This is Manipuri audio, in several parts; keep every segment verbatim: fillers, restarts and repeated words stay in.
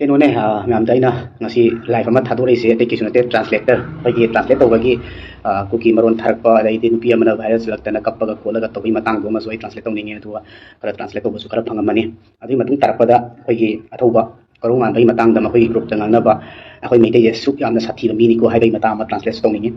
ꯀꯩꯅꯣꯅꯦ, ꯑ, ꯃꯌꯥꯝꯗ ꯑꯩꯅ ꯉꯁꯤ ꯂꯥꯏꯐ ꯑꯃ ꯊꯥꯗꯣꯔꯛꯏꯁꯦ ꯑꯇꯩ ꯀꯩꯁꯨ ꯅꯠꯇꯦ, ꯇ꯭ꯔꯥꯟꯁꯂꯦꯇꯔ, ꯑꯩꯈꯣꯏꯒꯤ ꯇ꯭ꯔꯥꯟꯁꯂꯦꯠ ꯇꯧꯕꯒꯤ, ꯑ, ꯀꯨꯀꯤ ꯃꯔꯣꯟ ꯊꯥꯔꯛꯄ, ꯑꯗꯩꯗꯤ ꯅꯨꯄꯤ ꯑꯃꯅ ꯚꯥꯏꯔꯦꯜ ꯆꯠꯂꯛꯇꯅ ꯀꯞꯄꯒ ꯈꯣꯠꯂꯒ ꯇꯧꯕꯒꯤ ꯃꯇꯥꯡꯗꯣ ꯑꯃꯁꯨ ꯑꯩ ꯇ꯭ꯔꯥꯟꯁꯂꯦꯠ ꯇꯧꯅꯤꯡꯉꯦ, ꯑꯗꯨꯒ ꯈꯔ ꯇ꯭ꯔꯥꯟꯁꯂꯦꯠ ꯇꯧꯕꯁꯨ ꯈꯔ ꯐꯪꯉꯝꯃꯅꯤ꯫ ꯑꯗꯨꯒꯤ ꯃꯇꯨꯡ ꯇꯥꯔꯛꯄꯗ ꯑꯩꯈꯣꯏꯒꯤ ꯑꯊꯧꯕ ꯀꯣꯔꯧꯉꯥꯟꯕꯒꯤ ꯃꯇꯥꯡꯗ ꯃꯈꯣꯏꯒꯤ ꯒ꯭ꯔꯨꯞꯇ ꯉꯥꯡꯅꯕ, ꯑꯩꯈꯣꯏ ꯃꯩꯇꯩꯁꯦ ꯁꯨꯛ ꯌꯥꯝꯅ ꯁꯥꯊꯤꯕ ꯃꯤꯅꯤꯀꯣ ꯍꯥꯏꯕꯒꯤ ꯃꯇꯥꯡ ꯑꯃ ꯇ꯭ꯔꯥꯟꯁꯂꯦꯠ ꯇꯧꯅꯤꯡꯉꯤ꯫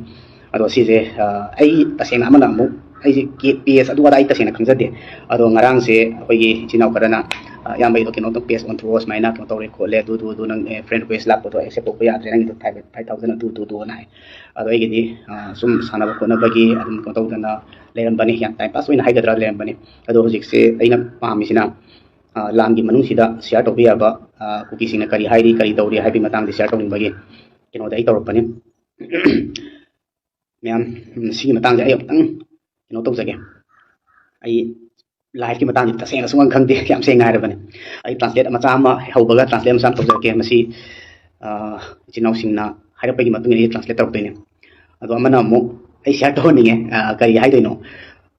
ꯑꯗꯣ ꯁꯤꯁꯦ, ꯑ, ꯑꯩ ꯇꯁꯦꯡꯅ ꯑꯃꯅ ꯑꯃꯨꯛ ꯑꯩꯁꯦ ꯀꯦ-, ꯄꯦꯖ ꯑꯗꯨ ꯑꯗꯥ ꯑꯩ ꯇꯁꯦꯡꯅ ꯈꯪꯖꯗꯦ꯫ ꯑꯗꯣ ꯉꯔꯥꯡꯁꯦ ꯑꯩꯈꯣꯏꯒꯤ ꯏꯆꯤꯟ ꯏꯅꯥꯎ ꯈꯔꯅ, ꯑ, "ꯏꯌꯥꯝꯕ, ꯑꯩꯗꯣ ꯀꯩꯅꯣ ꯇꯧ, ꯄꯦꯖ ꯑꯣꯟꯊꯣꯛꯑꯣ, ꯁꯨꯃꯥꯏꯅ ꯀꯩꯅꯣ ꯇꯧꯔꯦ ꯈꯣꯠꯂꯦ, ꯑꯗꯨ, ꯑꯗꯨ, ꯑꯗꯨ, ꯅꯪ, ꯑꯦ, ꯐ꯭ꯔꯦꯟ ꯔꯤꯀ꯭ꯋꯦꯁ ꯂꯥꯛꯄꯗꯣ ꯑꯦꯛꯁꯦꯞ ꯇꯧꯕ ꯌꯥꯗ꯭ꯔꯦ, ꯅꯪꯒꯤꯗꯣ ꯐꯥꯏꯚ ꯊꯥꯎꯖꯟ ꯑꯗꯨ, ꯑꯗꯨ, ꯑꯗꯨꯅ" ꯍꯥꯏ꯫ ꯑꯗꯣ ꯑꯩꯒꯤꯗꯤ, ꯑ, ꯁꯨꯝ ꯁꯥꯟꯅꯕ ꯈꯣꯠꯅꯕꯒꯤ ꯑꯗꯨꯝ ꯀꯩꯅꯣ ꯇꯧꯗꯅ ꯂꯩꯔꯝꯕꯅꯤ, ꯌꯥꯝ ꯇꯥꯏꯝ ꯄꯥꯁ ꯑꯣꯏꯅ ꯍꯥꯏꯒꯗ꯭ꯔꯥ ꯂꯩꯔꯝꯕꯅꯤ꯫ ꯑꯗꯣ ꯍꯧꯖꯤꯛꯁꯦ ꯑꯩꯅ ꯄꯥꯝꯃꯤꯁꯤꯅ, ꯑ, ꯂꯥꯟꯒꯤ ꯃꯅꯨꯡꯁꯤꯗ ꯁꯤꯌꯥꯔ ꯇꯧꯕ ꯌꯥꯕ, ꯑ, ꯀꯨꯀꯤꯁꯤꯡꯅ ꯀꯔꯤ ꯍꯥꯏꯔꯤ, ꯀꯔꯤ ꯇꯧꯔꯤ ꯍꯥꯏꯕꯒꯤ ꯃꯇꯥꯡꯗ ꯁꯤꯌꯥꯔ ꯇꯧꯅꯤꯡꯕꯒꯤ ꯀꯩꯅꯣꯗ ꯑꯩ ꯇꯧꯔꯛꯄꯅꯤ꯫ ꯃꯌꯥꯝ, ꯎꯝ, ꯁꯤꯒꯤ ꯃꯇꯥꯡꯁꯦ ꯑꯩ ꯑꯃꯨꯛꯇꯪ ꯀꯩꯅꯣ ꯇꯧꯖꯒꯦ꯫ ꯑꯩ ꯂꯥꯏꯐꯀꯤ ꯃꯇꯥꯡꯁꯦ ꯇꯁꯦꯡꯅ ꯁꯨꯡꯈꯪ ꯈꯪꯗꯦ, ꯌꯥꯝ ꯁꯦꯡꯅ ꯍꯥꯏꯔꯕꯅꯦ꯫ ꯑꯩ ꯇ꯭ꯔꯥꯟꯁꯂꯦꯠ ꯃꯆꯥ ꯑꯃ ꯍꯧꯕꯒ ꯇ꯭ꯔꯥꯟꯁꯂꯦꯠ ꯃꯆꯥ ꯑꯃ ꯇꯧꯖꯔꯛꯀꯦ꯫ ꯃꯁꯤ, ꯑ, ꯏꯆꯤꯟ ꯏꯅꯥꯎꯁꯤꯡꯅ ꯍꯥꯏꯔꯛꯄꯒꯤ ꯃꯇꯨꯡ ꯏꯟꯅ ꯑꯩ ꯇ꯭ꯔꯥꯟꯁꯂꯦꯠ ꯇꯧꯔꯛꯇꯣꯏꯅꯦ꯫ ꯑꯗꯣ ꯑꯃꯅ ꯑꯃꯨꯛ ꯑꯩ ꯁꯤꯌꯥꯔ ꯇꯧꯍꯟꯅꯤꯡꯉꯦ, ꯑ, ꯀꯔꯤ ꯍꯥꯏꯗꯣꯏꯅꯣ,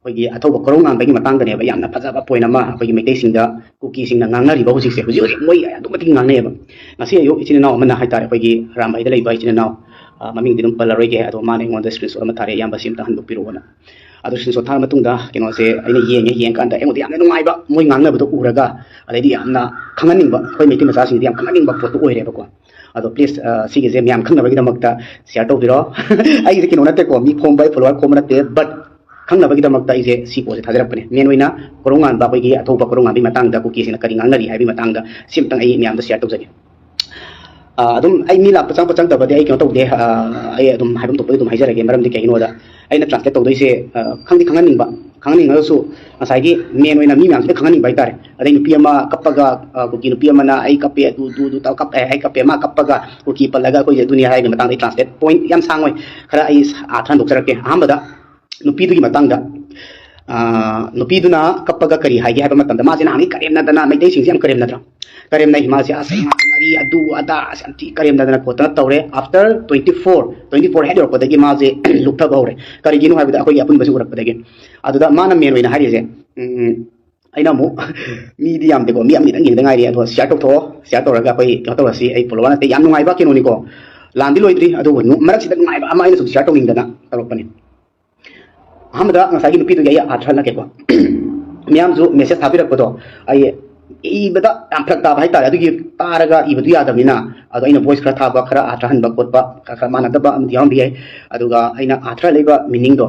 ꯑꯩꯈꯣꯏꯒꯤ ꯑꯊꯧꯕ ꯀꯣꯔꯧꯉꯥꯟꯕꯒꯤ ꯃꯇꯥꯡꯗꯅꯦꯕ ꯌꯥꯝꯅ ꯐꯖꯕ ꯄꯣꯏꯟ ꯑꯃ ꯑꯩꯈꯣꯏꯒꯤ ꯃꯩꯇꯩꯁꯤꯡꯗ, ꯀꯨꯀꯤꯁꯤꯡꯅ ꯉꯥꯡꯅꯔꯤꯕ ꯍꯧꯖꯤꯛꯁꯦ, ꯍꯧꯖꯤꯛ ꯍꯧꯖꯤꯛ ꯃꯣꯏ ꯑꯗꯨꯛ ꯃꯇꯤꯛ ꯉꯥꯡꯅꯩꯑꯕ꯫ ꯉꯁꯤ ꯑꯌꯨꯛ ꯏꯆꯤꯟ ꯏꯅꯥꯎ ꯑꯃꯅ ꯍꯥꯏꯇꯥꯔꯦ, ꯑꯩꯈꯣꯏꯒꯤ ꯔꯥꯝꯕꯩꯗ ꯂꯩꯕ ꯏꯆꯤꯟ ꯏꯅꯥꯎ, ꯑ, ꯃꯃꯤꯡꯗꯤ ꯑꯗꯨꯝ ꯄꯜꯂꯔꯣꯏꯒꯦ, ꯑꯗꯣ ꯃꯥꯅ ꯑꯩꯉꯣꯟꯗ ꯁ꯭ꯀ꯭ꯔꯤꯟ ꯁꯣꯠ ꯑꯃ ꯊꯥꯔꯛꯑꯦ, "ꯏꯌꯥꯝꯕ, ꯁꯤ ꯑꯝꯇ ꯍꯟꯗꯣꯛꯄꯤꯔꯛꯑꯣꯅ"꯫ ꯑꯗꯣ ꯁ꯭ꯀ꯭ꯔꯤꯟ ꯁꯣꯠ ꯊꯥꯔ ꯃꯇꯨꯡꯗ ꯀꯩꯅꯣꯁꯦ ꯑꯩꯅ ꯌꯦꯡꯉꯦ, ꯌꯦꯡꯀꯥꯟꯗ ꯑꯩꯉꯣꯟꯗ ꯌꯥꯝꯅ ꯅꯨꯡꯉꯥꯏꯕ, ꯃꯣꯏ ꯉꯥꯡꯅꯕꯗꯣ ꯎꯔꯒ, ꯑꯗꯩꯗꯤ ꯌꯥꯝꯅ ꯈꯪꯍꯟꯅꯤꯡꯕ, ꯑꯩꯈꯣꯏ ꯃꯩꯇꯩ ꯃꯆꯥꯁꯤꯡꯗꯤ ꯌꯥꯝ ꯈꯪꯍꯟꯅꯤꯡꯕ ꯄꯣꯠꯇꯨ ꯑꯣꯏꯔꯦꯕꯀꯣ꯫ ꯑꯗꯣ ꯄ꯭ꯂꯤꯖ, ꯑ, ꯁꯤꯒꯤꯁꯦ ꯃꯌꯥꯝ ꯈꯪꯅꯕꯒꯤꯗꯃꯛꯇ ꯁꯤꯌꯥꯔ ꯇꯧꯕꯤꯔꯣ꯫ ꯑꯩꯒꯤꯁꯦ ꯀꯩꯅꯣ ꯅꯠꯇꯦꯀꯣ, ꯃꯤ ꯈꯣꯝꯕ, ꯐꯣꯂꯣꯋꯔ ꯈꯣꯝꯕ ꯅꯠꯇꯦ, ꯕꯠ ꯈꯪꯅꯕꯒꯤꯗꯃꯛꯇ ꯑꯩꯁꯦ ꯁꯤ ꯄꯣꯠꯁꯦ ꯊꯥꯖꯔꯛꯄꯅꯦ꯫ ꯃꯦꯟ ꯑꯣꯏꯅ ꯀꯣꯔꯧꯉꯥꯟꯕ, ꯑꯩꯈꯣꯏꯒꯤ ꯑꯊꯧꯕ ꯀꯣꯔꯧꯉꯥꯟꯕꯒꯤ ꯃꯇꯥꯡꯗ, ꯀꯨꯀꯤꯁꯤꯡꯅ ꯀꯔꯤ ꯉꯥꯡꯅꯔꯤ ꯍꯥꯏꯕꯒꯤ ꯃꯇꯥꯡꯗ ꯁꯤ ꯑꯝꯇꯪ ꯑꯩ ꯃꯌꯥꯝꯗ ꯁꯤꯌꯥꯔ ꯇꯧꯖꯒꯦ꯫ ꯑ, ꯑꯗꯨꯝ ꯑꯩ ꯃꯤ ꯂꯥꯛꯄ ꯆꯪꯕ ꯆꯪꯗꯕꯗꯤ ꯑꯩ ꯀꯩꯅꯣ ꯇꯧꯗꯦ, ꯑ, ꯑꯩ ꯑꯗꯨꯝ ꯍꯥꯏꯐꯝ ꯊꯣꯛꯄꯗꯤ ꯑꯗꯨꯝ ꯍꯥꯏꯖꯔꯒꯦ꯫ ꯃꯔꯝꯗꯤ ꯀꯩꯒꯤꯅꯣꯗ, ꯑꯩꯅ ꯇ꯭ꯔꯥꯟꯁꯂꯦꯠ ꯇꯧꯗꯣꯏꯁꯦ, ꯑ, ꯈꯪꯗꯤ ꯈꯪꯍꯟꯅꯤꯡꯕ, ꯈꯪꯍꯟꯅꯤꯡꯉꯒꯁꯨ ꯉꯁꯥꯏꯒꯤ ꯃꯦꯟ ꯑꯣꯏꯅ ꯃꯤ ꯃꯌꯥꯝꯁꯤꯗ ꯈꯪꯍꯟꯅꯤꯡꯕ ꯍꯥꯏꯇꯥꯔꯦ꯫ ꯑꯗꯩ ꯅꯨꯄꯤ ꯑꯃ ꯀꯞꯄꯒ, ꯑ, ꯀꯨꯀꯤ ꯅꯨꯄꯤ ꯑꯃꯅ "ꯑꯩ ꯀꯞꯄꯦ, ꯑꯗꯨ, ꯑꯗꯨ, ꯑꯗꯨ ꯇꯧ, ꯀꯞꯄꯦ, ꯑꯩ ꯀꯞꯄꯦ", ꯃꯥ ꯀꯞꯄꯒ ꯀꯨꯀꯤ ꯄꯜꯂꯒ ꯑꯩꯈꯣꯏꯁꯦ ꯑꯗꯨꯅꯤ ꯍꯥꯏꯕꯒꯤ ꯃꯇꯥꯡꯗ ꯑꯩ ꯇ꯭ꯔꯥꯟꯁꯂꯦꯠ ꯄꯣꯏꯟ ꯌꯥꯝ ꯁꯥꯡꯉꯣꯏ, ꯈꯔ ꯑꯩ ꯑꯥꯊ꯭ꯔ ꯍꯟꯗꯣꯛꯆꯔꯛꯀꯦ꯫ ꯑꯍꯥꯟꯕꯗ ꯅꯨꯄꯤꯗꯨꯒꯤ ꯃꯇꯥꯡꯗ, ꯑ, ꯅꯨꯄꯤꯗꯨꯅ ꯀꯞꯄꯒ ꯀꯔꯤ ꯍꯥꯏꯒꯦ ꯍꯥꯏꯕ ꯃꯇꯝꯗ, ꯃꯥꯁꯦ ꯅꯍꯥꯟꯒꯩ ꯀꯔꯦꯝꯅꯗꯅ, ꯃꯩꯇꯩꯁꯤꯡꯁꯦ ꯌꯥꯝ ꯀꯔꯦꯝꯅꯗ꯭ꯔꯥ? ꯀꯔꯦꯝꯅꯩ꯫ ꯃꯥꯁꯦ ꯑꯁ, ꯑꯩ ꯉꯥꯡꯅꯔꯤ, ꯑꯗꯨ ꯑꯗꯥ, ꯑꯁ, ꯌꯥꯝ ꯊꯤ ꯀꯔꯦꯝꯅꯗꯅ ꯈꯣꯠꯇꯅ ꯇꯧꯔꯦ꯫ After twenty four, twenty four ꯍꯦꯛ ꯌꯧꯔꯛꯄꯗꯒꯤ ꯃꯥꯁꯦ ꯂꯨꯞꯊꯕ ꯍꯧꯔꯦ꯫ ꯀꯔꯤꯒꯤꯅꯣ ꯍꯥꯏꯕꯗ ꯑꯩꯈꯣꯏꯒꯤ ꯑꯄꯨꯟꯕꯁꯤ ꯎꯔꯛꯄꯗꯒꯤ꯫ ꯑꯗꯨꯗ ꯃꯥꯅ ꯃꯦꯟ ꯑꯣꯏꯅ ꯍꯥꯏꯔꯤꯁꯦ, ꯎꯝ, ꯑꯩꯅ ꯑꯃꯨꯛ ꯃꯤꯗꯤ ꯌꯥꯝꯗꯦꯀꯣ, ꯃꯤ ꯑꯃꯅꯤꯗꯪ ꯌꯦꯡꯗ ꯉꯥꯏꯔꯤ꯫ ꯑꯗꯣ ꯁꯤꯌꯥꯔ ꯇꯧꯊꯣꯛꯑꯣ, ꯁꯤꯌꯥꯔ ꯇꯧꯔꯒ ꯑꯩꯈꯣꯏ ꯀꯩꯅꯣ ꯇꯧꯔꯁꯤ꯫ ꯑꯩ ꯐꯣꯂꯣꯋꯔ ꯅꯠꯇꯦ, ꯌꯥꯝ ꯅꯨꯡꯉꯥꯏꯕ ꯀꯩꯅꯣꯅꯤꯀꯣ, ꯂꯥꯟꯗꯤ ꯂꯣꯏꯗ꯭ꯔꯤ꯫ ꯑꯗꯨꯕꯨ ꯅꯨ- ꯃꯔꯛꯁꯤꯗ ꯅꯨꯡꯉꯥꯏꯕ ꯑꯃ ꯑꯩꯅ ꯁꯨꯝ ꯁꯤꯌꯥꯔ ꯇꯧꯅꯤꯡꯗꯅ ꯇꯧꯔꯛꯄꯅꯤ꯫ ꯑꯍꯥꯟꯕꯗ ꯉꯁꯥꯏꯒꯤ ꯅꯨꯄꯤꯗꯨꯒꯤ ꯑꯩ ꯑꯥꯔꯊ ꯍꯜꯂꯛꯀꯦꯀꯣ꯫ ꯃꯌꯥꯝꯁꯨ ꯃꯦꯁꯦꯖ ꯊꯥꯕꯤꯔꯛꯄꯗꯣ ꯑꯩ ꯏꯕꯗ ꯌꯥꯝ ꯐꯔꯛ ꯇꯥꯕ ꯍꯥꯏꯇꯥꯔꯦ꯫ ꯑꯗꯨꯒꯤ ꯇꯥꯔꯒ ꯏꯕꯗꯨ ꯌꯥꯗꯕꯅꯤꯅ, ꯑꯗꯣ ꯑꯩꯅ ꯚꯣꯏꯁ ꯈꯔ ꯊꯥꯕ, ꯈꯔ ꯑꯥꯔꯊ ꯍꯟꯕ ꯈꯣꯠꯄ, ꯈꯔ ꯈꯔ ꯃꯥꯟꯅꯗꯕ ꯑꯃꯗꯤ ꯌꯥꯎꯔꯝꯕ ꯌꯥꯏ꯫ ꯑꯗꯨꯒ ꯑꯩꯅ ꯑꯥꯔꯊ ꯂꯩꯕ ꯃꯤꯅꯤꯡꯗꯣ,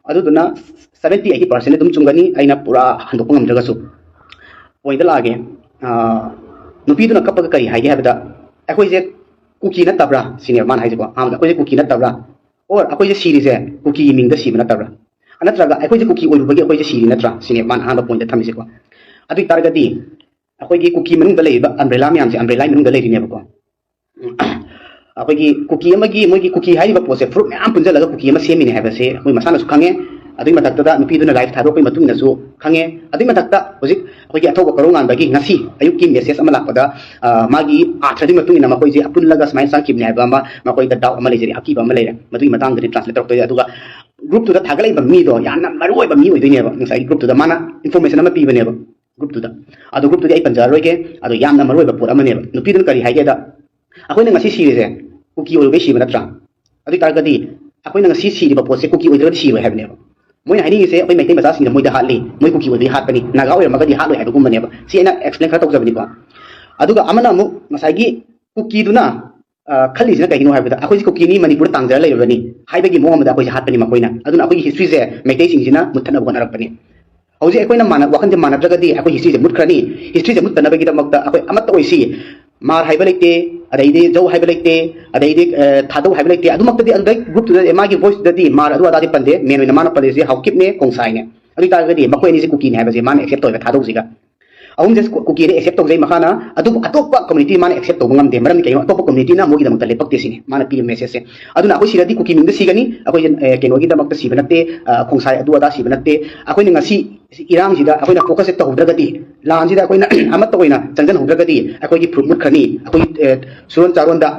ꯑꯗꯨꯗꯨꯅ ꯁꯕꯦꯟꯇꯤ ꯑꯩꯠꯇꯤ ꯄꯥꯔꯁꯦꯟ ꯑꯗꯨꯝ ꯆꯨꯝꯒꯅꯤ, ꯑꯩꯅ ꯄꯨꯔꯥ ꯍꯟꯗꯣꯛꯄ ꯉꯝꯗ꯭ꯔꯒꯁꯨ꯫ ꯄꯣꯏꯟꯗ ꯂꯥꯛꯑꯒꯦ꯫ ꯑꯥ, ꯅꯨꯄꯤꯗꯨꯅ ꯀꯞꯄꯒ ꯀꯔꯤ ꯍꯥꯏꯒꯦ ꯍꯥꯏꯕꯗ, "ꯑꯩꯈꯣꯏꯁꯦ ꯀꯨꯀꯤ ꯅꯠꯇꯕ꯭ꯔꯥ?" ꯁꯤꯅꯦꯕ ꯃꯥꯅ ꯍꯥꯏꯁꯦꯀꯣ꯫ ꯑꯍꯥꯟꯕꯗ, "ꯑꯩꯈꯣꯏꯁꯦ ꯀꯨꯀꯤ ꯅꯠꯇꯕ꯭ꯔꯥ? ꯑꯣꯔ ꯑꯩꯈꯣꯏꯁꯦ ꯁꯤꯔꯤꯁꯦ ꯀꯨꯀꯤꯒꯤ ꯃꯤꯡꯗ ꯁꯤꯕ ꯅꯠꯇꯕ꯭ꯔꯥ? ꯅꯠꯇ꯭ꯔꯒ ꯑꯩꯈꯣꯏꯁꯦ ꯀꯨꯀꯤ ꯑꯣꯏꯔꯨꯕꯒꯤ ꯑꯩꯈꯣꯏꯁꯦ ꯁꯤꯔꯤ ꯅꯠꯇ꯭ꯔꯥ?" ꯁꯤꯅꯦꯕ ꯃꯥꯅ ꯑꯍꯥꯟꯕ ꯄꯣꯏꯟꯗ ꯊꯝꯃꯤꯁꯦꯀꯣ꯫ ꯑꯗꯨ ꯑꯣꯏ ꯇꯥꯔꯒꯗꯤ ꯑꯩꯈꯣꯏꯒꯤ ꯀꯨꯀꯤ ꯃꯅꯨꯡꯗ ꯂꯩꯔꯤꯕ ꯑꯝꯕ꯭ꯔꯦꯂꯥ ꯃꯌꯥꯝꯁꯦ ꯑꯝꯕ꯭ꯔꯦꯂꯥꯒꯤ ꯃꯅꯨꯡꯗ ꯂꯩꯔꯤꯅꯦꯕꯀꯣ꯫ ꯎꯝ, ꯑꯩꯈꯣꯏꯒꯤ ꯀꯨꯀꯤ ꯑꯃꯒꯤ, ꯃꯣꯏꯒꯤ ꯀꯨꯀꯤ ꯍꯥꯏꯔꯤꯕ ꯄꯣꯠꯁꯦ ꯐ꯭ꯔꯨꯠ ꯃꯌꯥꯝ ꯄꯨꯟꯁꯤꯜꯂꯒ ꯀꯨꯀꯤ ꯑꯃ ꯁꯦꯝꯃꯤꯅꯦ ꯍꯥꯏꯕꯁꯦ ꯃꯣꯏ ꯃꯁꯥꯅꯁꯨ ꯈꯪꯉꯦ꯫ ꯑꯗꯨꯒꯤ ꯃꯊꯛꯇꯗ ꯅꯨꯄꯤꯗꯨꯅ ꯂꯥꯏꯐ ꯊꯥꯗꯣꯛꯄꯒꯤ ꯃꯇꯨꯡ ꯏꯟꯅꯁꯨ ꯈꯪꯉꯦ꯫ ꯑꯗꯨꯒꯤ ꯃꯊꯛꯇ ꯍꯧꯖꯤꯛ ꯑꯩꯈꯣꯏꯒꯤ ꯑꯊꯧꯕ ꯀꯔꯧ ꯉꯥꯟꯕꯒꯤ ꯉꯁꯤ ꯑꯌꯨꯛꯀꯤ ꯃꯦꯁꯦꯖ ꯑꯃ ꯂꯥꯛꯄꯗ, ꯑ, ꯃꯥꯒꯤ ꯑꯥꯔꯊꯗꯨꯒꯤ ꯃꯇꯨꯡ ꯏꯟꯅ ꯃꯈꯣꯏꯁꯦ ꯑꯄꯨꯜꯂꯒ ꯁꯨꯃꯥꯏꯅ ꯆꯪꯈꯤꯕꯅꯦ ꯍꯥꯏꯕ ꯑꯃ, ꯃꯈꯣꯏꯗ ꯗꯥꯎꯠ ꯑꯃ ꯂꯩꯖꯔꯤ, ꯑꯀꯤꯕ ꯑꯃ ꯂꯩꯔꯦ꯫ ꯃꯗꯨꯒꯤ ꯃꯇꯥꯡꯗꯗꯤ ꯇ꯭ꯔꯥꯟꯁꯂꯦꯠ ꯇꯧꯔꯛꯇꯣꯏꯅꯦ꯫ ꯑꯗꯨꯒ ꯒ꯭ꯔꯨꯞꯇꯨꯗ ꯊꯥꯒꯠꯂꯛꯏꯕ ꯃꯤꯗꯣ ꯌꯥꯝꯅ ꯃꯔꯨ ꯑꯣꯏꯕ ꯃꯤ ꯑꯣꯏꯗꯣꯏꯅꯦꯕ꯫ ꯉꯁꯥꯏꯒꯤ ꯒ꯭ꯔꯨꯞꯇꯨꯗ ꯃꯥꯅ ꯏꯟꯐꯣꯔꯃꯦꯁꯟ ꯑꯃ ꯄꯤꯕꯅꯦꯕ꯫ ꯒ꯭ꯔꯨꯞꯇꯨꯗ, ꯑꯗꯣ ꯒ꯭ꯔꯨꯞꯇꯨꯗꯤ ꯑꯩ ꯄꯟꯖꯔꯔꯣꯏꯒꯦ꯫ ꯑꯗꯣ ꯌꯥꯝꯅ ꯃꯔꯨ ꯑꯣꯏꯕ ꯄꯣꯠ ꯑꯃꯅꯦꯕ꯫ ꯅꯨꯄꯤꯗꯨꯅ ꯀꯔꯤ ꯍꯥꯏꯒꯦꯗ, "ꯑꯩꯈꯣꯏꯅ ꯉꯁꯤ ꯁꯤꯔꯤꯁꯦ ꯀꯨꯀꯤ ꯑꯣꯏꯔꯨꯕꯩ ꯁꯤꯕ ꯅꯠꯇ꯭ꯔꯥ? ꯑꯗꯨ ꯑꯣꯏ ꯇꯥꯔꯒꯗꯤ ꯑꯩꯈꯣꯏꯅ ꯉꯁꯤ ꯁꯤꯔꯤꯕ ꯄꯣꯠꯁꯦ ꯀꯨꯀꯤ ꯑꯣꯏꯗ꯭ꯔꯒꯗꯤ ꯁꯤꯔꯣꯏ" ꯍꯥꯏꯕꯅꯦꯕ꯫ ꯃꯣꯏꯅ ꯍꯥꯏꯅꯤꯡꯉꯤꯁꯦ ꯑꯩꯈꯣꯏ ꯃꯩꯇꯩ ꯃꯆꯥꯁꯤꯡꯅ ꯃꯣꯏꯗ ꯍꯥꯠꯂꯤ, ꯃꯣꯏ ꯀꯨꯀꯤ ꯑꯣꯏꯕꯒꯤ ꯍꯥꯠꯄꯅꯤ, ꯅꯥꯒꯥ ꯑꯣꯏꯔꯝꯃꯒꯗꯤ ꯍꯥꯠꯂꯣꯏ ꯍꯥꯏꯕꯒꯨꯝꯕꯅꯦꯕ꯫ ꯁꯤ ꯑꯩꯅ ꯑꯦꯛꯁꯄ꯭ꯂꯦꯟ ꯈꯔ ꯇꯧꯖꯕꯅꯤꯀꯣ꯫ ꯑꯗꯨꯒ ꯑꯃꯅ ꯑꯃꯨꯛ ꯉꯁꯥꯏꯒꯤ ꯀꯨꯀꯤꯗꯨꯅ, ꯑ, ꯈꯜꯂꯤꯁꯤꯅ ꯀꯩꯒꯤꯅꯣ ꯍꯥꯏꯕꯗ, "ꯑꯩꯈꯣꯏꯁꯦ ꯀꯨꯀꯤꯅꯤ, ꯃꯅꯤꯄꯨꯔꯗ ꯇꯥꯡꯖꯔ ꯂꯩꯔꯕꯅꯤ" ꯍꯥꯏꯕꯒꯤ ꯃꯑꯣꯡ ꯑꯃꯗ ꯑꯩꯈꯣꯏꯁꯦ ꯍꯥꯠꯄꯅꯤ ꯃꯈꯣꯏꯅ꯫ ꯑꯗꯨꯅ ꯑꯩꯈꯣꯏꯒꯤ ꯍꯤꯁꯇ꯭ꯔꯤꯁꯦ ꯃꯩꯇꯩꯁꯤꯡꯁꯤꯅ ꯃꯨꯠꯊꯠꯅꯕ ꯍꯣꯠꯅꯔꯛꯄꯅꯤ꯫ ꯍꯧꯖꯤꯛ ꯑꯩꯈꯣꯏꯅ ꯃꯥꯟꯅ-, ꯋꯥꯈꯜꯁꯦ ꯃꯥꯟꯅꯗ꯭ꯔꯒꯗꯤ ꯑꯩꯈꯣꯏ ꯍꯤꯁꯇ꯭ꯔꯤꯁꯦ ꯃꯨꯠꯈ꯭ꯔꯅꯤ꯫ ꯍꯤꯁꯇ꯭ꯔꯤꯁꯦ ꯃꯨꯠꯇꯅꯕꯒꯤꯗꯃꯛꯇ ꯑꯩꯈꯣꯏ ꯑꯃꯠꯇ ꯑꯣꯏꯁꯤ꯫ ꯃꯥꯔ ꯍꯥꯏꯕ ꯂꯩꯇꯦ, ꯑꯗꯩꯗꯤ ꯖꯧ ꯍꯥꯏꯕ ꯂꯩꯇꯦ, ꯑꯗꯩꯗꯤ, ꯑ, ꯊꯥꯗꯧ ꯍꯥꯏꯕ ꯂꯩꯇꯦ꯫ ꯑꯗꯨꯃꯛꯇꯗꯤ ꯑꯗꯨꯗꯩ ꯒ꯭ꯔꯨꯞꯇꯨꯗ ꯃꯥꯒꯤ ꯚꯣꯏꯁꯇꯨꯗꯗꯤ ꯃꯥꯔ ꯑꯗꯨ ꯑꯗꯥꯗꯤ ꯄꯟꯗꯦ꯫ ꯃꯦꯟ ꯑꯣꯏꯅ ꯃꯥꯅ ꯄꯜꯂꯤꯁꯦ ꯍꯥꯎꯀꯤꯞꯅꯦ, ꯈꯣꯡꯁꯥꯏꯅꯦ꯫ ꯑꯗꯨ ꯑꯣꯏ ꯇꯥꯔꯒꯗꯤ ꯃꯈꯣꯏ ꯑꯅꯤꯁꯦ ꯀꯨꯀꯤꯅꯦ ꯍꯥꯏꯕꯁꯦ ꯃꯥꯅ ꯑꯦꯛꯁꯦꯞ ꯇꯧꯋꯦꯕ ꯊꯥꯗꯧꯁꯤꯒ꯫ ꯑꯍꯨꯝꯁꯦ ꯀꯨ-, ꯀꯨꯀꯤꯗ ꯑꯦꯛꯁꯦꯞ ꯇꯧꯖꯩ ꯃꯈꯥꯅ, ꯑꯗꯨꯕꯨ ꯑꯇꯣꯞꯄ ꯀꯝꯃꯨꯅꯤꯇꯤ ꯃꯥꯅ ꯑꯦꯛꯁꯦꯞ ꯇꯧꯕ ꯉꯝꯗꯦ꯫ ꯃꯔꯝꯗꯤ ꯀꯩꯅꯣ? ꯑꯇꯣꯞꯄ ꯀꯝꯃꯨꯅꯤꯇꯤꯅ ꯃꯣꯏꯒꯤꯗꯃꯛꯇ ꯂꯦꯞꯄꯛꯇꯦ ꯁꯤꯅꯤ ꯃꯥꯅ ꯄꯤꯕ ꯃꯦꯁꯦꯖꯁꯦ꯫ ꯑꯗꯨꯅ ꯑꯩꯈꯣꯏ ꯁꯤꯗꯗꯤ ꯀꯨꯀꯤ ꯃꯤꯡꯗ ꯁꯤꯒꯅꯤ, ꯑꯩꯈꯣꯏꯁꯦ, ꯑꯦ, ꯀꯩꯅꯣꯒꯤꯗꯃꯛꯇ ꯁꯤꯕ ꯅꯠꯇꯦ, ꯑ, ꯈꯣꯡꯁꯥꯏ ꯑꯗꯨ ꯑꯗꯥ ꯁꯤꯕ ꯅꯠꯇꯦ꯫ ꯑꯩꯈꯣꯏꯅ ꯉꯁꯤ ꯏꯔꯥꯡꯁꯤꯗ ꯑꯩꯈꯣꯏꯅ ꯐꯣꯀꯁꯁꯦ ꯇꯧꯍꯧꯗ꯭ꯔꯒꯗꯤ, ꯂꯥꯟꯁꯤꯗ ꯑꯩꯈꯣꯏꯅ ꯑꯃꯠꯇ ꯑꯣꯏꯅ ꯆꯪꯁꯤꯟꯍꯧꯗ꯭ꯔꯒꯗꯤ ꯑꯩꯈꯣꯏꯒꯤ ꯐ꯭ꯔꯨꯠ ꯃꯨꯠꯈ꯭ꯔꯅꯤ, ꯑꯩꯈꯣꯏꯒꯤ, ꯑꯦ, ꯁꯨꯔꯣꯟ ꯆꯥꯔꯣꯟꯗ,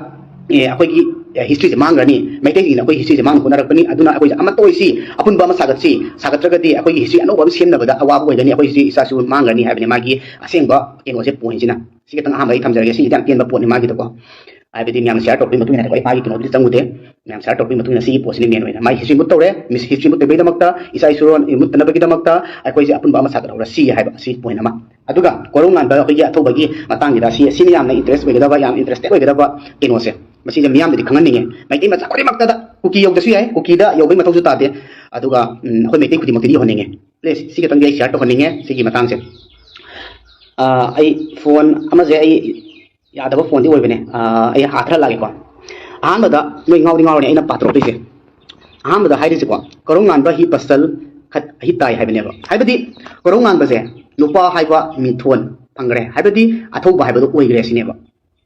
ꯑꯦ, ꯑꯩꯈꯣꯏꯒꯤ ꯍꯤꯁꯇ꯭ꯔꯤꯁꯦ ꯃꯥꯡꯈ꯭ꯔꯅꯤ, ꯃꯩꯇꯩꯁꯤꯡꯅ ꯑꯩꯈꯣꯏ ꯍꯤꯁꯇ꯭ꯔꯤꯁꯦ ꯃꯥꯡꯅ ꯍꯣꯠꯅꯔꯛꯄꯅꯤ, ꯑꯗꯨꯅ ꯑꯩꯈꯣꯏꯁꯦ ꯑꯃꯠꯇ ꯑꯣꯏꯁꯤ, ꯑꯄꯨꯟꯕ ꯑꯃ ꯁꯥꯒꯠꯁꯤ, ꯁꯥꯒꯠꯇ꯭ꯔꯒꯗꯤ ꯑꯩꯈꯣꯏꯒꯤ ꯍꯤꯁꯇ꯭ꯔꯤ ꯑꯅꯧꯕ ꯑꯃ ꯁꯦꯝꯅꯕꯗ ꯑꯋꯥꯕ ꯑꯣꯏꯒꯅꯤ, ꯑꯩꯈꯣꯏ ꯍꯤꯁꯇ꯭ꯔꯤ ꯏꯆꯥꯁꯨ ꯃꯥꯡꯈ꯭ꯔꯅꯤ ꯍꯥꯏꯕꯅꯤ ꯃꯥꯒꯤ ꯑꯁꯦꯡꯕ ꯀꯩꯅꯣꯁꯦ, ꯄꯣꯏꯟꯁꯤꯅ꯫ ꯁꯤ ꯈꯤꯇꯪ ꯑꯍꯥꯟꯕ ꯑꯩ ꯊꯝꯖꯔꯒꯦ, ꯁꯤꯒꯤꯗꯤ ꯌꯥꯝ ꯇꯦꯟꯕ ꯄꯣꯠꯅꯤ ꯃꯥꯒꯤꯗꯀꯣ꯫ ꯍꯥꯏꯕꯗꯤ ꯃꯌꯥꯝꯅ ꯁꯤꯌꯥꯔ ꯇꯧꯔꯛꯄꯒꯤ ꯃꯇꯨꯡ ꯏꯟꯅ ꯑꯩ ꯃꯥꯒꯤ ꯀꯩꯅꯣꯗꯨꯗꯤ ꯆꯪꯉꯨꯗꯦ꯫ ꯃꯌꯥꯝ ꯁꯤꯌꯥꯔ ꯇꯧꯔꯛꯄꯒꯤ ꯃꯇꯨꯡ ꯏꯟꯅ ꯁꯤꯒꯤ ꯄꯣꯠꯁꯤꯅ ꯃꯦꯟ ꯑꯣꯏꯅ ꯃꯥꯒꯤ ꯍꯤꯁꯇ꯭ꯔꯤ ꯃꯨꯠ ꯇꯧꯔꯦ, ꯃꯤꯁ ꯍꯤꯁꯇ꯭ꯔꯤ ꯃꯨꯠ ꯇꯧꯕꯒꯤꯗꯃꯛꯇ, ꯏꯆꯥ ꯏꯁꯨꯔꯣꯟ ꯃꯨꯠꯇꯅꯕꯒꯤꯗꯃꯛꯇ ꯑꯩꯈꯣꯏꯁꯦ ꯑꯄꯨꯟꯕ ꯑꯃ ꯁꯥꯒꯠꯍꯧꯔꯁꯤ ꯍꯥꯏꯕ ꯑꯁꯤ ꯄꯣꯏꯟ ꯑꯃ꯫ ꯑꯗꯨꯒ ꯀꯣꯔꯧꯉꯥꯟꯕ ꯑꯩꯈꯣꯏꯒꯤ ꯑꯊꯧꯕꯒꯤ ꯃꯇꯥꯡꯒꯤꯗ ꯁꯤ, ꯁꯤꯅ ꯌꯥꯝꯅ ꯏꯟꯇꯔꯦꯁ ꯑꯣꯏꯒꯗꯕ, ꯌꯥꯝ ꯏꯟꯇꯔꯦꯁꯇꯦꯠ ꯑꯣꯏꯒꯗꯕ ꯀꯩꯅꯣꯁꯦ, ꯃꯁꯤꯁꯦ ꯃꯤꯌꯥꯝꯗꯗꯤ ꯈꯪꯍꯟꯅꯤꯡꯉꯦ꯫ ꯃꯩꯇꯩ ꯃꯆꯥ ꯈꯨꯗꯤꯡꯃꯛꯇꯗ, ꯀꯨꯀꯤ ꯌꯧꯗꯁꯨ ꯌꯥꯏ, ꯀꯨꯀꯤꯗ ꯌꯧꯕꯒꯤ ꯃꯊꯧꯁꯨ ꯇꯥꯗꯦ꯫ ꯑꯗꯨꯒ ꯎꯝ, ꯑꯩꯈꯣꯏ ꯃꯩꯇꯩ ꯈꯨꯗꯤꯡꯃꯛꯇꯗꯤ ꯌꯧꯍꯟꯅꯤꯡꯉꯦ꯫ ꯄ꯭ꯂꯤꯖ, ꯁꯤ ꯈꯤꯇꯪꯗꯤ ꯑꯩ ꯁꯤꯌꯥꯔ ꯇꯧꯍꯟꯅꯤꯡꯉꯦ ꯁꯤꯒꯤ ꯃꯇꯥꯡꯁꯦ꯫ ꯑꯥ, ꯑꯩ ꯐꯣꯟ ꯑꯃꯁꯦ ꯑꯩ ꯌꯥꯗꯕ ꯐꯣꯟꯗꯤ ꯑꯣꯏꯕꯅꯦ꯫ ꯑꯥ, ꯑꯩ ꯑꯥꯊꯔ ꯂꯥꯛꯒꯦꯀꯣ꯫ ꯑꯍꯥꯟꯕꯗ ꯅꯣꯏ ꯉꯥꯎꯗꯤ ꯉꯥꯎꯔꯅꯤ ꯑꯩꯅ ꯄꯥꯊꯣꯔꯛꯇꯣꯏꯁꯦ꯫ ꯑꯍꯥꯟꯕꯗ ꯍꯥꯏꯔꯤꯁꯦꯀꯣ, ꯀꯣꯔꯧꯉꯥꯟꯕ ꯍꯤ ꯄꯁꯜ ꯈꯠ ꯍꯤ ꯇꯥꯏ ꯍꯥꯏꯕꯅꯦꯕ꯫ ꯍꯥꯏꯕꯗꯤ ꯀꯣꯔꯧꯉꯥꯟꯕꯁꯦ ꯅꯨꯄꯥ ꯍꯥꯏꯕ ꯃꯤꯡꯊꯣꯟ ꯐꯪꯈ꯭ꯔꯦ, ꯍꯥꯏꯕꯗꯤ ꯑꯊꯧꯕ ꯍꯥꯏꯕꯗꯣ ꯑꯣꯏꯈ꯭ꯔꯦ ꯁꯤꯅꯦꯕ꯫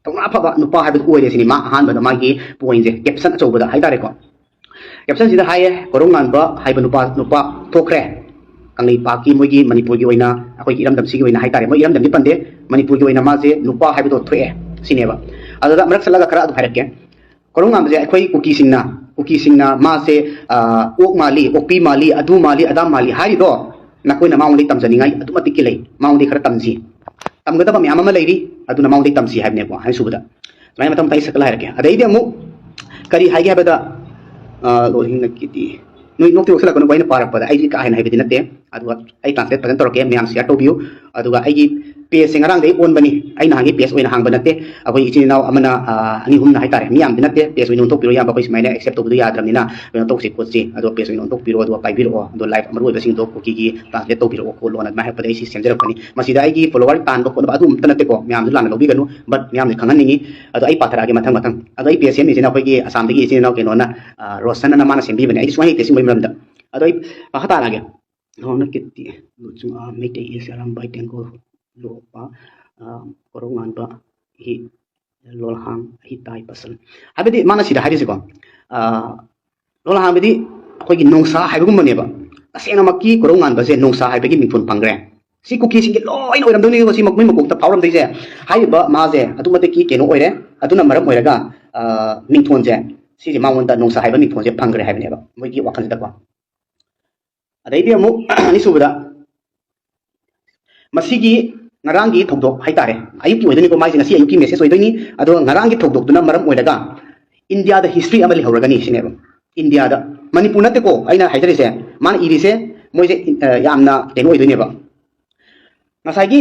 ꯊꯧꯅꯥ ꯐꯕ ꯅꯨꯄꯥ ꯍꯥꯏꯕꯗꯨ ꯑꯣꯏꯔꯦ ꯁꯤꯅꯤ ꯃꯥ ꯑꯍꯥꯟꯕꯗ ꯃꯥꯒꯤ ꯄꯣꯏꯟꯁꯦ, ꯀꯦꯞꯁꯟ ꯑꯆꯧꯕꯗ ꯍꯥꯏꯇꯥꯔꯦꯀꯣ꯫ ꯀꯦꯞꯁꯟꯁꯤꯗ ꯍꯥꯏꯌꯦ, ꯀꯣꯔꯧꯉꯥꯟꯕ ꯍꯥꯏꯕ ꯅꯨꯄꯥ, ꯅꯨꯄꯥ ꯊꯣꯛꯈ꯭ꯔꯦ ꯀꯪꯂꯩꯄꯥꯛꯀꯤ, ꯃꯣꯏꯒꯤ ꯃꯅꯤꯄꯨꯔꯒꯤ ꯑꯣꯏꯅ, ꯑꯩꯈꯣꯏꯒꯤ ꯏꯔꯝꯗꯝꯁꯤꯒꯤ ꯑꯣꯏꯅ ꯍꯥꯏꯇꯥꯔꯦ꯫ ꯃꯣꯏ ꯏꯔꯝꯗꯝꯗꯤ ꯄꯟꯗꯦ, ꯃꯅꯤꯄꯨꯔꯒꯤ ꯑꯣꯏꯅ ꯃꯥꯁꯦ ꯅꯨꯄꯥ ꯍꯥꯏꯕꯗꯣ ꯊꯣꯛꯑꯦ ꯁꯤꯅꯦꯕ꯫ ꯑꯗꯨꯗ ꯃꯔꯛ ꯆꯠꯂꯒ ꯈꯔ ꯑꯗꯨꯝ ꯍꯥꯏꯔꯛꯀꯦ꯫ ꯀꯣꯔꯧꯉꯥꯟꯕꯁꯦ ꯑꯩꯈꯣꯏ ꯀꯨꯀꯤꯁꯤꯡꯅ, ꯀꯨꯀꯤꯁꯤꯡꯅ ꯃꯥꯁꯦ, ꯑ, ꯑꯣꯛ ꯃꯥꯜꯂꯤ, ꯑꯣꯛꯄꯤ ꯃꯥꯜꯂꯤ, ꯑꯗꯨ ꯃꯥꯜꯂꯤ, ꯑꯗꯥ ꯃꯥꯜꯂꯤ ꯍꯥꯏꯔꯤꯗꯣ ꯅꯈꯣꯏꯅ ꯃꯉꯣꯟꯗꯒꯤ ꯇꯝꯖꯅꯤꯡꯉꯥꯏ ꯑꯗꯨꯛꯀꯤ ꯃꯇꯤꯛ ꯂꯩ꯫ ꯃꯉꯣꯟꯗꯒꯤ ꯈꯔ ꯇꯝꯁꯤ꯫ ꯇꯝꯒꯗꯕ ꯃꯌꯥꯝ ꯑꯃ ꯂꯩꯔꯤ, ꯑꯗꯨꯅ ꯃꯉꯣꯟꯗꯒꯤ ꯇꯝꯁꯤ ꯍꯥꯏꯕꯅꯦꯀꯣ꯫ ꯑꯅꯤꯁꯨꯕꯗ ꯁꯨꯃꯥꯏꯅ ꯃꯊꯪ ꯃꯊꯪ ꯑꯩ ꯁꯛꯀꯠꯂ ꯍꯥꯏꯔꯛꯀꯦ꯫ ꯑꯗꯩꯗꯤ ꯑꯃꯨꯛ, ꯀꯔꯤ ꯍꯥꯏꯒꯦ ꯍꯥꯏꯕꯗ, ꯑ, ꯂꯣꯏꯁꯤꯡꯅ ꯀꯤꯗꯤ, ꯅꯣꯏ ꯅꯣꯛꯇꯤ ꯅꯣꯛꯁꯤꯜꯂꯛꯀꯅꯨꯀꯣ, ꯑꯩꯅ ꯄꯥꯔꯛꯄꯗ ꯑꯩꯗꯤ ꯀꯥ ꯍꯦꯟꯅ ꯍꯩꯕꯗꯤ ꯅꯠꯇꯦ꯫ ꯑꯗꯨꯒ ꯑꯩ ꯇ꯭ꯔꯥꯟꯁꯂꯦꯠ ꯐꯖꯅ ꯇꯧꯔꯛꯀꯦ, ꯃꯌꯥꯝ ꯁꯤꯌꯥꯔ ꯇꯧꯕꯤꯌꯨ꯫ ꯑꯗꯨꯒ ꯑꯩꯒꯤ ꯄꯦꯖꯁꯦ ꯉꯔꯥꯡꯗꯒꯤ ꯑꯣꯟꯕꯅꯤ, ꯑꯩ ꯅꯍꯥꯟꯒꯤ ꯄꯦꯖ ꯑꯣꯏꯅ ꯍꯥꯡꯕ ꯅꯠꯇꯦ꯫ ꯑꯩꯈꯣꯏ ꯏꯆꯤꯟ ꯏꯅꯥꯎ ꯑꯃꯅ, ꯑ, ꯑꯅꯤ ꯑꯍꯨꯝꯅ ꯍꯥꯏꯇꯥꯔꯦ, ꯃꯤ ꯌꯥꯝꯗꯤ ꯅꯠꯇꯦ, ꯄꯦꯖ ꯑꯣꯏꯅ ꯑꯣꯟꯊꯣꯛꯄꯤꯔꯣ ꯏꯌꯥꯝꯕ, ꯑꯩꯈꯣꯏ ꯁꯨꯃꯥꯏꯅ ꯑꯦꯛꯁꯦꯞ ꯇꯧꯕꯗꯣ ꯌꯥꯗ꯭ꯔꯕꯅꯤꯅ ꯀꯩꯅꯣ ꯇꯧꯁꯤ ꯈꯣꯠꯁꯤ, ꯑꯗꯣ ꯄꯦꯖ ꯑꯣꯏꯅ ꯑꯣꯟꯊꯣꯛꯄꯤꯔꯣ, ꯑꯗꯨꯒ ꯄꯥꯏꯕꯤꯔꯛꯑꯣ, ꯑꯗꯣ ꯂꯥꯏꯐ ꯃꯔꯨꯑꯣꯏꯕꯁꯤꯡꯗꯣ ꯀꯨꯀꯤꯒꯤ ꯇ꯭ꯔꯥꯟꯁꯂꯦꯠ ꯇꯧꯕꯤꯔꯛꯑꯣ ꯈꯣꯠꯂꯣꯅ ꯑꯗꯨꯃꯥꯏꯅ ꯍꯥꯏꯔꯛꯄꯗ ꯑꯩ ꯁꯤ ꯁꯦꯝꯖꯔꯛꯄꯅꯤ꯫ ꯃꯁꯤꯗ ꯑꯩꯒꯤ ꯐꯣꯂꯣꯋꯔ ꯇꯥꯟꯕ ꯈꯣꯠꯅꯕ ꯑꯗꯨ ꯑꯝꯇ ꯅꯠꯇꯦꯀꯣ, ꯃꯌꯥꯝꯁꯨ ꯂꯥꯟꯅ ꯂꯧꯕꯤꯒꯅꯨ, ꯕꯠ ꯃꯌꯥꯝꯁꯦ ꯈꯪꯍꯟꯅꯤꯡꯉꯤ꯫ ꯑꯗꯣ ꯑꯩ ꯄꯥꯊꯔꯛꯑꯒꯦ ꯃꯊꯪ ꯃꯊꯪ꯫ ꯑꯗꯣ ꯑꯩ ꯄꯦꯖ ꯁꯦꯝꯃꯤꯁꯤꯅ ꯑꯩꯈꯣꯏꯒꯤ ꯑꯁꯥꯝꯗꯒꯤ ꯏꯆꯤꯟ ꯏꯅꯥꯎ ꯀꯩꯅꯣꯅ, ꯑ, ꯔꯣꯁꯟ ꯑꯅ ꯃꯥꯅ ꯁꯦꯝꯕꯤꯕꯅꯦ, ꯑꯩꯗꯤ ꯁꯨꯡꯍꯩ ꯍꯩꯇꯦ ꯁꯤꯒꯨꯝꯕꯒꯤ ꯃꯔꯝꯗ꯫ ꯑꯗꯣ ꯑꯩ ꯃꯈꯥ ꯇꯥꯔꯛꯑꯒꯦ꯫ ꯂꯣꯟꯅ ꯀꯤꯔꯇꯤ, ꯂꯨꯆꯨꯡ ꯑꯥ, ꯃꯩꯇꯩ ꯏꯁ ꯑꯔꯥꯝꯕꯥꯏ ꯇꯦꯡꯒꯣꯜ ꯂꯣꯛꯄ, ꯑꯥ, ꯀꯣꯔꯧꯉꯥꯟꯕ ꯍꯤ, ꯂꯣꯜꯍꯥꯡ ꯍꯤ ꯇꯥꯏ ꯄꯁꯜ꯫ ꯍꯥꯏꯕꯗꯤ ꯃꯥꯅ ꯁꯤꯗ ꯍꯥꯏꯔꯤꯁꯦꯀꯣ, ꯑꯥ, ꯂꯣꯜꯍꯥꯡꯕꯗꯤ ꯑꯩꯈꯣꯏꯒꯤ ꯅꯣꯡꯁꯥ ꯍꯥꯏꯕꯒꯨꯝꯕꯅꯦꯕ꯫ ꯇꯁꯦꯡꯅꯃꯛꯀꯤ ꯀꯣꯔꯧꯉꯥꯟꯕꯁꯦ ꯅꯣꯡꯁꯥ ꯍꯥꯏꯕꯒꯤ ꯃꯤꯡꯊꯣꯟ ꯐꯪꯈ꯭ꯔꯦ꯫ ꯁꯤ ꯀꯨꯀꯤꯁꯤꯡꯒꯤ ꯂꯣꯏꯅ ꯑꯣꯏꯔꯝꯗꯣꯏꯅꯦꯕ, ꯁꯤ ꯃꯣꯏ ꯃꯀꯣꯛꯇ ꯐꯥꯎꯔꯝꯗꯣꯏꯁꯦ꯫ ꯍꯥꯏꯔꯤꯕ ꯃꯥꯁꯦ ꯑꯗꯨꯛ ꯃꯇꯤꯛꯀꯤ ꯀꯩꯅꯣ ꯑꯣꯏꯔꯦ꯫ ꯑꯗꯨꯅ ꯃꯔꯝ ꯑꯣꯏꯔꯒ ꯃꯤꯡꯊꯣꯟꯁꯦ, ꯁꯤꯁꯦ ꯃꯉꯣꯟꯗ ꯅꯣꯡꯁꯥ ꯍꯥꯏꯕ ꯃꯤꯡꯊꯣꯟꯁꯦ ꯐꯪꯈ꯭ꯔꯦ ꯍꯥꯏꯕꯅꯦꯕ ꯃꯣꯏꯒꯤ ꯋꯥꯈꯜꯁꯤꯗꯀꯣ꯫ ꯑꯗꯩꯗꯤ ꯑꯃꯨꯛ ꯑꯅꯤꯁꯨꯕꯗ, ꯃꯁꯤꯒꯤ ꯉꯔꯥꯡꯒꯤ ꯊꯧꯗꯣꯛ ꯍꯥꯏꯇꯥꯔꯦ, ꯑꯌꯨꯛꯀꯤ ꯑꯣꯏꯗꯣꯏꯅꯤꯀꯣ, ꯃꯥꯏꯁꯦ ꯉꯁꯤ ꯑꯌꯨꯛꯀꯤ ꯃꯦꯁꯦꯖ ꯑꯣꯏꯗꯣꯏꯅꯤ꯫ ꯑꯗꯣ ꯉꯔꯥꯡꯒꯤ ꯊꯧꯗꯣꯛꯇꯨꯅ ꯃꯔꯝ ꯑꯣꯏꯔꯒ ꯏꯟꯗꯤꯌꯥꯗ ꯍꯤꯁꯇ꯭ꯔꯤ ꯑꯃ ꯂꯩꯍꯧꯔꯒꯅꯤ ꯁꯤꯅꯦꯕ꯫ ꯏꯟꯗꯤꯌꯥꯗ, ꯃꯅꯤꯄꯨꯔ ꯅꯠꯇꯦꯀꯣ ꯑꯩꯅ ꯍꯥꯏꯖꯔꯤꯁꯦ, ꯃꯥꯅ ꯏꯔꯤꯁꯦ ꯃꯣꯏꯁꯦ ꯌꯥꯝꯅ ꯀꯩꯅꯣ ꯑꯣꯏꯗꯣꯏꯅꯦꯕ꯫ ꯉꯁꯥꯏꯒꯤ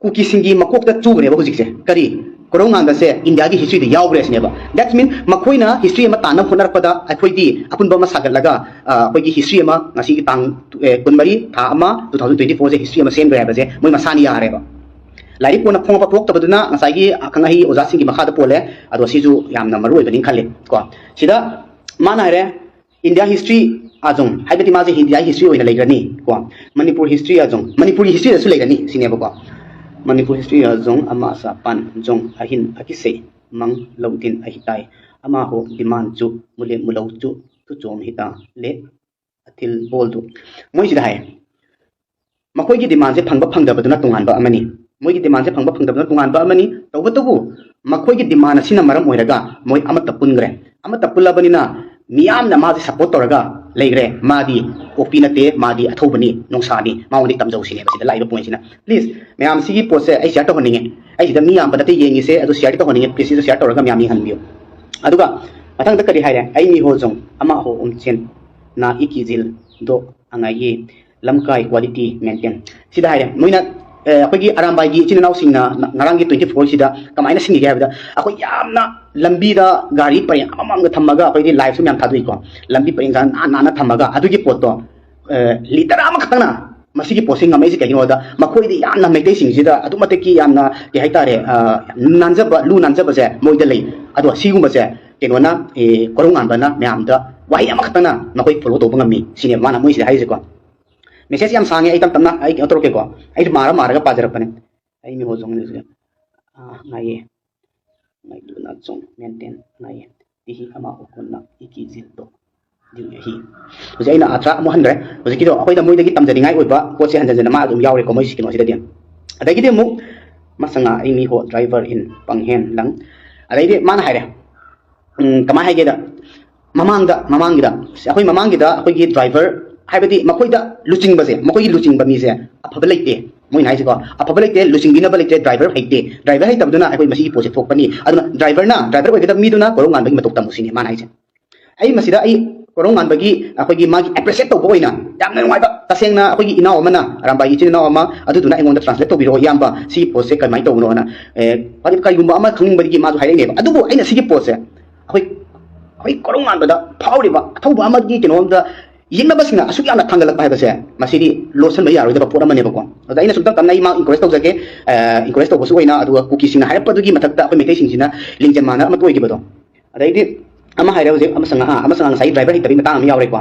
ꯀꯨꯀꯤꯁꯤꯡꯒꯤ ꯃꯀꯣꯛꯇ ꯆꯨꯈ꯭ꯔꯦꯕ ꯍꯧꯖꯤꯛꯁꯦ꯫ ꯀꯔꯤ? ꯀꯣꯔꯧꯉꯥꯟꯕꯁꯦ ꯏꯟꯗꯤꯌꯥꯒꯤ ꯍꯤꯁꯇ꯭ꯔꯤꯗ ꯌꯥꯎꯈ꯭ꯔꯦ ꯁꯤꯅꯦꯕ꯫ That's mean ꯃꯈꯣꯏꯅ ꯍꯤꯁꯇ꯭ꯔꯤ ꯑꯃ ꯇꯥꯟꯅꯕ ꯍꯣꯠꯅꯔꯛꯄꯗ ꯑꯩꯈꯣꯏꯗꯤ ꯑꯄꯨꯟꯕ ꯑꯃ ꯁꯥꯒꯠꯂꯒ ꯑꯩꯈꯣꯏꯒꯤ ꯍꯤꯁꯇ꯭ꯔꯤ ꯑꯃ ꯉꯁꯤꯒꯤ ꯇꯥꯡ ꯀꯨꯟꯃꯔꯤ ꯊꯥ ꯑꯃ two thousand twenty four ꯁꯦ ꯍꯤꯁꯇ꯭ꯔꯤ ꯑꯃ ꯁꯦꯝꯈ꯭ꯔꯦ ꯍꯥꯏꯕꯁꯦ ꯃꯣꯏ ꯃꯁꯥꯅ ꯌꯥꯔꯦꯕ꯫ ꯂꯥꯏꯔꯤꯛ ꯀꯣꯟꯅ ꯐꯣꯡꯉꯛꯄ ꯊꯣꯛꯇꯕꯗꯨꯅ ꯉꯁꯥꯏꯒꯤ ꯑꯈꯪ ꯑꯍꯩ ꯑꯣꯖꯥꯁꯤꯡꯒꯤ ꯃꯈꯥꯗ ꯄꯣꯜꯂꯦ꯫ ꯑꯗꯣ ꯁꯤꯁꯨ ꯌꯥꯝꯅ ꯃꯔꯨ ꯑꯣꯏꯕꯅꯤ ꯈꯜꯂꯤ ꯀꯣ꯫ ꯁꯤꯗ ꯃꯥꯅ ꯍꯥꯏꯔꯦ, India history ꯑꯥꯖꯣꯡ ꯍꯥꯏꯕꯗꯤ ꯃꯥꯁꯦ ꯏꯟꯗꯤꯌꯥ ꯍꯤꯁꯇ꯭ꯔꯤ ꯑꯣꯏꯅ ꯂꯩꯈ꯭ꯔꯅꯤ ꯀꯣ꯫ ꯃꯅꯤꯄꯨꯔ ꯍꯤꯁꯇ꯭ꯔꯤ ꯑꯥꯖꯣꯡ, ꯃꯅꯤꯄꯨꯔꯒꯤ ꯍꯤꯁꯇ꯭ꯔꯤꯗꯁꯨ ꯂꯩꯔꯅꯤ ꯁꯤꯅꯦꯕꯀꯣ꯫ ꯃꯅꯤꯄꯨꯔ ꯍꯤꯁꯇ꯭ꯔꯤ ꯑꯥꯖꯣꯡ ꯑꯃ ꯑꯁꯥ ꯄꯥꯟ ꯖꯣꯡ ꯑꯍꯤꯟ ꯑꯀꯤꯁꯩ ꯃꯪ ꯂꯧꯗꯤꯟ ꯑꯍꯤꯇꯥꯏ ꯑꯃ ꯍꯣ ꯗꯤꯃꯥꯟ ꯆꯨ ꯃꯨꯂꯦ ꯃꯨꯂꯧ ꯆꯨ ꯇꯨ ꯆꯣꯝ ꯍꯤꯇꯥ ꯂꯦ ꯑꯊꯤꯜ ꯕꯣꯜꯗꯨ꯫ ꯃꯣꯏꯁꯤꯗ ꯍꯥꯏ, ꯃꯈꯣꯏꯒꯤ ꯗꯤꯃꯥꯟꯁꯦ ꯐꯪꯕ ꯐꯪꯗꯕꯗꯨꯅ ꯇꯣꯉꯥꯟꯕ ꯑꯃꯅꯤ꯫ ꯃꯣꯏꯒꯤ ꯗꯤꯃꯥꯟꯁꯦ ꯐꯪꯕ ꯐꯪꯗꯕꯗꯨꯅ ꯇꯣꯉꯥꯟꯕ ꯑꯃꯅꯤ꯫ ꯇꯧꯕꯇꯕꯨ ꯃꯈꯣꯏꯒꯤ ꯗꯤꯃꯥꯟ ꯑꯁꯤꯅ ꯃꯔꯝ ꯑꯣꯏꯔꯒ ꯃꯣꯏ ꯑꯃꯠꯇ ꯄꯨꯟꯈ꯭ꯔꯦ꯫ ꯑꯃꯠꯇ ꯄꯨꯜꯂꯕꯅꯤꯅ ꯃꯤꯌꯥꯝꯅ ꯃꯥꯁꯦ ꯁꯞꯄꯣꯔꯠ ꯇꯧꯔꯒ ꯂꯩꯈ꯭ꯔꯦ꯫ ꯃꯥꯗꯤ ꯀꯣꯛꯄꯤ ꯅꯠꯇꯦ, ꯃꯥꯗꯤ ꯑꯊꯧꯕꯅꯤ, ꯅꯣꯡꯁꯥꯅꯤ, ꯃꯉꯣꯟꯗꯤ ꯇꯝꯖꯧ ꯁꯤꯅꯦꯕ ꯁꯤꯗ ꯂꯥꯛꯏꯕ ꯄꯣꯏꯟꯁꯤꯅ꯫ ꯄ꯭ꯂꯤꯖ ꯃꯌꯥꯝ ꯁꯤꯒꯤ ꯄꯣꯠꯁꯦ ꯑꯩ ꯁꯤꯌꯥꯔ ꯇꯧꯍꯟꯅꯤꯡꯉꯦ꯫ ꯑꯩ ꯁꯤꯗ ꯃꯤ ꯌꯥꯝꯕ ꯅꯠꯇꯦ ꯌꯦꯡꯉꯤꯁꯦ, ꯑꯗꯨ ꯁꯤꯌꯥꯔꯗꯤ ꯇꯧꯍꯟꯅꯤꯡꯉꯦ꯫ ꯄ꯭ꯂꯤꯖ ꯁꯤꯁꯨ ꯁꯤꯌꯥꯔ ꯇꯧꯔꯒ ꯃꯌꯥꯝ ꯌꯦꯡꯍꯟꯕꯤꯌꯨ꯫ ꯑꯗꯨꯒ ꯃꯊꯪꯗ ꯀꯔꯤ ꯍꯥꯏꯔꯦ? ꯑꯩ ꯃꯤ ꯍꯣ ꯖꯣꯡ ꯑꯃ ꯍꯣ ꯎꯝꯆꯦꯟ ꯅꯥ ꯏꯀꯤ ꯖꯤꯜ ꯗꯣ ꯑꯉꯥꯏꯌꯦ ꯂꯝꯀꯥꯏ ꯀ꯭ꯋꯥꯂꯤꯇꯤ ꯃꯦꯟꯇꯦꯟ꯫ ꯁꯤꯗ ꯍꯥꯏꯔꯦ ꯃꯣꯏꯅ ꯑꯩꯈꯣꯏꯒꯤ ꯑꯔꯥꯝꯕꯥꯏꯒꯤ ꯏꯆꯤꯟ ꯏꯅꯥꯎꯁꯤꯡꯅ ꯉꯔꯥꯡꯒꯤ ꯇ꯭ꯋꯦꯟꯇꯤ ꯐꯣꯔꯁꯤꯗ ꯀꯃꯥꯏꯅ ꯁꯤꯟꯈꯤꯒꯦ ꯍꯥꯏꯕꯗ, ꯑꯩꯈꯣꯏ ꯌꯥꯝꯅ ꯂꯝꯕꯤꯗ ꯒꯥꯔꯤ ꯄꯔꯦꯡ ꯑꯃꯃꯝꯒ ꯊꯝꯃꯒ, ꯑꯩꯈꯣꯏꯗꯤ ꯂꯥꯏꯐꯁꯨ ꯃꯌꯥꯝ ꯊꯥꯗꯣꯛꯏꯀꯣ, ꯂꯝꯕꯤ ꯄꯔꯦꯡꯁꯥ ꯅꯥꯟ ꯅꯥꯟꯅ ꯊꯝꯃꯒ ꯑꯗꯨꯒꯤ ꯄꯣꯠꯇꯣ ꯂꯤꯇꯔ ꯑꯃꯈꯛꯇꯪꯅ ꯃꯁꯤꯒꯤ ꯄꯣꯠꯁꯤ ꯉꯝꯃꯛꯏꯁꯦ ꯀꯩꯒꯤꯅꯣ ꯍꯥꯏꯗ, ꯃꯈꯣꯏꯗꯤ ꯌꯥꯝꯅ ꯃꯩꯇꯩꯁꯤꯡꯁꯤꯗ ꯑꯗꯨꯛ ꯃꯇꯤꯛꯀꯤ ꯌꯥꯝꯅ ꯀꯩ ꯍꯥꯏꯇꯥꯔꯦ, ꯌꯥꯝ ꯅꯥꯟꯖꯕ, ꯂꯨ ꯅꯥꯟꯖꯕꯁꯦ ꯃꯣꯏꯗ ꯂꯩ꯫ ꯑꯗꯣ ꯁꯤꯒꯨꯝꯕꯁꯦ ꯀꯩꯅꯣꯅ, ꯀꯣꯔꯧꯉꯥꯟꯕꯅ ꯃꯌꯥꯝꯗ ꯋꯥꯍꯩ ꯑꯃꯈꯛꯇꯪꯅ ꯃꯈꯣꯏ ꯐꯣꯂꯣ ꯇꯧꯕ ꯉꯝꯃꯤ ꯁꯤꯅꯦꯕ ꯃꯥꯅ ꯃꯣꯏꯁꯤꯗ ꯍꯥꯏꯔꯤꯁꯦꯀꯣ꯫ ꯃꯦꯁꯦꯖ ꯌꯥꯝ ꯁꯥꯡꯉꯦ, ꯑꯩ ꯇꯞ ꯇꯞꯅ ꯑꯩ ꯀꯩꯅꯣ ꯇꯧꯔꯛꯀꯦꯀꯣ꯫ ꯑꯩꯁꯨ ꯃꯥꯔ ꯃꯥꯔꯒ ꯄꯥꯖꯔꯛꯄꯅꯦ꯫ ꯑꯩ ꯃꯤ ꯍꯣ ꯖꯣꯡ ꯉꯥꯏꯌꯦ꯫ ꯉꯥꯏꯗꯨꯅ ꯖꯣꯡ ꯃꯦꯟꯇꯦꯟ ꯉꯥꯏꯌꯦ꯫ ꯇꯤꯍꯤ ꯑꯃ ꯎꯀꯨꯟꯅ ꯏꯀꯤ ꯖꯤꯜꯗꯣ꯫ ꯍꯤ꯫ ꯍꯧꯖꯤꯛ ꯑꯩꯅ ꯑꯥꯊ꯭ꯔ ꯑꯃꯨꯛ ꯍꯟꯈ꯭ꯔꯦ꯫ ꯍꯧꯖꯤꯛꯀꯤꯗꯣ ꯑꯩꯈꯣꯏꯗ ꯃꯣꯏꯗꯒꯤ ꯇꯝꯖꯅꯤꯡꯉꯥꯏ ꯑꯣꯏꯕ ꯄꯣꯠꯁꯦ ꯍꯟꯖꯟ ꯍꯟꯖꯟꯅ ꯃꯥ ꯑꯗꯨꯝ ꯌꯥꯎꯔꯦꯀꯣ ꯃꯣꯏ ꯀꯩꯅꯣꯁꯤꯗꯗꯤ꯫ ꯑꯗꯒꯤꯗꯤ ꯑꯃꯨꯛ ꯃꯁꯉꯥ ꯑꯩ ꯃꯤ ꯍꯣ ꯗ꯭ꯔꯥꯏꯚꯔ ꯏꯟ ꯄꯪꯍꯦꯟ ꯂꯪ ꯑꯗꯩꯗꯤ ꯃꯥꯅ ꯍꯥꯏꯔꯦ, ꯎꯝ, ꯀꯃꯥꯏꯅ ꯍꯥꯏꯒꯦꯗ, ꯃꯃꯥꯡꯗ ꯃꯃꯥꯡꯒꯤꯗ ꯑꯩꯈꯣꯏ ꯃꯃꯥꯡꯒꯤꯗ ꯑꯩꯈꯣꯏꯒꯤ ꯗ꯭ꯔꯥꯏꯚꯔ, ꯍꯥꯏꯕꯗꯤ ꯃꯈꯣꯏꯗ ꯂꯨꯆꯤꯡꯕꯁꯦ, ꯃꯈꯣꯏꯒꯤ ꯂꯨꯆꯤꯡꯕ ꯃꯤꯁꯦ ꯑꯐꯕ ꯂꯩꯇꯦ꯫ ꯃꯣꯏꯅ ꯍꯥꯏꯁꯤꯀꯣ, ꯑꯐꯕ ꯂꯩꯇꯦ, ꯂꯨꯆꯤꯡꯕꯤꯅꯕ ꯂꯩꯇꯦ, ꯗ꯭ꯔꯥꯏꯚꯔ ꯍꯩꯇꯦ, ꯗ꯭ꯔꯥꯏꯚꯔ ꯍꯩꯇꯕꯗꯨꯅ ꯑꯩꯈꯣꯏ ꯃꯁꯤꯒꯤ ꯄꯣꯠꯁꯦ ꯊꯣꯛꯄꯅꯤ꯫ ꯑꯗꯨꯅ ꯗ꯭ꯔꯥꯏꯚꯔꯅ, ꯗ꯭ꯔꯥꯏꯚꯔ ꯑꯣꯏꯒꯗꯕ ꯃꯤꯗꯨꯅ ꯀꯣꯔꯧꯉꯥꯟꯕꯒꯤ ꯃꯇꯧ ꯇꯝꯃꯨ ꯁꯤꯅꯤ ꯃꯥꯅ ꯍꯥꯏꯁꯦ꯫ ꯑꯩ ꯃꯁꯤꯗ ꯑꯩ ꯀꯣꯔꯧꯉꯥꯟꯕꯒꯤ ꯑꯩꯈꯣꯏꯒꯤ ꯃꯥꯒꯤ ꯑꯦꯄ꯭ꯔꯤꯁꯤꯌꯦꯠ ꯇꯧꯕ ꯑꯣꯏꯅ ꯌꯥꯝꯅ ꯅꯨꯡꯉꯥꯏꯕ, ꯇꯁꯦꯡꯅ ꯑꯩꯈꯣꯏꯒꯤ ꯏꯅꯥꯎ ꯑꯃꯅ, ꯑꯔꯥꯝꯕꯥꯏꯒꯤ ꯏꯆꯤꯟ ꯏꯅꯥꯎ ꯑꯃ, ꯑꯗꯨꯗꯨꯅ ꯑꯩꯉꯣꯟꯗ ꯇ꯭ꯔꯥꯟꯁꯂꯦꯠ ꯇꯧꯕꯤꯔꯛꯑꯣ ꯏꯌꯥꯝꯕ, ꯁꯤ ꯄꯣꯠꯁꯦ ꯀꯃꯥꯏꯅ ꯇꯧꯕꯅꯣꯅ꯫ ꯑꯦ, ꯀꯔꯤ-, ꯀꯔꯤꯒꯨꯝꯕ ꯑꯃ ꯈꯪꯅꯤꯡꯕꯗꯒꯤ ꯃꯥꯁꯨ ꯍꯥꯏꯔꯛꯏꯅꯦꯕ꯫ ꯑꯗꯨꯕꯨ ꯑꯩꯅ ꯁꯤꯒꯤ ꯄꯣꯠꯁꯦ ꯑꯩꯈꯣꯏ, ꯑꯩꯈꯣꯏ ꯀꯣꯔꯧꯉꯥꯟꯕꯗ ꯐꯥꯎꯔꯤꯕ ꯑꯊꯧꯕ ꯑꯃꯒꯤ ꯀꯩꯅꯣꯝꯗ ꯌꯦꯛꯅꯕꯁꯤꯡꯅ ꯑꯁꯨꯛ ꯌꯥꯝꯅ ꯊꯥꯡꯒꯠꯂꯛꯄ ꯍꯥꯏꯕꯁꯦ, ꯃꯁꯤꯗꯤ ꯂꯣꯠꯁꯤꯟꯕ ꯌꯥꯔꯣꯏꯗꯕ ꯄꯣꯠ ꯑꯃꯅꯦꯕꯀꯣ꯫ ꯑꯗ ꯑꯩꯅ ꯁꯨꯝ ꯇꯞ ꯇꯞꯅ ꯑꯩ ꯃꯥ ꯏꯟꯀꯔꯦꯖ ꯇꯧꯖꯒꯦ, ꯑ, ꯏꯟꯀꯔꯦꯖ ꯇꯧꯕꯁꯨ ꯑꯣꯏꯅ, ꯑꯗꯨꯒ ꯀꯨꯀꯤꯁꯤꯡꯅ ꯍꯥꯏꯔꯛꯄꯗꯨꯒꯤ ꯃꯊꯛꯇ ꯑꯩꯈꯣꯏ ꯃꯩꯇꯩꯁꯤꯡꯁꯤꯅ ꯂꯤꯡꯖꯦꯜ ꯃꯥꯟꯅꯕ ꯑꯃꯠꯇ ꯑꯣꯏꯈꯤꯕꯗꯣ꯫ ꯑꯗꯩꯗꯤ ꯑꯃ ꯍꯥꯏꯔꯦ ꯍꯧꯖꯤꯛ, ꯑꯃ ꯆꯪꯉꯛ-, ꯑꯥ, ꯑꯃ ꯆꯪꯉꯛ-, ꯉꯁꯥꯏ ꯗ꯭ꯔꯥꯏꯚꯔ ꯍꯩꯇꯕꯒꯤ ꯃꯇꯥꯡ ꯑꯃ ꯌꯥꯎꯔꯦꯀꯣ꯫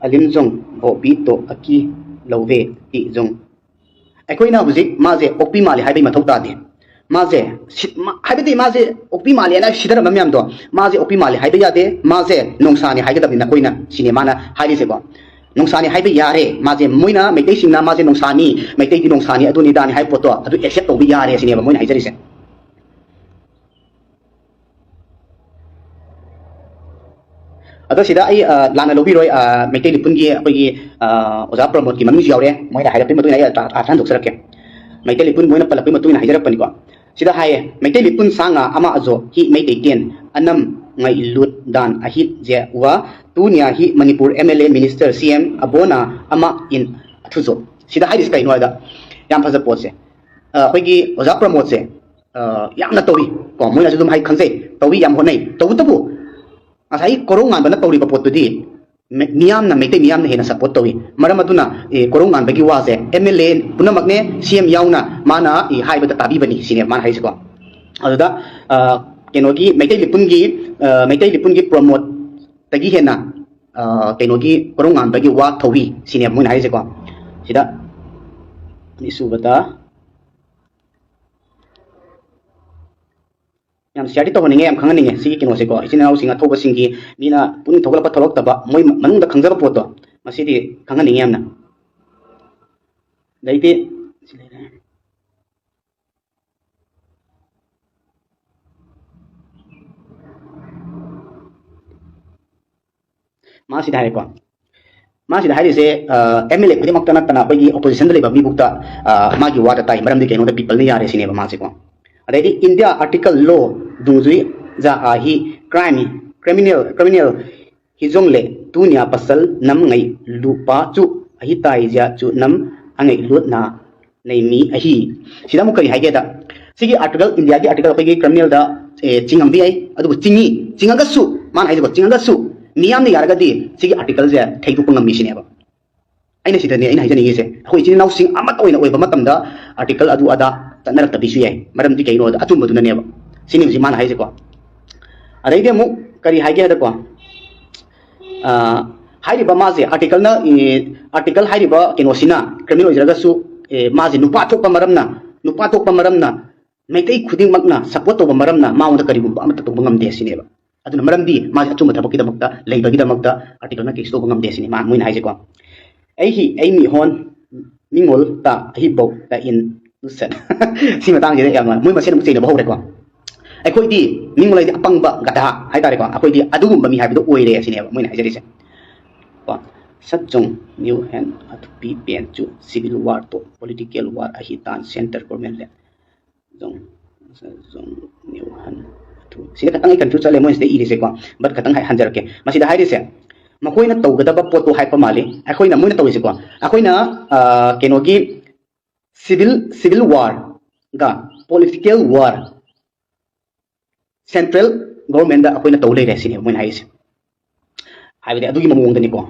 ꯑꯂꯤꯝꯖꯣꯡ ꯕꯣꯕꯤ ꯇꯣ ꯑꯀꯤ ꯂꯧꯋꯦ ꯇꯤ ꯖꯣꯡ꯫ ꯑꯩꯈꯣꯏꯅ ꯍꯧꯖꯤꯛ ꯃꯥꯁꯦ ꯑꯣꯛꯄꯤ ꯃꯥꯜꯂꯤ ꯍꯥꯏꯕꯒꯤ ꯃꯊꯧ ꯇꯥꯗꯦ꯫ ꯃꯥꯁꯦ ꯁꯤ-, ꯃꯥ-, ꯍꯥꯏꯕꯗꯤ ꯃꯥꯁꯦ ꯑꯣꯛꯄꯤ ꯃꯥꯜꯂꯤ ꯍꯥꯏꯅ ꯁꯤꯗꯔꯝꯕ ꯃꯌꯥꯝꯗꯣ, ꯃꯥꯁꯦ ꯑꯣꯛꯄꯤ ꯃꯥꯜꯂꯤ ꯍꯥꯏꯕ ꯌꯥꯗꯦ, ꯃꯥꯁꯦ ꯅꯣꯡꯁꯥꯅꯤ ꯍꯥꯏꯒꯗꯕꯅꯤ ꯅꯈꯣꯏꯅ, ꯁꯤꯅꯦ ꯃꯥꯅ ꯍꯥꯏꯔꯤꯁꯦꯀꯣ꯫ ꯅꯣꯡꯁꯥꯅꯤ ꯍꯥꯏꯕ ꯌꯥꯔꯦ, ꯃꯥꯁꯦ, ꯃꯣꯏꯅ ꯃꯩꯇꯩꯁꯤꯡꯅ ꯃꯥꯁꯦ ꯅꯣꯡꯁꯥꯅꯤ, ꯃꯩꯇꯩꯗꯤ ꯅꯣꯡꯁꯥꯅꯤ, ꯑꯗꯨꯅꯤ ꯑꯗꯥꯅꯤ ꯍꯥꯏꯕ ꯄꯣꯠꯇꯣ ꯑꯗꯨ ꯑꯦꯛꯁꯦꯞ ꯇꯧꯕ ꯌꯥꯔꯦ ꯁꯤꯅꯦꯕ ꯃꯣꯏꯅ ꯍꯥꯏꯖꯔꯤꯁꯦ꯫ ꯑꯗꯣ ꯁꯤꯗ ꯑꯩ, ꯑ, ꯂꯥꯟꯅ ꯂꯧꯕꯤꯔꯣꯏ, ꯑ, ꯃꯩꯇꯩ ꯂꯤꯄꯨꯟꯒꯤ ꯑꯩꯈꯣꯏꯒꯤ, ꯑ, ꯑꯣꯖꯥ ꯄ꯭ꯔꯃꯣꯗꯀꯤ ꯃꯃꯤꯡꯁꯨ ꯌꯥꯎꯔꯦ, ꯃꯣꯏꯅ ꯍꯥꯏꯔꯛꯄꯒꯤ ꯃꯇꯨꯡ ꯏꯟꯅ ꯑꯩ ꯑꯥꯔꯊ ꯍꯟꯗꯣꯛꯆꯔꯛꯀꯦ꯫ ꯃꯩꯇꯩ ꯂꯤꯄꯨꯟ ꯃꯣꯏꯅ ꯄꯜꯂꯛꯄꯒꯤ ꯃꯇꯨꯡ ꯏꯟꯅ ꯍꯥꯏꯖꯔꯛꯄꯅꯤꯀꯣ꯫ ꯁꯤꯗ ꯍꯥꯏꯌꯦ, ꯃꯩꯇꯩ ꯂꯤꯄꯨꯟ ꯁꯥ ꯉꯥ ꯑꯃ ꯑꯖꯣ ꯍꯤ ꯃꯩꯇꯩ ꯇꯦꯟ ꯑꯅꯝ ꯉꯥꯏ ꯂꯨꯠ ꯗꯥꯟ ꯑꯍꯤꯠ ꯖꯦ ꯋꯥ ꯇꯨ ꯅ꯭ꯌꯥ ꯍꯤ Manipur M L A minister C M ꯑꯕꯣꯅ ꯑꯃ ꯏꯟ ꯑꯊꯨꯖꯣ꯫ ꯁꯤꯗ ꯍꯥꯏꯔꯤꯁꯤ ꯀꯩꯅꯣ ꯍꯥꯏꯗ, ꯌꯥꯝ ꯐꯖꯕ ꯄꯣꯠꯁꯦ, ꯑ, ꯑꯩꯈꯣꯏꯒꯤ ꯑꯣꯖꯥ ꯄ꯭ꯔꯃꯣꯗꯁꯦ, ꯑ, ꯌꯥꯝꯅ ꯇꯧꯏ ꯀꯣ, ꯃꯣꯏꯅꯁꯨ ꯑꯗꯨꯝ ꯍꯥꯏ ꯈꯪꯖꯩ, ꯇꯧꯏ, ꯌꯥꯝ ꯍꯣꯠꯅꯩ꯫ ꯇꯧꯕꯇꯕꯨ ꯉꯁꯥꯏ ꯀꯣꯔꯧꯉꯥꯟꯕꯅ ꯇꯧꯔꯤꯕ ꯄꯣꯠꯇꯨꯗꯤ ꯃꯤ-, ꯃꯤꯌꯥꯝꯅ, ꯃꯩꯇꯩ ꯃꯤꯌꯥꯝꯅ ꯍꯦꯟꯅ ꯁꯞꯄꯣꯔꯠ ꯇꯧꯏ꯫ ꯃꯔꯝ ꯑꯗꯨꯅ, ꯑꯦ, ꯀꯣꯔꯧꯉꯥꯟꯕꯒꯤ ꯋꯥꯁꯦ ꯑꯦꯝ ꯑꯦꯜ ꯑꯦ ꯄꯨꯝꯅꯃꯛꯅꯦ, ꯁꯤ ꯑꯦꯝ ꯌꯥꯎꯅ ꯃꯥꯅ, ꯑꯦ, ꯍꯥꯏꯕꯗ ꯇꯥꯕꯤꯕꯅꯤ ꯁꯤꯅꯦ ꯃꯥꯅ ꯍꯥꯏꯁꯤꯀꯣ꯫ ꯑꯗꯨꯗ, ꯑ, ꯀꯩꯅꯣꯒꯤ ꯃꯩꯇꯩ ꯂꯤꯄꯨꯟꯒꯤ, ꯑ, ꯃꯩꯇꯩ ꯂꯤꯄꯨꯟꯒꯤ ꯄ꯭ꯔꯃꯣꯗꯇꯒꯤ ꯍꯦꯟꯅ, ꯑ, ꯀꯩꯅꯣꯒꯤ ꯀꯣꯔꯧꯉꯥꯟꯕꯒꯤ ꯋꯥ ꯊꯧꯏ ꯁꯤꯅꯦ ꯃꯣꯏꯅ ꯍꯥꯏꯁꯦꯀꯣ꯫ ꯁꯤꯗ ꯑꯅꯤꯁꯨꯕꯗ ꯌꯥꯝ ꯁꯤꯌꯔꯗꯤ ꯇꯧꯍꯟꯅꯤꯡꯉꯦ, ꯌꯥꯝ ꯈꯪꯍꯟꯅꯤꯡꯉꯦ ꯁꯤꯒꯤ ꯀꯩꯅꯣꯁꯦꯀꯣ꯫ ꯏꯆꯤꯟ ꯏꯅꯥꯎꯁꯤꯡ ꯑꯊꯧꯕꯁꯤꯡꯒꯤ ꯃꯤꯅ ꯄꯨꯛꯅꯤꯡ ꯊꯧꯒꯠꯂꯛꯄ ꯊꯧꯒꯠꯂꯛꯇꯕ ꯃꯣꯏ ꯃꯅꯨꯡꯗ ꯈꯪꯖꯕ ꯄꯣꯠꯇꯣ, ꯃꯁꯤꯗꯤ ꯈꯪꯍꯟꯅꯤꯡꯉꯦ ꯌꯥꯝꯅ꯫ ꯑꯗꯩꯗꯤ ꯁꯤ ꯂꯩꯔꯦ꯫ ꯃꯥꯁꯤꯗ ꯍꯥꯏꯔꯦꯀꯣ꯫ ꯃꯥꯁꯤꯗ ꯍꯥꯏꯔꯤꯁꯦ ꯑꯦꯝ ꯑꯦꯜ ꯑꯦ ꯈꯨꯗꯤꯡꯃꯛꯇ ꯅꯠꯇꯅ ꯑꯩꯈꯣꯏꯒꯤ ꯑꯣꯄꯣꯖꯤꯁꯟꯗ ꯂꯩꯕ ꯃꯤꯕꯨꯛꯇ ꯃꯥꯒꯤ ꯋꯥꯗ ꯇꯥꯏ꯫ ꯃꯔꯝꯗꯤ ꯀꯩꯅꯣꯗ ꯄꯤꯄꯜꯅ ꯌꯥꯔꯦ ꯁꯤꯅꯦꯕ ꯃꯥꯁꯦꯀꯣ꯫ ꯑꯗꯩꯗꯤ ꯏꯟꯗꯤꯌꯥ ꯑꯥꯔꯇꯤꯀꯜ ꯂꯣ ꯗꯨꯡꯖꯨꯏ ꯖꯥ ꯑꯥ ꯍꯤ ꯀ꯭ꯔꯥꯏꯝ ꯀ꯭ꯔꯤꯃꯤꯅꯦꯜ ꯀ꯭ꯔꯤꯃꯤꯅꯦꯜ ꯍꯤꯖꯣꯡꯂꯦ ꯇꯨꯅꯤꯌꯥ ꯄꯁꯜ ꯅꯝ ꯉꯩ ꯂꯨꯄꯥ ꯆꯨ ꯑꯍꯤ ꯇꯥꯏ ꯖꯤꯌꯥ ꯆꯨ ꯅꯝ ꯑꯉꯩ ꯂꯨꯠꯅ ꯅꯩꯃꯤ ꯑꯍꯤ꯫ ꯁꯤꯗ ꯑꯃꯨꯛ ꯀꯔꯤ ꯍꯥꯏꯒꯦꯗ, ꯁꯤꯒꯤ ꯑꯥꯔꯇꯤꯀꯜ, ꯏꯟꯗꯤꯌꯥꯒꯤ ꯑꯥꯔꯇꯤꯀꯜ ꯑꯩꯈꯣꯏꯒꯤ ꯀ꯭ꯔꯤꯃꯤꯅꯦꯜꯗ ꯆꯤꯡꯉꯝꯕ ꯌꯥꯏ, ꯑꯗꯨꯕꯨ ꯆꯤꯡꯉꯤ, ꯆꯤꯡꯉꯒꯁꯨ, ꯃꯥꯅ ꯍꯥꯏꯁꯤꯀꯣ, ꯆꯤꯡꯉꯒꯁꯨ ꯃꯤꯌꯥꯝꯅ ꯌꯥꯔꯒꯗꯤ ꯁꯤꯒꯤ ꯑꯥꯔꯇꯤꯀꯜꯁꯦ ꯊꯩꯗꯣꯛꯄ ꯉꯝꯃꯤ ꯁꯤꯅꯦꯕ꯫ ꯑꯩꯅ ꯁꯤꯗꯅꯦ ꯑꯩꯅ ꯍꯥꯏꯖꯅꯤꯡꯉꯤꯁꯦ, ꯑꯩꯈꯣꯏ ꯏꯆꯤꯟ ꯏꯅꯥꯎꯁꯤꯡ ꯑꯃꯠꯇ ꯑꯣꯏꯅ ꯑꯣꯏꯕ ꯃꯇꯝꯗ ꯑꯥꯔꯇꯤꯀꯜ ꯑꯗꯨ ꯑꯗꯥ ꯆꯠꯅꯔꯛꯇꯕꯤꯁꯨ ꯌꯥꯏ꯫ ꯃꯔꯝꯗꯤ ꯀꯩꯒꯤꯅꯣꯗ ꯑꯆꯨꯝꯕꯗꯨꯅꯅꯦꯕ꯫ ꯁꯤꯅꯤ ꯍꯧꯖꯤꯛ ꯃꯥꯅ ꯍꯥꯏꯁꯦꯀꯣ꯫ ꯑꯗꯩꯗꯤ ꯑꯃꯨꯛ ꯀꯔꯤ ꯍꯥꯏꯒꯦ ꯍꯥꯏꯗꯀꯣ, ꯍꯥꯏꯔꯤꯕ ꯃꯥꯁꯦ ꯑꯥꯔꯇꯤꯀꯜꯅ, ꯑꯥꯔꯇꯤꯀꯜ ꯍꯥꯏꯔꯤꯕ ꯀꯩꯅꯣꯁꯤꯅ ꯀ꯭ꯔꯤꯃꯤꯅꯦꯜ ꯑꯣꯏꯖꯔꯒꯁꯨ, ꯃꯥꯁꯦ ꯅꯨꯄꯥ ꯊꯣꯛꯄ ꯃꯔꯝꯅ, ꯅꯨꯄꯥ ꯊꯣꯛꯄ ꯃꯔꯝꯅ ꯃꯩꯇꯩ ꯈꯨꯗꯤꯡꯃꯛꯅ ꯁꯞꯄꯣꯔꯠ ꯇꯧꯕ ꯃꯔꯝꯅ ꯃꯉꯣꯟꯗ ꯀꯔꯤꯒꯨꯝꯕ ꯑꯃꯠꯇ ꯇꯧꯕ ꯉꯝꯗꯦ ꯁꯤꯅꯦꯕ꯫ ꯑꯗꯨꯅ ꯃꯔꯝꯗꯤ ꯃꯥꯁꯦ ꯑꯆꯨꯝꯕ ꯊꯕꯛꯀꯤꯗꯃꯛꯇ ꯂꯩꯕꯒꯤꯗꯃꯛꯇ ꯑꯥꯔꯇꯤꯀꯜꯅ ꯀꯦꯁ ꯇꯧꯕ ꯉꯝꯗꯦ ꯁꯤꯅꯤ ꯃꯥ, ꯃꯣꯏꯅ ꯍꯥꯏꯁꯦꯀꯣ꯫ ꯑꯩꯍꯤ ꯑꯩ ꯃꯤꯍꯣꯟ ꯃꯤꯉꯣꯜ ꯇ ꯑꯍꯤꯕꯧ ꯇ ꯏꯟ ꯁꯤ ꯃꯇꯥꯡꯁꯤꯗ ꯌꯥꯝꯅ ꯃꯣꯏ ꯃꯁꯦꯟ ꯑꯃꯨꯛ ꯆꯩꯅꯕ ꯍꯧꯔꯦꯀꯣ꯫ ꯑꯩꯈꯣꯏꯗꯤ ꯃꯤꯉꯣꯟ ꯍꯥꯏꯗꯤ ꯑꯄꯪꯕ ꯒꯙꯥ ꯍꯥꯏꯇꯥꯔꯦꯀꯣ, ꯑꯩꯈꯣꯏꯗꯤ ꯑꯗꯨꯒꯨꯝꯕ ꯃꯤ ꯍꯥꯏꯕꯗꯣ ꯑꯣꯏꯔꯦ ꯁꯤꯅꯦꯕ ꯃꯣꯏꯅ ꯍꯥꯏꯖꯔꯤꯁꯦ꯫ ꯀꯣ, ꯁꯠꯆꯣꯡ ꯅ꯭ꯌꯨ ꯍꯦꯟ ꯑꯊꯨꯄꯤ ꯄꯦꯟ ꯆꯨ ꯁꯤꯚꯤꯜ ꯋꯥꯔ ꯇꯣ ꯄꯣꯂꯤꯇꯤꯀꯦꯜ ꯋꯥꯔ ꯑꯍꯤ ꯇꯥꯟ ꯁꯦꯟꯇꯔ ꯒꯣꯔꯃꯦꯟ ꯂꯦ ꯖꯣꯡ ꯖꯣꯡ ꯅ꯭ꯌꯨ ꯍꯟ ꯑꯊꯨ ꯁꯤꯗ ꯈꯇꯪ ꯑꯩ ꯀꯟꯐ꯭ꯌꯨꯁ ꯆꯠꯂꯦ ꯃꯣꯏꯁꯤꯗ ꯏꯔꯤꯁꯦꯀꯣ꯫ ꯕꯠ ꯈꯇꯪ ꯍꯥꯏ ꯍꯟꯖꯔꯛꯀꯦ꯫ ꯃꯁꯤꯗ ꯍꯥꯏꯔꯤꯁꯦ ꯃꯈꯣꯏꯅ ꯇꯧꯒꯗꯕ ꯄꯣꯠꯇꯣ ꯍꯥꯏꯔꯛꯄ ꯃꯥꯜꯂꯤ꯫ ꯑꯩꯈꯣꯏꯅ, ꯃꯣꯏꯅ ꯇꯧꯔꯤꯁꯦꯀꯣ, ꯑꯩꯈꯣꯏꯅ ꯀꯩꯅꯣꯒꯤ ꯁꯤꯚꯤꯜ ꯁꯤꯚꯤꯜ ꯋꯥꯔꯒ ꯄꯣꯂꯤꯇꯤꯀꯦꯜ ꯋꯥꯔ ꯁꯦꯟꯇ꯭ꯔꯦꯜ ꯒꯣꯔꯃꯦꯟꯗ ꯑꯩꯈꯣꯏꯅ ꯇꯧ ꯂꯩꯔꯦ ꯁꯤꯅꯦꯕ ꯃꯣꯏꯅ ꯍꯥꯏꯔꯤꯁꯦ꯫ ꯍꯥꯏꯕꯗꯤ ꯑꯗꯨꯒꯤ ꯃꯑꯣꯡꯗꯅꯤꯀꯣ꯫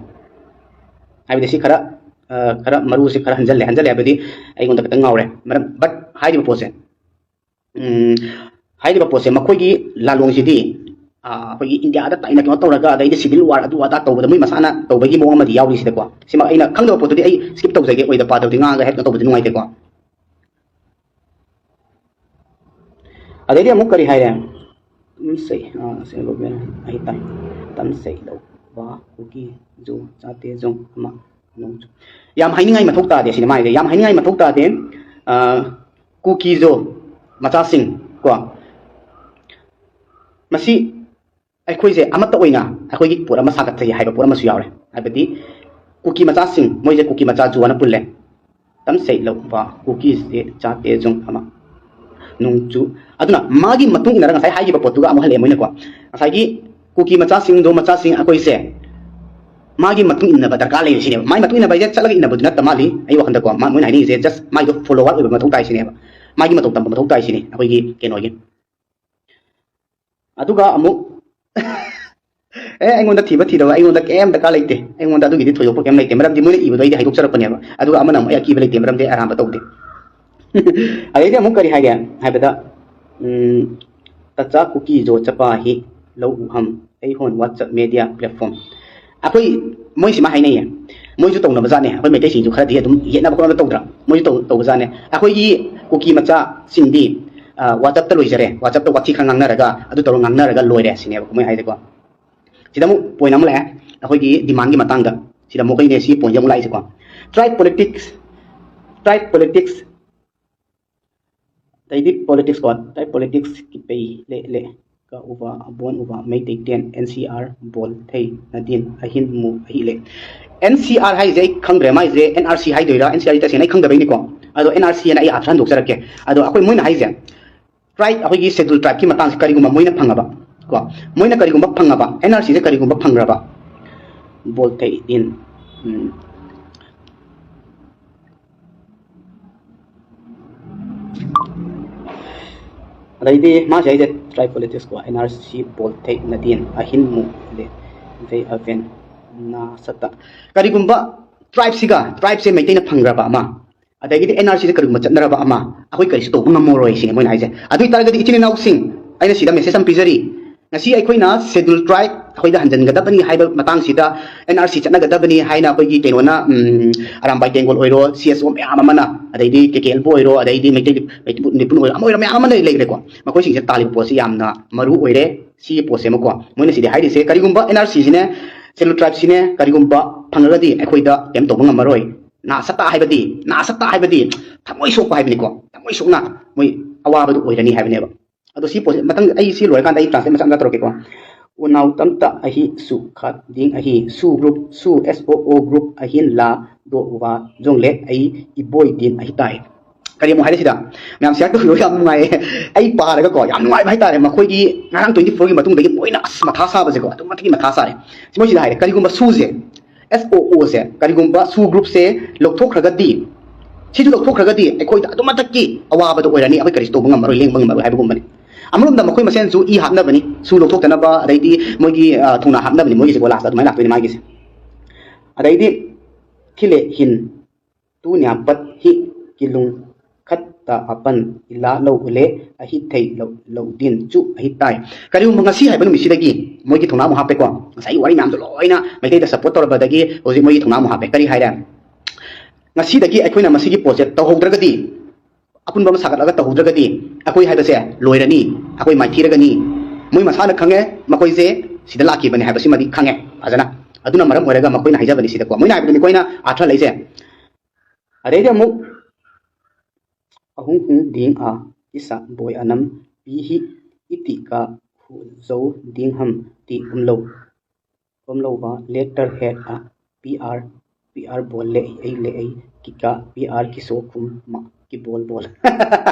ꯍꯥꯏꯕꯗꯤ ꯁꯤ ꯈꯔ ꯈꯔ ꯃꯔꯨꯁꯤ ꯈꯔ ꯍꯟꯖꯜꯂꯦ꯫ ꯍꯟꯖꯜꯂꯦ ꯍꯥꯏꯕꯗꯤ ꯑꯩꯉꯣꯟꯗ ꯈꯤꯇꯪ ꯉꯥꯎꯔꯦ꯫ ꯃꯔꯝ, ꯕꯠ ꯍꯥꯏꯔꯤꯕ ꯄꯣꯠꯁꯦ, ꯎꯝ, ꯍꯥꯏꯔꯤꯕ ꯄꯣꯠꯁꯦ ꯃꯈꯣꯏꯒꯤ ꯂꯥꯂꯣꯡꯁꯤꯗꯤ, ꯑꯩꯈꯣꯏꯒꯤ ꯏꯟꯗꯤꯌꯥꯗ ꯇꯥꯏꯅ ꯀꯩꯅꯣ ꯇꯧꯔꯒ, ꯑꯗꯩꯗꯤ ꯁꯤꯚꯤꯜ ꯋꯥꯔ ꯑꯗꯨ ꯑꯗꯥ ꯇꯧꯕꯗ ꯃꯣꯏ ꯃꯁꯥꯅ ꯇꯧꯕꯒꯤ ꯃꯑꯣꯡ ꯑꯃꯗꯤ ꯌꯥꯎꯔꯤ ꯁꯤꯗꯀꯣ꯫ ꯁꯤꯃ ꯑꯩꯅ ꯈꯪꯗꯕ ꯄꯣꯠꯇꯨꯗꯤ ꯑꯩ ꯁ꯭ꯀꯤꯞ ꯇꯧꯖꯒꯦ, ꯑꯣꯏꯗ ꯄꯥꯗꯕꯗꯤ ꯉꯥꯡꯉꯒ ꯍꯦꯛ ꯀꯩꯅꯣ ꯇꯧꯕꯗꯤ ꯅꯨꯡꯉꯥꯏꯇꯦꯀꯣ꯫ ꯑꯗꯩꯗꯤ ꯑꯃꯨꯛ ꯀꯔꯤ ꯍꯥꯏꯔꯦ? ꯇꯝꯁꯩ, ꯑ, ꯁꯦ ꯒꯣꯕꯦꯟ ꯑꯍꯤꯇꯥꯏ꯫ ꯇꯝꯁꯩ ꯂꯧꯕ ꯀꯨꯀꯤ ꯖꯨ ꯆꯥꯇꯦ ꯖꯨ ꯑꯃ ꯅꯣꯡ ꯆꯨ-, ꯌꯥꯝ ꯍꯥꯏꯅꯤꯡꯉꯥꯏ ꯃꯊꯧ ꯇꯥꯗꯦ ꯁꯤꯅꯦ ꯃꯥꯏꯁꯦ꯫ ꯌꯥꯝ ꯍꯥꯏꯅꯤꯡꯉꯥꯏ ꯃꯊꯧ ꯇꯥꯗꯦ꯫ ꯑ, ꯀꯨꯀꯤꯖꯣ ꯃꯆꯥꯁꯤꯡ ꯀꯣ, ꯃꯁꯤ ꯑꯩꯈꯣꯏꯁꯦ ꯑꯃꯠꯇ ꯑꯣꯏꯅ ꯑꯩꯈꯣꯏꯒꯤ ꯄꯣꯠ ꯑꯃ ꯁꯥꯒꯠꯆꯩ ꯍꯥꯏꯕ ꯄꯣꯠ ꯑꯃꯁꯨ ꯌꯥꯎꯔꯦ꯫ ꯍꯥꯏꯕꯗꯤ ꯀꯨꯀꯤ ꯃꯆꯥꯁꯤꯡ, ꯃꯣꯏꯁꯦ ꯀꯨꯀꯤ ꯃꯆꯥ ꯖꯨ ꯍꯥꯏꯅ ꯄꯨꯜꯂꯦ꯫ ꯇꯝꯁꯩ ꯂꯧꯕ ꯀꯨꯀꯤꯁꯦ ꯆꯥꯇꯦ ꯖꯨꯡ ꯑꯃ ꯅꯣꯡꯆꯨ꯫ ꯑꯗꯨꯅ ꯃꯥꯒꯤ ꯃꯇꯨꯡ ꯏꯟꯅꯔꯒ ꯉꯁꯥꯏ ꯍꯥꯏꯈꯤꯕ ꯄꯣꯠꯇꯨꯒ ꯑꯃꯨꯛ ꯍꯜꯂꯛꯑꯦ ꯃꯣꯏꯅꯀꯣ꯫ ꯉꯁꯥꯏꯒꯤ ꯀꯨꯀꯤ ꯃꯆꯥꯁꯤꯡꯗꯣ, ꯃꯆꯥꯁꯤꯡ ꯑꯩꯈꯣꯏꯁꯦ ꯃꯥꯒꯤ ꯃꯇꯨꯡ ꯏꯟꯅꯕ ꯗꯔꯀꯥꯔ ꯂꯩꯔꯦ ꯁꯤꯅꯦꯕ꯫ ꯃꯥꯒꯤ ꯃꯇꯨꯡ ꯏꯟꯅꯕ ꯍꯥꯏꯁꯦ ꯆꯠꯂꯒ ꯏꯟꯅꯕꯗꯨ ꯅꯠꯇ ꯃꯥꯜꯂꯤ ꯑꯩ ꯋꯥꯈꯜꯗꯀꯣ꯫ ꯃꯥ-, ꯃꯣꯏꯅ ꯍꯥꯏꯅꯤꯡꯉꯤꯁꯦ just ꯃꯥꯒꯤꯗꯣ follower ꯑꯣꯏꯕ ꯃꯊꯧ ꯇꯥꯏ ꯁꯤꯅꯦꯕ꯫ ꯃꯥꯒꯤ ꯃꯇꯧ ꯇꯝꯕ ꯃꯊꯧ ꯇꯥꯏ ꯁꯤꯅꯤ ꯑꯩꯈꯣꯏꯒꯤ ꯀꯩꯅꯣꯒꯤ꯫ ꯑꯗꯨꯒ ꯑꯃꯨꯛ ꯑꯦ, ꯑꯩꯉꯣꯟꯗ ꯊꯤꯕ ꯊꯤꯗꯕ ꯑꯩꯉꯣꯟꯗ ꯀꯩꯝ ꯗꯔꯀꯥꯔ ꯂꯩꯇꯦ꯫ ꯑꯩꯉꯣꯟꯗ ꯑꯗꯨꯒꯤꯗꯤ ꯊꯣꯏꯗꯣꯛꯄ ꯀꯩꯝ ꯂꯩꯇꯦ꯫ ꯃꯔꯝꯗꯤ ꯃꯣꯏꯅ ꯏꯕꯗꯣ ꯑꯩꯗꯤ ꯍꯥꯏꯗꯣꯛꯆꯔꯛꯄꯅꯦꯕ꯫ ꯑꯗꯨꯒ ꯑꯃꯅ ꯑꯃꯨꯛ ꯑꯩ ꯑꯀꯤꯕ ꯂꯩꯇꯦ, ꯃꯔꯝꯗꯤ ꯑꯩ ꯑꯔꯥꯟꯕ ꯇꯧꯗꯦ꯫ ꯑꯗꯩꯗꯤ ꯑꯃꯨꯛ ꯀꯔꯤ ꯍꯥꯏꯒꯦ ꯍꯥꯏꯕꯗ, ꯎꯝ, ꯇꯆꯥ ꯀꯨꯀꯤ ꯖꯣ ꯆꯄꯥ ꯍꯤ ꯂꯧ ꯎꯍꯝ ꯑꯩ ꯍꯣꯟ WhatsApp media platform꯫ ꯑꯩꯈꯣꯏ ꯃꯣꯏꯁꯤꯃ ꯍꯥꯏꯅꯩꯌꯦ꯫ ꯃꯣꯏꯁꯨ ꯇꯧꯅꯕ ꯖꯥꯠꯅꯦ꯫ ꯑꯩꯈꯣꯏ ꯃꯩꯇꯩꯁꯤꯡꯁꯨ ꯈꯔꯗꯤ ꯑꯗꯨꯝ ꯌꯦꯠꯅꯕ ꯈꯣꯠꯅꯕ ꯇꯧꯗ꯭ꯔꯥ? ꯃꯣꯏꯁꯨ ꯇꯧ-, ꯇꯧꯕ ꯖꯥꯠꯅꯦ꯫ ꯑꯩꯈꯣꯏꯒꯤ ꯀꯨꯀꯤ ꯃꯆꯥꯁꯤꯡꯗꯤ, ꯑ, WhatsApp-ꯇ ꯂꯣꯏꯖꯔꯦ, WhatsApp-ꯇ ꯋꯥꯊꯤ ꯈꯔ ꯉꯥꯡꯅꯔꯒ, ꯑꯗꯨ ꯇꯧꯔ ꯉꯥꯡꯅꯔꯒ ꯂꯣꯏꯔꯦ ꯁꯤꯅꯦꯕ ꯃꯣꯏ ꯍꯥꯏꯁꯦꯀꯣ꯫ ꯁꯤꯗ ꯑꯃꯨꯛ point ꯑꯃ ꯂꯥꯛꯑꯦ, ꯑꯩꯈꯣꯏꯒꯤ demand-ꯒꯤ ꯃꯇꯥꯡꯗ꯫ ꯁꯤꯗ ꯑꯃꯨꯛ ꯑꯩꯈꯣꯏꯅꯦ ꯁꯤ point-ꯁꯦ ꯑꯃꯨꯛ ꯂꯥꯛꯏꯁꯦꯀꯣ꯫ Tribe politics, tribe politics, ꯑꯗꯩꯗꯤ politics ꯀꯣ, tribe politics ꯀꯤ ꯄꯩ ꯂꯦ ꯂꯦ ꯀ ꯎꯕ ꯑꯕꯣꯟ ꯎꯕ ꯃꯩꯇꯩ ꯇꯦꯟ NCR ꯕꯣꯜ ꯊꯩ ꯅꯗꯤꯟ ꯑꯍꯤꯟ ꯃꯨ ꯑꯍꯤ ꯂꯦ꯫ NCR ꯍꯥꯏꯁꯦ ꯑꯩ ꯈꯪꯗ꯭ꯔꯦ, ꯃꯥꯏꯁꯦ NRC ꯍꯥꯏꯗꯣꯏꯔꯥ NCR ꯇꯁꯦꯡꯅ ꯑꯩ ꯈꯪꯗꯕꯩꯅꯤꯀꯣ꯫ ꯑꯗꯣ NRC ꯑꯅ ꯑꯩ ꯑꯥꯊ꯭ꯔ ꯍꯟꯗꯣꯛꯆꯔꯛꯀꯦ꯫ ꯑꯗꯣ ꯑꯩꯈꯣꯏ ꯃꯣꯏꯅ ꯍꯥꯏꯁꯦ, tribe, ꯑꯩꯈꯣꯏꯒꯤ schedule tribe-ꯀꯤ ꯃꯇꯥꯡꯁꯦ ꯀꯔꯤꯒꯨꯝꯕ ꯃꯣꯏꯅ ꯐꯪꯉꯕ ꯀꯣ, ꯃꯣꯏꯅ ꯀꯔꯤꯒꯨꯝꯕ ꯐꯪꯉꯕ, NRC-ꯁꯦ ꯀꯔꯤꯒꯨꯝꯕ ꯐꯪꯈ꯭ꯔꯕ, ꯕꯣꯜ ꯊꯩ ꯗꯤꯟ, ꯎꯝ, ꯑꯗꯩꯗꯤ ꯃꯥꯁꯦ ꯍꯥꯏꯁꯦ tribe politics ꯀꯣ, NRC ꯕꯣꯜ ꯊꯩ ꯅꯗꯤꯟ ꯑꯍꯤꯟ ꯃꯨ ꯂꯦ ꯚꯦ ꯑꯚꯦꯟ ꯅꯥ ꯁꯠꯇ꯫ ꯀꯔꯤꯒꯨꯝꯕ tribe-ꯁꯤꯒ, tribe-ꯁꯦ ꯃꯩꯇꯩꯅ ꯐꯪꯈ꯭ꯔꯕ ꯑꯃ, ꯑꯗꯒꯤꯗꯤ NRC-ꯗ ꯀꯔꯤꯒꯨꯝꯕ ꯆꯠꯅꯔꯕ ꯑꯃ ꯑꯩꯈꯣꯏ ꯀꯔꯤꯁꯨ ꯇꯧꯕ ꯉꯝꯃꯔꯣꯏ ꯁꯤꯅꯤ ꯃꯣꯏꯅ ꯍꯥꯏꯁꯦ꯫ ꯑꯗꯨ ꯑꯣꯏꯇꯥꯔꯒꯗꯤ ꯏꯆꯤꯟ ꯏꯅꯥꯎꯁꯤꯡ, ꯑꯩꯅ ꯁꯤꯗ message ꯑꯃ ꯄꯤꯖꯔꯤ꯫ ꯉꯁꯤ ꯑꯩꯈꯣꯏꯅ schedule tribe ꯑꯩꯈꯣꯏꯗ ꯍꯟꯖꯤꯟꯒꯗꯕꯅꯤ ꯍꯥꯏꯕ ꯃꯇꯥꯡꯁꯤꯗ NRC ꯆꯠꯅꯒꯗꯕꯅꯤ ꯍꯥꯏꯅ ꯑꯩꯈꯣꯏꯒꯤ ꯀꯩꯅꯣꯅ, ꯎꯝ, ꯑꯔꯥꯝꯕꯥꯏ ꯇꯦꯡꯒꯣꯜ ꯑꯣꯏꯔꯣ, CSO ꯃꯌꯥꯝ ꯑꯃꯅ, ꯑꯗꯩꯗꯤ KKLꯕꯨ ꯑꯣꯏꯔꯣ, ꯑꯗꯩꯗꯤ ꯃꯩꯇꯩ, ꯃꯩꯇꯩ ꯅꯤꯄꯨꯟ ꯑꯣꯏꯔꯣ, ꯑꯃ ꯑꯣꯏꯔꯣ, ꯃꯌꯥꯝ ꯑꯃ ꯂꯩ-, ꯂꯩꯈ꯭ꯔꯦꯀꯣ꯫ ꯃꯈꯣꯏꯁꯤꯡꯁꯦ ꯇꯥꯜꯂꯤꯕ ꯄꯣꯠꯁꯤ ꯌꯥꯝꯅ ꯃꯔꯨ ꯑꯣꯏꯔꯦ꯫ ꯁꯤꯒꯤ ꯄꯣꯠꯁꯦ ꯑꯃꯀꯣ꯫ ꯃꯣꯏꯅ ꯁꯤꯗꯤ ꯍꯥꯏꯔꯤꯁꯦ ꯀꯔꯤꯒꯨꯝꯕ NRC-ꯁꯤꯅꯦ, schedule tribe-ꯁꯤꯅꯦ ꯀꯔꯤꯒꯨꯝꯕ ꯐꯪꯉꯒꯗꯤ ꯑꯩꯈꯣꯏꯗ ꯀꯩꯝ ꯇꯧꯕ ꯉꯝꯃꯔꯣꯏ꯫ ꯅꯥ ꯁꯠꯇ ꯍꯥꯏꯕꯗꯤ, ꯅꯥ ꯁꯠꯇ ꯍꯥꯏꯕꯗꯤ ꯊꯃꯣꯏ ꯁꯣꯛꯄ ꯍꯥꯏꯕꯅꯤꯀꯣ꯫ ꯊꯃꯣꯏ ꯁꯣꯛꯅ ꯃꯣꯏ ꯑꯋꯥꯕꯗꯨ ꯑꯣꯏꯔꯅꯤ ꯍꯥꯏꯕꯅꯦꯕ꯫ ꯑꯗꯣ ꯁꯤ ꯄꯣꯠꯁꯦ ꯃꯊꯪ ꯑꯩ ꯁꯤ ꯂꯣꯏꯔꯀꯥꯟꯗ ꯑꯩ translate ꯃꯆꯥ ꯃꯆꯥ ꯇꯧꯔꯛꯀꯦꯀꯣ꯫ ꯎꯅꯥꯎ ꯇꯝꯇ ꯑꯍꯤ ꯁꯨ ꯈꯥꯠ ꯗꯤꯡ ꯑꯍꯤ ꯁꯨ group ꯁꯨ S O O group ꯑꯍꯤꯟ ꯂꯥ ꯗꯣ ꯎꯕ ꯖꯣꯡꯂꯦꯠ ꯑꯩ ꯏꯕꯣꯏ ꯗꯤꯟ ꯑꯍꯤ ꯇꯥꯏ꯫ ꯀꯔꯤ ꯑꯃꯨꯛ ꯍꯥꯏꯔꯦ ꯁꯤꯗ? ꯃꯌꯥꯝ share ꯇꯧꯕꯤꯔꯣ, ꯌꯥꯝ ꯅꯨꯡꯉꯥꯏꯌꯦ꯫ ꯑꯩ ꯄꯥꯔꯒꯀꯣ ꯌꯥꯝ ꯅꯨꯡꯉꯥꯏꯕ ꯍꯥꯏꯇꯥꯔꯦ꯫ ꯃꯈꯣꯏꯒꯤ ꯉꯔꯥꯡ twenty fourꯒꯤ ꯃꯇꯨꯡꯗꯒꯤ ꯃꯣꯏꯅ ꯑꯁ ꯃꯊꯥ ꯁꯥꯕꯁꯦꯀꯣ, ꯑꯗꯨꯛ ꯃꯇꯤꯛ ꯃꯊꯥ ꯁꯥꯔꯦ꯫ ꯁꯤ ꯃꯣꯏꯁꯤꯗ ꯍꯥꯏꯔꯦ, ꯀꯔꯤꯒꯨꯝꯕ ꯁꯨꯁꯦ, S O O ꯁꯦ ꯀꯔꯤꯒꯨꯝꯕ ꯁꯨ groupꯁꯦ ꯂꯧꯊꯣꯛꯈ꯭ꯔꯒꯗꯤ, ꯁꯤꯁꯨ ꯂꯧꯊꯣꯛꯈ꯭ꯔꯒꯗꯤ ꯑꯩꯈꯣꯏꯗ ꯑꯗꯨꯛ ꯃꯊꯛꯀꯤ ꯑꯋꯥꯕꯗꯣ ꯑꯣꯏꯔꯅꯤ, ꯑꯩꯈꯣꯏ ꯀꯔꯤꯁꯨ ꯇꯧꯕ ꯉꯝꯃꯔꯣꯏ, ꯂꯦꯡꯕ ꯉꯝꯃꯔꯣꯏ ꯍꯥꯏꯕꯒꯨꯝꯕꯅꯤ꯫ ꯑꯃꯔꯣꯝꯗ ꯃꯈꯣꯏ ꯃꯁꯦꯟꯁꯨ ꯏ ꯍꯥꯞꯅꯕꯅꯤ, ꯁꯨ ꯂꯧꯊꯣꯛꯇꯅꯕ, ꯑꯗꯩꯗꯤ ꯃꯣꯏꯒꯤ ꯑ, ꯊꯧꯅꯥ ꯍꯥꯞꯅꯕꯅꯤ ꯃꯣꯏꯒꯤꯁꯦꯀꯣ, lastꯇ ꯑꯗꯨꯃꯥꯏꯅ ꯂꯥꯛꯇꯣꯏꯅꯤ ꯃꯥꯒꯤꯁꯦ꯫ ꯑꯗꯩꯗꯤ ꯈꯤꯂꯦ ꯍꯤꯟ ꯇꯨ ꯅ꯭ꯌꯥꯄꯠ ꯍꯤ ꯀꯤꯂꯨꯡ ꯈꯠꯇ ꯑꯄꯟ ꯏꯂꯥ ꯂꯧ ꯎꯂꯦ ꯑꯍꯤꯠ ꯊꯩ ꯂꯧ ꯂꯧ ꯗꯤꯟ ꯆꯨ ꯑꯍꯤꯠ ꯇꯥꯏ꯫ ꯀꯔꯤꯒꯨꯝꯕ ꯉꯁꯤ ꯍꯥꯏꯕ ꯅꯨꯃꯤꯠꯁꯤꯗꯒꯤ ꯃꯣꯏꯒꯤ ꯊꯧꯅꯥ ꯑꯃꯨꯛ ꯍꯥꯞꯄꯦꯀꯣ꯫ ꯉꯁꯥꯏꯒꯤ ꯋꯥꯔꯤ ꯃꯌꯥꯝꯗꯣ ꯂꯣꯏꯅ ꯃꯩꯇꯩꯗ support ꯇꯧꯔꯕꯗꯒꯤ ꯍꯧꯖꯤꯛ ꯃꯣꯏꯒꯤ ꯊꯧꯅꯥ ꯑꯃꯨꯛ ꯍꯥꯞꯄꯦ꯫ ꯀꯔꯤ ꯍꯥꯏꯔꯦ? ꯉꯁꯤꯗꯒꯤ ꯑꯩꯈꯣꯏꯅ ꯃꯁꯤꯒꯤ ꯄꯣꯠꯁꯦ ꯇꯧꯍꯧꯗ꯭ꯔꯒꯗꯤ, ꯑꯄꯨꯟꯕ ꯑꯃ ꯁꯥꯒꯠꯂꯒ ꯇꯧꯍꯧꯗ꯭ꯔꯒꯗꯤ ꯑꯩꯈꯣꯏ ꯍꯥꯏꯕꯁꯦ ꯂꯣꯏꯔꯅꯤ, ꯑꯩꯈꯣꯏ ꯃꯥꯏꯊꯤꯔꯒꯅꯤ꯫ ꯃꯣꯏ ꯃꯁꯥꯅ ꯈꯪꯉꯦ ꯃꯈꯣꯏꯁꯦ ꯁꯤꯗ ꯂꯥꯛꯈꯤꯕꯅꯦ ꯍꯥꯏꯕꯁꯤꯃꯗꯤ ꯈꯪꯉꯦ ꯐꯖꯅ꯫ ꯑꯗꯨꯅ ꯃꯔꯝ ꯑꯣꯏꯔꯒ ꯃꯈꯣꯏꯅ ꯍꯥꯏꯖꯕꯅꯤ ꯁꯤꯗꯀꯣ, ꯃꯣꯏꯅ ꯍꯥꯏꯕꯗꯨꯅꯤ ꯑꯩꯈꯣꯏꯅ ꯑꯥꯔꯊ ꯂꯩꯁꯦ꯫ ꯑꯗꯩꯗꯤ ꯑꯃꯨꯛ ꯑꯍꯨꯝ ꯍꯨꯝ ꯗꯤꯡ ꯑ ꯏꯁꯥ ꯕꯣꯏ ꯑꯅꯝ ꯄꯤ ꯍꯤ ꯏꯇꯤ ꯀ ꯍꯨ ꯖꯧ ꯗꯤꯡ ꯍꯝ ꯇꯤ ꯎꯝꯂꯧ ꯎꯝꯂꯧꯕ ꯂꯦꯇꯔ ꯍꯦꯠ ꯑ ꯄꯤ ꯑꯥꯔ ꯄꯤ ꯑꯥꯔ ꯕꯣꯜ ꯂꯦ ꯑꯩ ꯂꯦ ꯑꯩ ꯀꯤꯀꯥ ꯄꯤ ꯑꯥꯔ ꯀꯤꯁꯣ ꯈꯨꯝ ꯃ ꯀꯤꯕꯣꯜ ꯕꯣꯜ꯫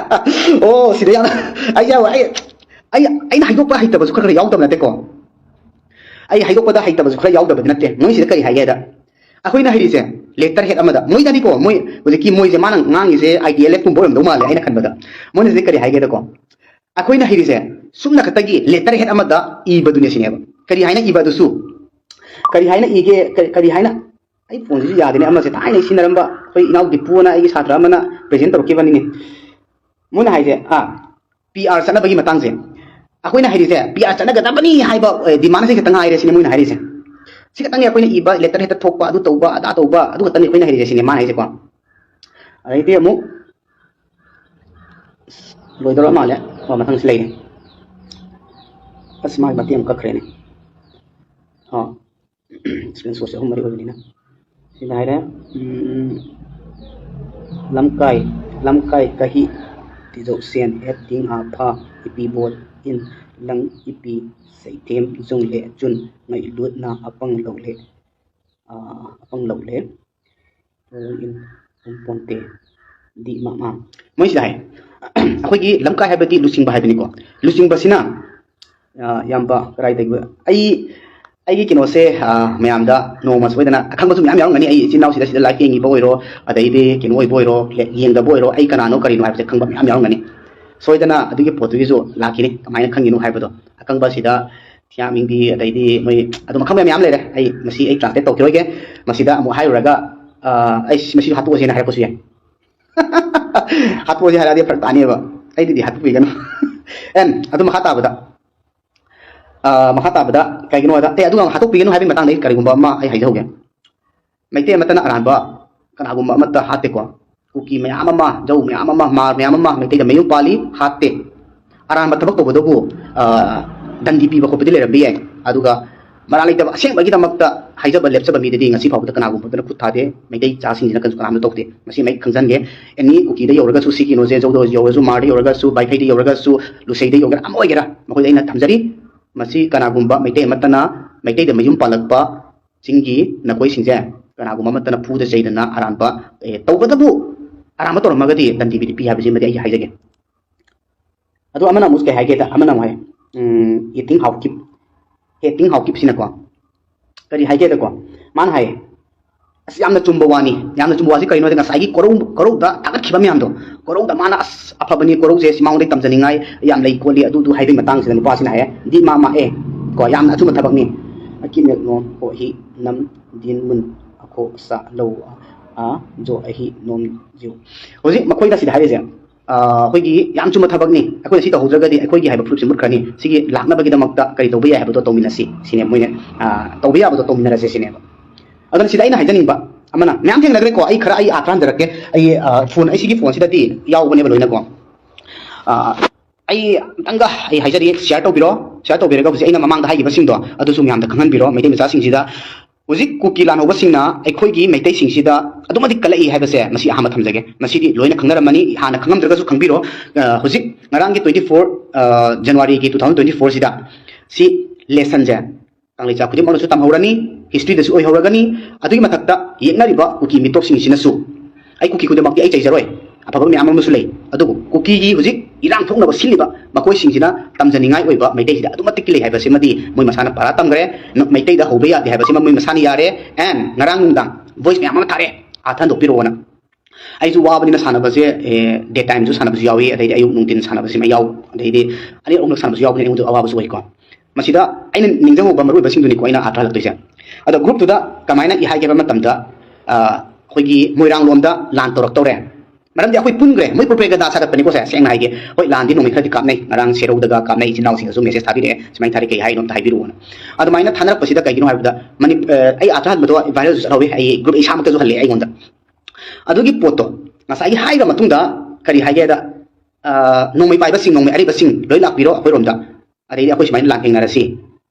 ꯑꯣ ꯁꯤꯗ ꯌꯥꯝ ꯑꯩ ꯌꯥꯎ ꯑꯩ ꯑꯩ ꯑꯩꯅ ꯍꯥꯏꯗꯣꯛꯄ ꯍꯩꯇꯕꯁꯨ ꯈꯔ ꯈꯔ ꯌꯥꯎꯗꯕ ꯅꯠꯇꯦꯀꯣ꯫ ꯑꯩ ꯍꯥꯏꯗꯣꯛꯄꯗ ꯍꯩꯇꯕꯁꯨ ꯈꯔ ꯌꯥꯎꯗꯕꯗꯤ ꯅꯠꯇꯦ꯫ ꯃꯣꯏꯁꯤꯗ ꯀꯔꯤ ꯍꯥꯏꯒꯦꯗ, ꯑꯩꯈꯣꯏꯅ ꯍꯩꯔꯤꯁꯦ ꯂꯦꯇꯔ ꯍꯦꯠ ꯑꯃꯗ, ꯃꯣꯏꯗꯅꯤꯀꯣ, ꯃꯣꯏ ꯍꯧꯖꯤꯛꯀꯤ ꯃꯣꯏꯁꯦ ꯃꯥꯅ ꯉꯥꯡꯉꯤꯁꯦ ꯑꯥꯏ ꯗꯤ ꯑꯦꯜ ꯑꯦꯐ ꯀꯨꯝꯕ ꯑꯣꯏꯔꯝꯗꯧ ꯃꯥꯜꯂꯦ ꯑꯩꯅ ꯈꯟꯕꯗ꯫ ꯃꯣꯏꯅ ꯍꯧꯖꯤꯛ ꯀꯔꯤ ꯍꯥꯏꯒꯦꯗꯀꯣ, ꯑꯩꯈꯣꯏꯅ ꯍꯩꯔꯤꯁꯦ ꯁꯨꯝꯅ ꯈꯛꯇꯒꯤ ꯂꯦꯇꯔ ꯍꯦꯠ ꯑꯃꯗ ꯏꯕꯗꯨꯅꯦ ꯁꯤꯅꯦꯕ꯫ ꯀꯔꯤ ꯍꯥꯏꯅ ꯏꯕ ꯑꯗꯨꯁꯨ? ꯀꯔꯤ ꯍꯥꯏꯅ ꯏꯒꯦ? ꯀꯔꯤ, ꯀꯔꯤ ꯍꯥꯏꯅ, ꯑꯩ ꯐꯣꯟꯁꯤꯁꯨ ꯌꯥꯗꯦꯅꯦ, ꯑꯃꯁꯦ ꯊꯥꯏꯅ ꯑꯩ ꯁꯤꯟꯅꯔꯝꯕ ꯑꯩꯈꯣꯏ ꯏꯅꯥꯎ ꯗꯤꯄꯨꯅ ꯑꯩꯒꯤ ꯁꯥꯇ꯭ꯔ ꯑꯃꯅ ꯄ꯭ꯔꯦꯖꯦꯟ ꯇꯧꯔꯛꯈꯤꯕꯅꯤꯅꯦ꯫ ꯃꯣꯏꯅ ꯍꯥꯏꯁꯦ, ꯑꯥ, ꯄꯤ ꯑꯥꯔ ꯆꯠꯅꯕꯒꯤ ꯃꯇꯥꯡꯁꯦ, ꯑꯩꯈꯣꯏꯅ ꯍꯥꯏꯔꯤꯁꯦ ꯄꯤ ꯑꯥꯔ ꯆꯠꯅꯒꯗꯕꯅꯤ ꯍꯥꯏꯕ, ꯑꯦ, ꯗꯤꯃꯥꯟ ꯑꯁꯤ ꯈꯛꯇ ꯉꯥꯏꯔꯦ ꯁꯤꯅꯦ ꯃꯣꯏꯅ ꯍꯥꯏꯔꯤꯁꯦ꯫ ꯁꯤ ꯈꯛꯇꯪꯅꯦ ꯑꯩꯈꯣꯏꯅ ꯏꯕ, ꯂꯦꯇꯔ ꯍꯦꯠꯇ ꯊꯣꯛꯄ, ꯑꯗꯨ ꯇꯧꯕ, ꯑꯗꯥ ꯇꯧꯕ, ꯑꯗꯨ ꯈꯛꯇꯅꯤ ꯑꯩꯈꯣꯏꯅ ꯍꯩꯔꯤꯁꯦ ꯁꯤꯅꯦ ꯃꯥꯅ ꯍꯥꯏꯁꯦꯀꯣ꯫ ꯑꯗꯩꯗꯤ ꯑꯃꯨꯛ ꯑꯁ, ꯂꯣꯏꯗꯧꯔ ꯃꯥꯜꯂꯦ꯫ ꯑꯣ, ꯃꯊꯪꯁꯤ ꯂꯩꯔꯦ꯫ ꯑꯁ, ꯃꯥꯒꯤ ꯃꯇꯦꯛ ꯑꯃ ꯀꯛꯈ꯭ꯔꯦꯅꯦ꯫ ꯑꯣ, screenshotꯁꯦ ꯑꯍꯨꯝ ꯃꯔꯤ ꯑꯣꯏꯕꯅꯤꯅ꯫ ꯁꯤꯗ ꯍꯥꯏꯔꯦ, ꯎꯝ, ꯂꯝꯀꯥꯏ, ꯂꯝꯀꯥꯏ ꯀꯍꯤ ꯇꯤꯖꯧꯁꯦꯟ ꯑꯦꯠ ꯇꯤꯡ ꯑꯥ ꯐꯥ ꯏꯄꯤ ꯕꯣꯜ꯫ ꯏꯟ ꯂꯪ ꯏꯄꯤ ꯁꯩꯊꯦꯝ ꯖꯨꯡꯂꯦ ꯖꯨꯟ ꯉꯩ ꯂꯨꯠꯅ ꯑꯄꯪ ꯂꯧꯂꯦ, ꯑꯥ, ꯑꯄꯪ ꯂꯧꯂꯦ꯫ ꯏꯟ ꯄꯣꯟꯇꯦ꯫ ꯗꯤ ꯃꯃꯥ꯫ ꯃꯣꯏꯁꯤꯗ ꯍꯥꯏ, ꯑꯩꯈꯣꯏꯒꯤ ꯂꯝꯀꯥꯏ ꯍꯥꯏꯕꯗꯤ ꯂꯨꯆꯤꯡꯕ ꯍꯥꯏꯕꯅꯤꯀꯣ꯫ ꯂꯨꯆꯤꯡꯕꯁꯤꯅ, ꯑ, ꯏꯌꯥꯝꯕ ꯀꯗꯥꯏꯗꯒꯤ, ꯑꯩ, ꯑꯩꯒꯤ ꯀꯩꯅꯣꯁꯦ, ꯑ, ꯃꯌꯥꯝꯗ ꯅꯣꯡꯃ ꯁꯣꯏꯗꯅ ꯑꯈꯪꯕꯁꯨ ꯃꯌꯥꯝ ꯌꯥꯎꯔꯝꯒꯅꯤ꯫ ꯑꯩ ꯏꯆꯤꯟ ꯏꯅꯥꯎꯁꯤꯗ, ꯁꯤꯗ live ꯌꯦꯡꯉꯤꯕ ꯑꯣꯏꯔꯣ, ꯑꯗꯩꯗꯤ ꯀꯩꯅꯣ ꯑꯣꯏꯕ ꯑꯣꯏꯔꯣ, ꯂꯦ-, ꯌꯦꯡꯗꯕ ꯑꯣꯏꯔꯣ, ꯑꯩ ꯀꯅꯥꯅꯣ ꯀꯔꯤꯅꯣ ꯍꯥꯏꯕꯁꯦ ꯈꯪꯕ ꯃꯌꯥꯝ ꯌꯥꯎꯔꯝꯒꯅꯤ꯫ ꯁꯣꯏꯗꯅ ꯑꯗꯨꯒꯤ ꯄꯣꯠꯇꯨꯒꯤꯁꯨ ꯂꯥꯛꯈꯤꯅꯤ꯫ ꯀꯃꯥꯏꯅ ꯈꯪꯉꯤꯅꯣ ꯍꯥꯏꯕꯗꯣ, ꯑꯈꯪꯕꯁꯤꯗ ꯊꯤꯌꯥꯝ ꯏꯪꯕꯤ, ꯑꯗꯩꯗꯤ ꯃꯣꯏ ꯑꯗꯨꯝ ꯑꯈꯪꯕ ꯃꯌꯥꯝ ꯂꯩꯔꯦ꯫ ꯑꯩ ꯃꯁꯤ ꯑꯩ translate ꯇꯧꯈꯤꯔꯣꯏꯒꯦ꯫ ꯃꯁꯤꯗ ꯑꯃꯨꯛ ꯍꯥꯏꯔꯨꯔꯒ, ꯑ, ꯑꯩ ꯃꯁꯤꯁꯨ ꯍꯥꯠꯇꯣꯛꯑꯁꯦꯅ ꯍꯥꯏꯔꯛꯄꯁꯨ ꯌꯥꯏ꯫ ꯍꯥꯠꯇꯣꯛꯑꯁꯦ ꯍꯥꯏꯔꯛꯑꯗꯤ ꯐꯔꯛ ꯇꯥꯅꯦꯕ꯫ ꯑꯩꯗꯤꯗꯤ ꯍꯥꯠꯇꯣꯛꯄꯤꯒꯅꯨ꯫ ꯑꯦꯟ, ꯑꯗꯨ ꯃꯈꯥ ꯇꯥꯕꯗ, ꯑ, ꯃꯈꯥ ꯇꯥꯕꯗ ꯀꯩꯒꯤꯅꯣ ꯍꯥꯏꯗ, ꯑꯦ, ꯑꯗꯨꯒ ꯍꯥꯠꯇꯣꯛꯄꯤꯒꯅꯨ ꯍꯥꯏꯕꯒꯤ ꯃꯇꯥꯡꯗ ꯑꯩ ꯀꯔꯤꯒꯨꯝꯕ ꯑꯃ ꯑꯩ ꯍꯥꯏꯖꯍꯧꯒꯦ꯫ ꯃꯩꯇꯩ ꯑꯃꯠꯇꯅ ꯑꯔꯥꯟꯕ ꯀꯅꯥꯒꯨꯝꯕ ꯑꯃꯠꯇ ꯍꯥꯠꯇꯦꯀꯣ꯫ ꯀꯨꯀꯤ ꯃꯌꯥꯝ ꯑꯃ, ꯖꯧ ꯃꯌꯥꯝ ꯑꯃ, ꯃꯥꯔ ꯃꯌꯥꯝ ꯑꯃ ꯃꯩꯇꯩꯗ ꯃꯌꯨꯝ ꯄꯥꯜꯂꯤ, ꯍꯥꯠꯇꯦ꯫ ꯑꯔꯥꯟꯕ ꯊꯕꯛ ꯇꯧꯕꯗꯕꯨ, ꯑ, ꯗꯟꯗꯤ ꯄꯤꯕ ꯈꯣꯠꯄꯗꯤ ꯂꯩꯔꯝꯕ ꯌꯥꯏ꯫ ꯑꯗꯨꯒ ꯃꯔꯥꯜ ꯂꯩꯇꯕ ꯑꯁꯦꯡꯕꯒꯤꯗꯃꯛꯇ ꯍꯥꯏꯖꯕ ꯂꯦꯞꯆꯕ ꯃꯤꯗꯗꯤ ꯉꯁꯤ ꯐꯥꯎꯕꯗ ꯀꯅꯥꯒꯨꯝꯕꯗꯅ ꯈꯨꯠ ꯊꯥꯗꯦ꯫ ꯃꯩꯇꯩ ꯆꯥꯁꯤꯡꯁꯤꯅ ꯀꯩꯁꯨ ꯀꯅꯥꯝꯇ ꯇꯧꯗꯦ꯫ ꯃꯁꯤ ꯑꯩ ꯈꯪꯖꯟꯒꯦ꯫ ꯑꯦꯅꯤ ꯀꯨꯀꯤꯗ ꯌꯧꯔꯒꯁꯨ, ꯁꯤ ꯀꯩꯅꯣꯁꯦ, ꯖꯧꯗ ꯌꯧꯔꯁꯨ, ꯃꯥꯔꯗ ꯌꯧꯔꯒꯁꯨ, ꯕꯥꯏꯈꯩꯗ ꯌꯧꯔꯒꯁꯨ, ꯂꯨꯁꯩꯗ ꯌꯧꯒꯦꯔꯥ, ꯑꯃ ꯑꯣꯏꯒꯦꯔꯥ, ꯃꯈꯣꯏꯗ ꯑꯩꯅ ꯊꯝꯖꯔꯤ꯫ ꯃꯁꯤ ꯀꯅꯥꯒꯨꯝꯕ ꯃꯩꯇꯩ ꯑꯃꯠꯇꯅ ꯃꯩꯇꯩꯗ ꯃꯌꯨꯝ ꯄꯥꯜꯂꯛꯄ ꯆꯤꯡꯒꯤ ꯅꯈꯣꯏꯁꯤꯡꯁꯦ ꯀꯅꯥꯒꯨꯝꯕ ꯑꯃꯠꯇꯅ ꯐꯨꯗ ꯆꯩꯗꯅ ꯑꯔꯥꯟꯕ, ꯑꯦ, ꯇꯧꯕꯇꯕꯨ ꯑꯔꯥꯟꯕ ꯇꯧꯔꯝꯃꯒꯗꯤ ꯗꯟꯗꯤ ꯄꯤꯗꯤ ꯄꯤ ꯍꯥꯏꯕꯁꯤꯃꯗꯤ ꯑꯩ ꯍꯥꯏꯖꯒꯦ꯫ ꯑꯗꯣ ꯑꯃꯅ ꯑꯃꯨꯛ ꯀꯩ ꯍꯥꯏꯒꯦꯗ, ꯑꯃꯅ ꯑꯃꯨꯛ ꯍꯥꯏ, ꯎꯝ, ꯍꯦꯇꯤꯡ ꯍꯥꯎꯀꯤꯞ, ꯍꯦꯇꯤꯡ ꯍꯥꯎꯀꯤꯞꯁꯤꯅꯀꯣ ꯀꯔꯤ ꯍꯥꯏꯒꯦꯗꯀꯣ, ꯃꯥꯅ ꯍꯥꯏ, ꯑꯁ, ꯌꯥꯝꯅ ꯆꯨꯝꯕ ꯋꯥꯅꯤ꯫ ꯌꯥꯝꯅ ꯆꯨꯝꯕ ꯋꯥꯁꯤ ꯀꯔꯤꯅꯣ ꯍꯥꯏꯗ, ꯉꯁꯥꯏꯒꯤ ꯀꯣꯔꯧ, ꯀꯣꯔꯧꯗ ꯊꯥꯒꯠꯈꯤꯕ ꯃꯌꯥꯝꯗꯣ, ꯀꯣꯔꯧꯗ ꯃꯥꯅ, "ꯑꯁ, ꯑꯐꯕꯅꯤ, ꯀꯣꯔꯧꯁꯦ ꯁꯤ ꯃꯉꯣꯟꯗ ꯇꯝꯖꯅꯤꯡꯉꯥꯏ ꯌꯥꯝ ꯂꯩ ꯈꯣꯠꯂꯤ", ꯑꯗꯨꯗꯨ ꯍꯥꯏꯕꯒꯤ ꯃꯇꯥꯡꯁꯤꯗ ꯅꯨꯄꯥꯁꯤꯅ ꯍꯥꯏꯌꯦ, "ꯗꯤ ꯃꯥ ꯃꯥ ꯑꯦ, ꯀꯣ, ꯌꯥꯝꯅ ꯑꯆꯨꯝꯕ ꯊꯕꯛꯅꯤ꯫ ꯑꯀꯤꯅꯦ ꯅꯣ ꯀꯣ ꯍꯤ ꯅꯝ ꯗꯤꯟ ꯃꯨꯟ ꯑꯈꯣ ꯁꯥ ꯂꯧ ꯑ ꯖꯣ ꯑꯍꯤ ꯅꯣꯝ ꯖꯤꯎ"꯫ ꯍꯧꯖꯤꯛ ꯃꯈꯣꯏꯅ ꯁꯤꯗ ꯍꯥꯏꯔꯤꯁꯦ, ꯑ, ꯑꯩꯈꯣꯏꯒꯤ ꯌꯥꯝ ꯆꯨꯝꯕ ꯊꯕꯛꯅꯤ꯫ ꯑꯩꯈꯣꯏꯅ ꯁꯤ ꯇꯧꯍꯧꯗ꯭ꯔꯒꯗꯤ ꯑꯩꯈꯣꯏꯒꯤ ꯍꯥꯏꯕ ꯐꯨꯔꯨꯞꯁꯦ ꯃꯨꯠꯈ꯭ꯔꯅꯤ꯫ ꯁꯤꯒꯤ ꯂꯥꯛꯅꯕꯒꯤꯗꯃꯛꯇ ꯀꯔꯤ ꯇꯧꯕ ꯌꯥꯏ ꯍꯥꯏꯕꯗꯣ ꯇꯧꯃꯤꯟꯅꯁꯤ ꯁꯤꯅꯦ ꯃꯣꯏꯅ, ꯑ, ꯇꯧꯕ ꯌꯥꯕꯗꯣ ꯇꯧꯃꯤꯟꯅꯔꯁꯦ ꯁꯤꯅꯦꯕ꯫ ꯑꯗꯨꯅ ꯁꯤꯗ ꯑꯩꯅ ꯍꯥꯏꯖꯅꯤꯡꯕ ꯑꯃꯅ, ꯃꯌꯥꯝ ꯊꯦꯡꯅꯈ꯭ꯔꯦꯀꯣ, ꯑꯩ ꯈꯔ ꯑꯩ ꯑꯥꯊ꯭ꯔ ꯍꯟꯖꯔꯛꯀꯦ꯫ ꯑꯩ, ꯑ, phone, ꯑꯩ ꯁꯤꯒꯤ phoneꯁꯤꯗꯗꯤ ꯌꯥꯎꯕꯅꯦꯕ ꯂꯣꯏꯅꯀꯣ꯫ ꯑ, ꯑꯩ ꯑꯝꯇꯪꯒ ꯑꯩ ꯍꯥꯏꯖꯔꯤ, share ꯇꯧꯕꯤꯔꯣ꯫ Share ꯇꯧꯕꯤꯔꯒ ꯍꯧꯖꯤꯛ ꯑꯩꯅ ꯃꯃꯥꯡꯗ ꯍꯥꯏꯈꯤꯕꯁꯤꯡꯗꯣ ꯑꯗꯨꯁꯨ ꯃꯌꯥꯝꯗ ꯈꯪꯍꯟꯕꯤꯔꯣ꯫ ꯃꯩꯇꯩ ꯃꯆꯥꯁꯤꯡꯁꯤꯗ ꯍꯧꯖꯤꯛ ꯀꯨꯀꯤ ꯂꯥꯟꯍꯧꯕꯁꯤꯡꯅ ꯑꯩꯈꯣꯏꯒꯤ ꯃꯩꯇꯩꯁꯤꯡꯁꯤꯗ ꯑꯗꯨꯛ ꯃꯇꯤꯛ ꯀꯜꯂꯛꯏ ꯍꯥꯏꯕꯁꯦ ꯃꯁꯤ ꯑꯍꯥꯟꯕ ꯊꯝꯖꯒꯦ꯫ ꯃꯁꯤꯗꯤ ꯂꯣꯏꯅ ꯈꯪꯅꯔꯝꯃꯅꯤ, ꯍꯥꯟꯅ ꯈꯪꯉꯝꯗ꯭ꯔꯒꯁꯨ ꯈꯪꯕꯤꯔꯣ꯫ ꯑ, ꯍꯧꯖꯤꯛ ꯉꯔꯥꯡꯒꯤ twenty four, ꯑ, January ꯒꯤ two thousand twenty four ꯁꯤꯗ ꯁꯤ ꯂꯦꯁꯟꯁꯦ ꯀꯪꯂꯩꯆꯥ ꯈꯨꯗꯤꯡꯃꯛꯅꯁꯨ ꯇꯝꯍꯧꯔꯅꯤ, ꯍꯤꯁꯇ꯭ꯔꯤꯗꯁꯨ ꯑꯣꯏꯍꯧꯔꯒꯅꯤ꯫ ꯑꯗꯨꯒꯤ ꯃꯊꯛꯇ ꯌꯦꯛꯅꯔꯤꯕ ꯀꯨꯀꯤ ꯃꯤꯇꯣꯞꯁꯤꯡꯁꯤꯅꯁꯨ, ꯑꯩ ꯀꯨꯀꯤ ꯈꯨꯗꯤꯡꯃꯛꯇꯤ ꯑꯩ ꯆꯩꯖꯔꯣꯏ, ꯑꯐꯕ ꯃꯌꯥꯝ ꯑꯃꯁꯨ ꯂꯩ꯫ ꯑꯗꯨꯕꯨ ꯀꯨꯀꯤꯒꯤ ꯍꯧꯖꯤꯛ ꯏꯔꯥꯡ ꯊꯣꯛꯅꯕ ꯁꯤꯜꯂꯤꯕ ꯃꯈꯣꯏꯁꯤꯡꯁꯤꯅ ꯇꯝꯖꯅꯤꯡꯉꯥꯏ ꯑꯣꯏꯕ ꯃꯩꯇꯩꯁꯤꯗ ꯑꯗꯨꯛ ꯃꯇꯤꯛꯀꯤ ꯂꯩ ꯍꯥꯏꯕꯁꯤꯃꯗꯤ ꯃꯣꯏ ꯃꯁꯥꯅ ꯄꯔꯥ ꯇꯝꯈ꯭ꯔꯦ꯫ ꯅ-, ꯃꯩꯇꯩꯗ ꯍꯧꯕ ꯌꯥꯗꯦ ꯍꯥꯏꯕꯁꯤꯃ ꯃꯣꯏ ꯃꯁꯥꯅ ꯌꯥꯔꯦ꯫ And ꯉꯔꯥꯡ ꯅꯨꯡꯗꯥꯡ voice ꯃꯌꯥꯝ ꯑꯃ ꯊꯥꯔꯛꯑꯦ, ꯑꯥꯔꯊ ꯍꯟꯗꯣꯛꯄꯤꯔꯛꯑꯣꯅ꯫ ꯑꯩꯁꯨ ꯋꯥꯕꯅꯤꯅ ꯁꯥꯟꯅꯕꯁꯦ, ꯑꯦ, day time ꯁꯨ ꯁꯥꯟꯅꯕꯁꯨ ꯌꯥꯎꯏ, ꯑꯗꯩꯗꯤ ꯑꯌꯨꯛ ꯅꯨꯡꯊꯤꯟ ꯁꯥꯟꯅꯕꯁꯤꯃ ꯌꯥꯎ, ꯑꯗꯩꯗꯤ ꯑꯅꯤꯔꯛ ꯑꯍꯨꯝꯂꯛ ꯁꯥꯟꯅꯕꯁꯨ ꯌꯥꯎꯕꯅꯤꯅ ꯑꯩꯉꯣꯟꯗ ꯑꯋꯥꯕꯁꯨ ꯑꯣꯏꯀꯣ꯫ ꯃꯁꯤꯗ ꯑꯩꯅ ꯅꯤꯡꯁꯤꯡꯍꯧꯕ ꯃꯔꯨꯑꯣꯏꯕꯁꯤꯡꯗꯨꯅꯤꯀꯣ ꯑꯩꯅ ꯑꯥꯔꯊ ꯍꯜꯂꯛꯇꯣꯏꯁꯦ꯫ ꯑꯗꯣ group ꯇꯨꯗ ꯀꯃꯥꯏꯅ ꯏ ꯍꯥꯏꯒꯦ ꯍꯥꯏꯕ ꯃꯇꯝꯗ, ꯑ, ꯑꯩꯈꯣꯏꯒꯤ ꯃꯣꯏꯔꯥꯡꯂꯣꯝꯗ ꯂꯥꯟ ꯇꯧꯔꯛꯇꯧꯔꯦ, ꯃꯔꯝꯗꯤ ꯑꯩꯈꯣꯏ ꯄꯨꯟꯈ꯭ꯔꯦ꯫ ꯃꯣꯏ propaganda ꯁꯥꯒꯠꯄꯅꯤꯀꯣ ꯁꯦ, ꯁꯦꯡꯅ ꯍꯥꯏꯒꯦ꯫ ꯍꯣꯏ, ꯂꯥꯟꯗꯤ ꯅꯣꯡꯃꯩ ꯈꯔꯗꯤ ꯀꯥꯞꯅꯩ, ꯉꯔꯥꯡ ꯁꯦꯔꯧꯗꯒ ꯀꯥꯞꯅꯩ, ꯏꯆꯤꯟ ꯏꯅꯥꯎꯁꯤꯡꯅꯁꯨ message ꯊꯥꯕꯤꯔꯛꯑꯦ, ꯁꯨꯃꯥꯏꯅ ꯊꯥꯔꯛꯑꯦ, ꯀꯩ ꯍꯥꯏꯅꯣ ꯑꯝꯇ ꯍꯥꯏꯕꯤꯔꯛꯑꯣꯅ꯫ ꯑꯗꯨꯃꯥꯏꯅ ꯊꯥꯅꯔꯛꯄꯁꯤꯗ ꯀꯩꯒꯤꯅꯣ ꯍꯥꯏꯕꯗ, ꯃꯅꯤ-, ꯑ, ꯑꯩ ꯑꯥꯔꯊ ꯍꯟꯕꯗꯣ viral ꯁꯨ ꯆꯠꯍꯧꯋꯤ, ꯑꯩ group ꯏꯁꯥꯃꯛꯇꯁꯨ ꯍꯜꯂꯦ ꯑꯩꯉꯣꯟꯗ꯫ ꯑꯗꯨꯒꯤ ꯄꯣꯠꯇꯣ ꯉꯁꯥꯏꯒꯤ ꯍꯥꯏꯈ꯭ꯔ ꯃꯇꯨꯡꯗ ꯀꯔꯤ ꯍꯥꯏꯒꯦꯗ, ꯑ, ꯅꯣꯡꯃꯩ ꯄꯥꯏꯕꯁꯤꯡ, ꯅꯣꯡꯃꯩ ꯑꯔꯤꯕꯁꯤꯡ ꯂꯣꯏ ꯂꯥꯛꯄꯤꯔꯣ ꯑꯩꯈꯣꯏꯔꯣꯝꯗ, ꯑꯗꯩꯗꯤ ꯑꯩꯈꯣꯏ ꯁꯨꯃꯥꯏꯅ ꯂꯥꯟ ꯊꯦꯡꯅꯔꯁꯤ,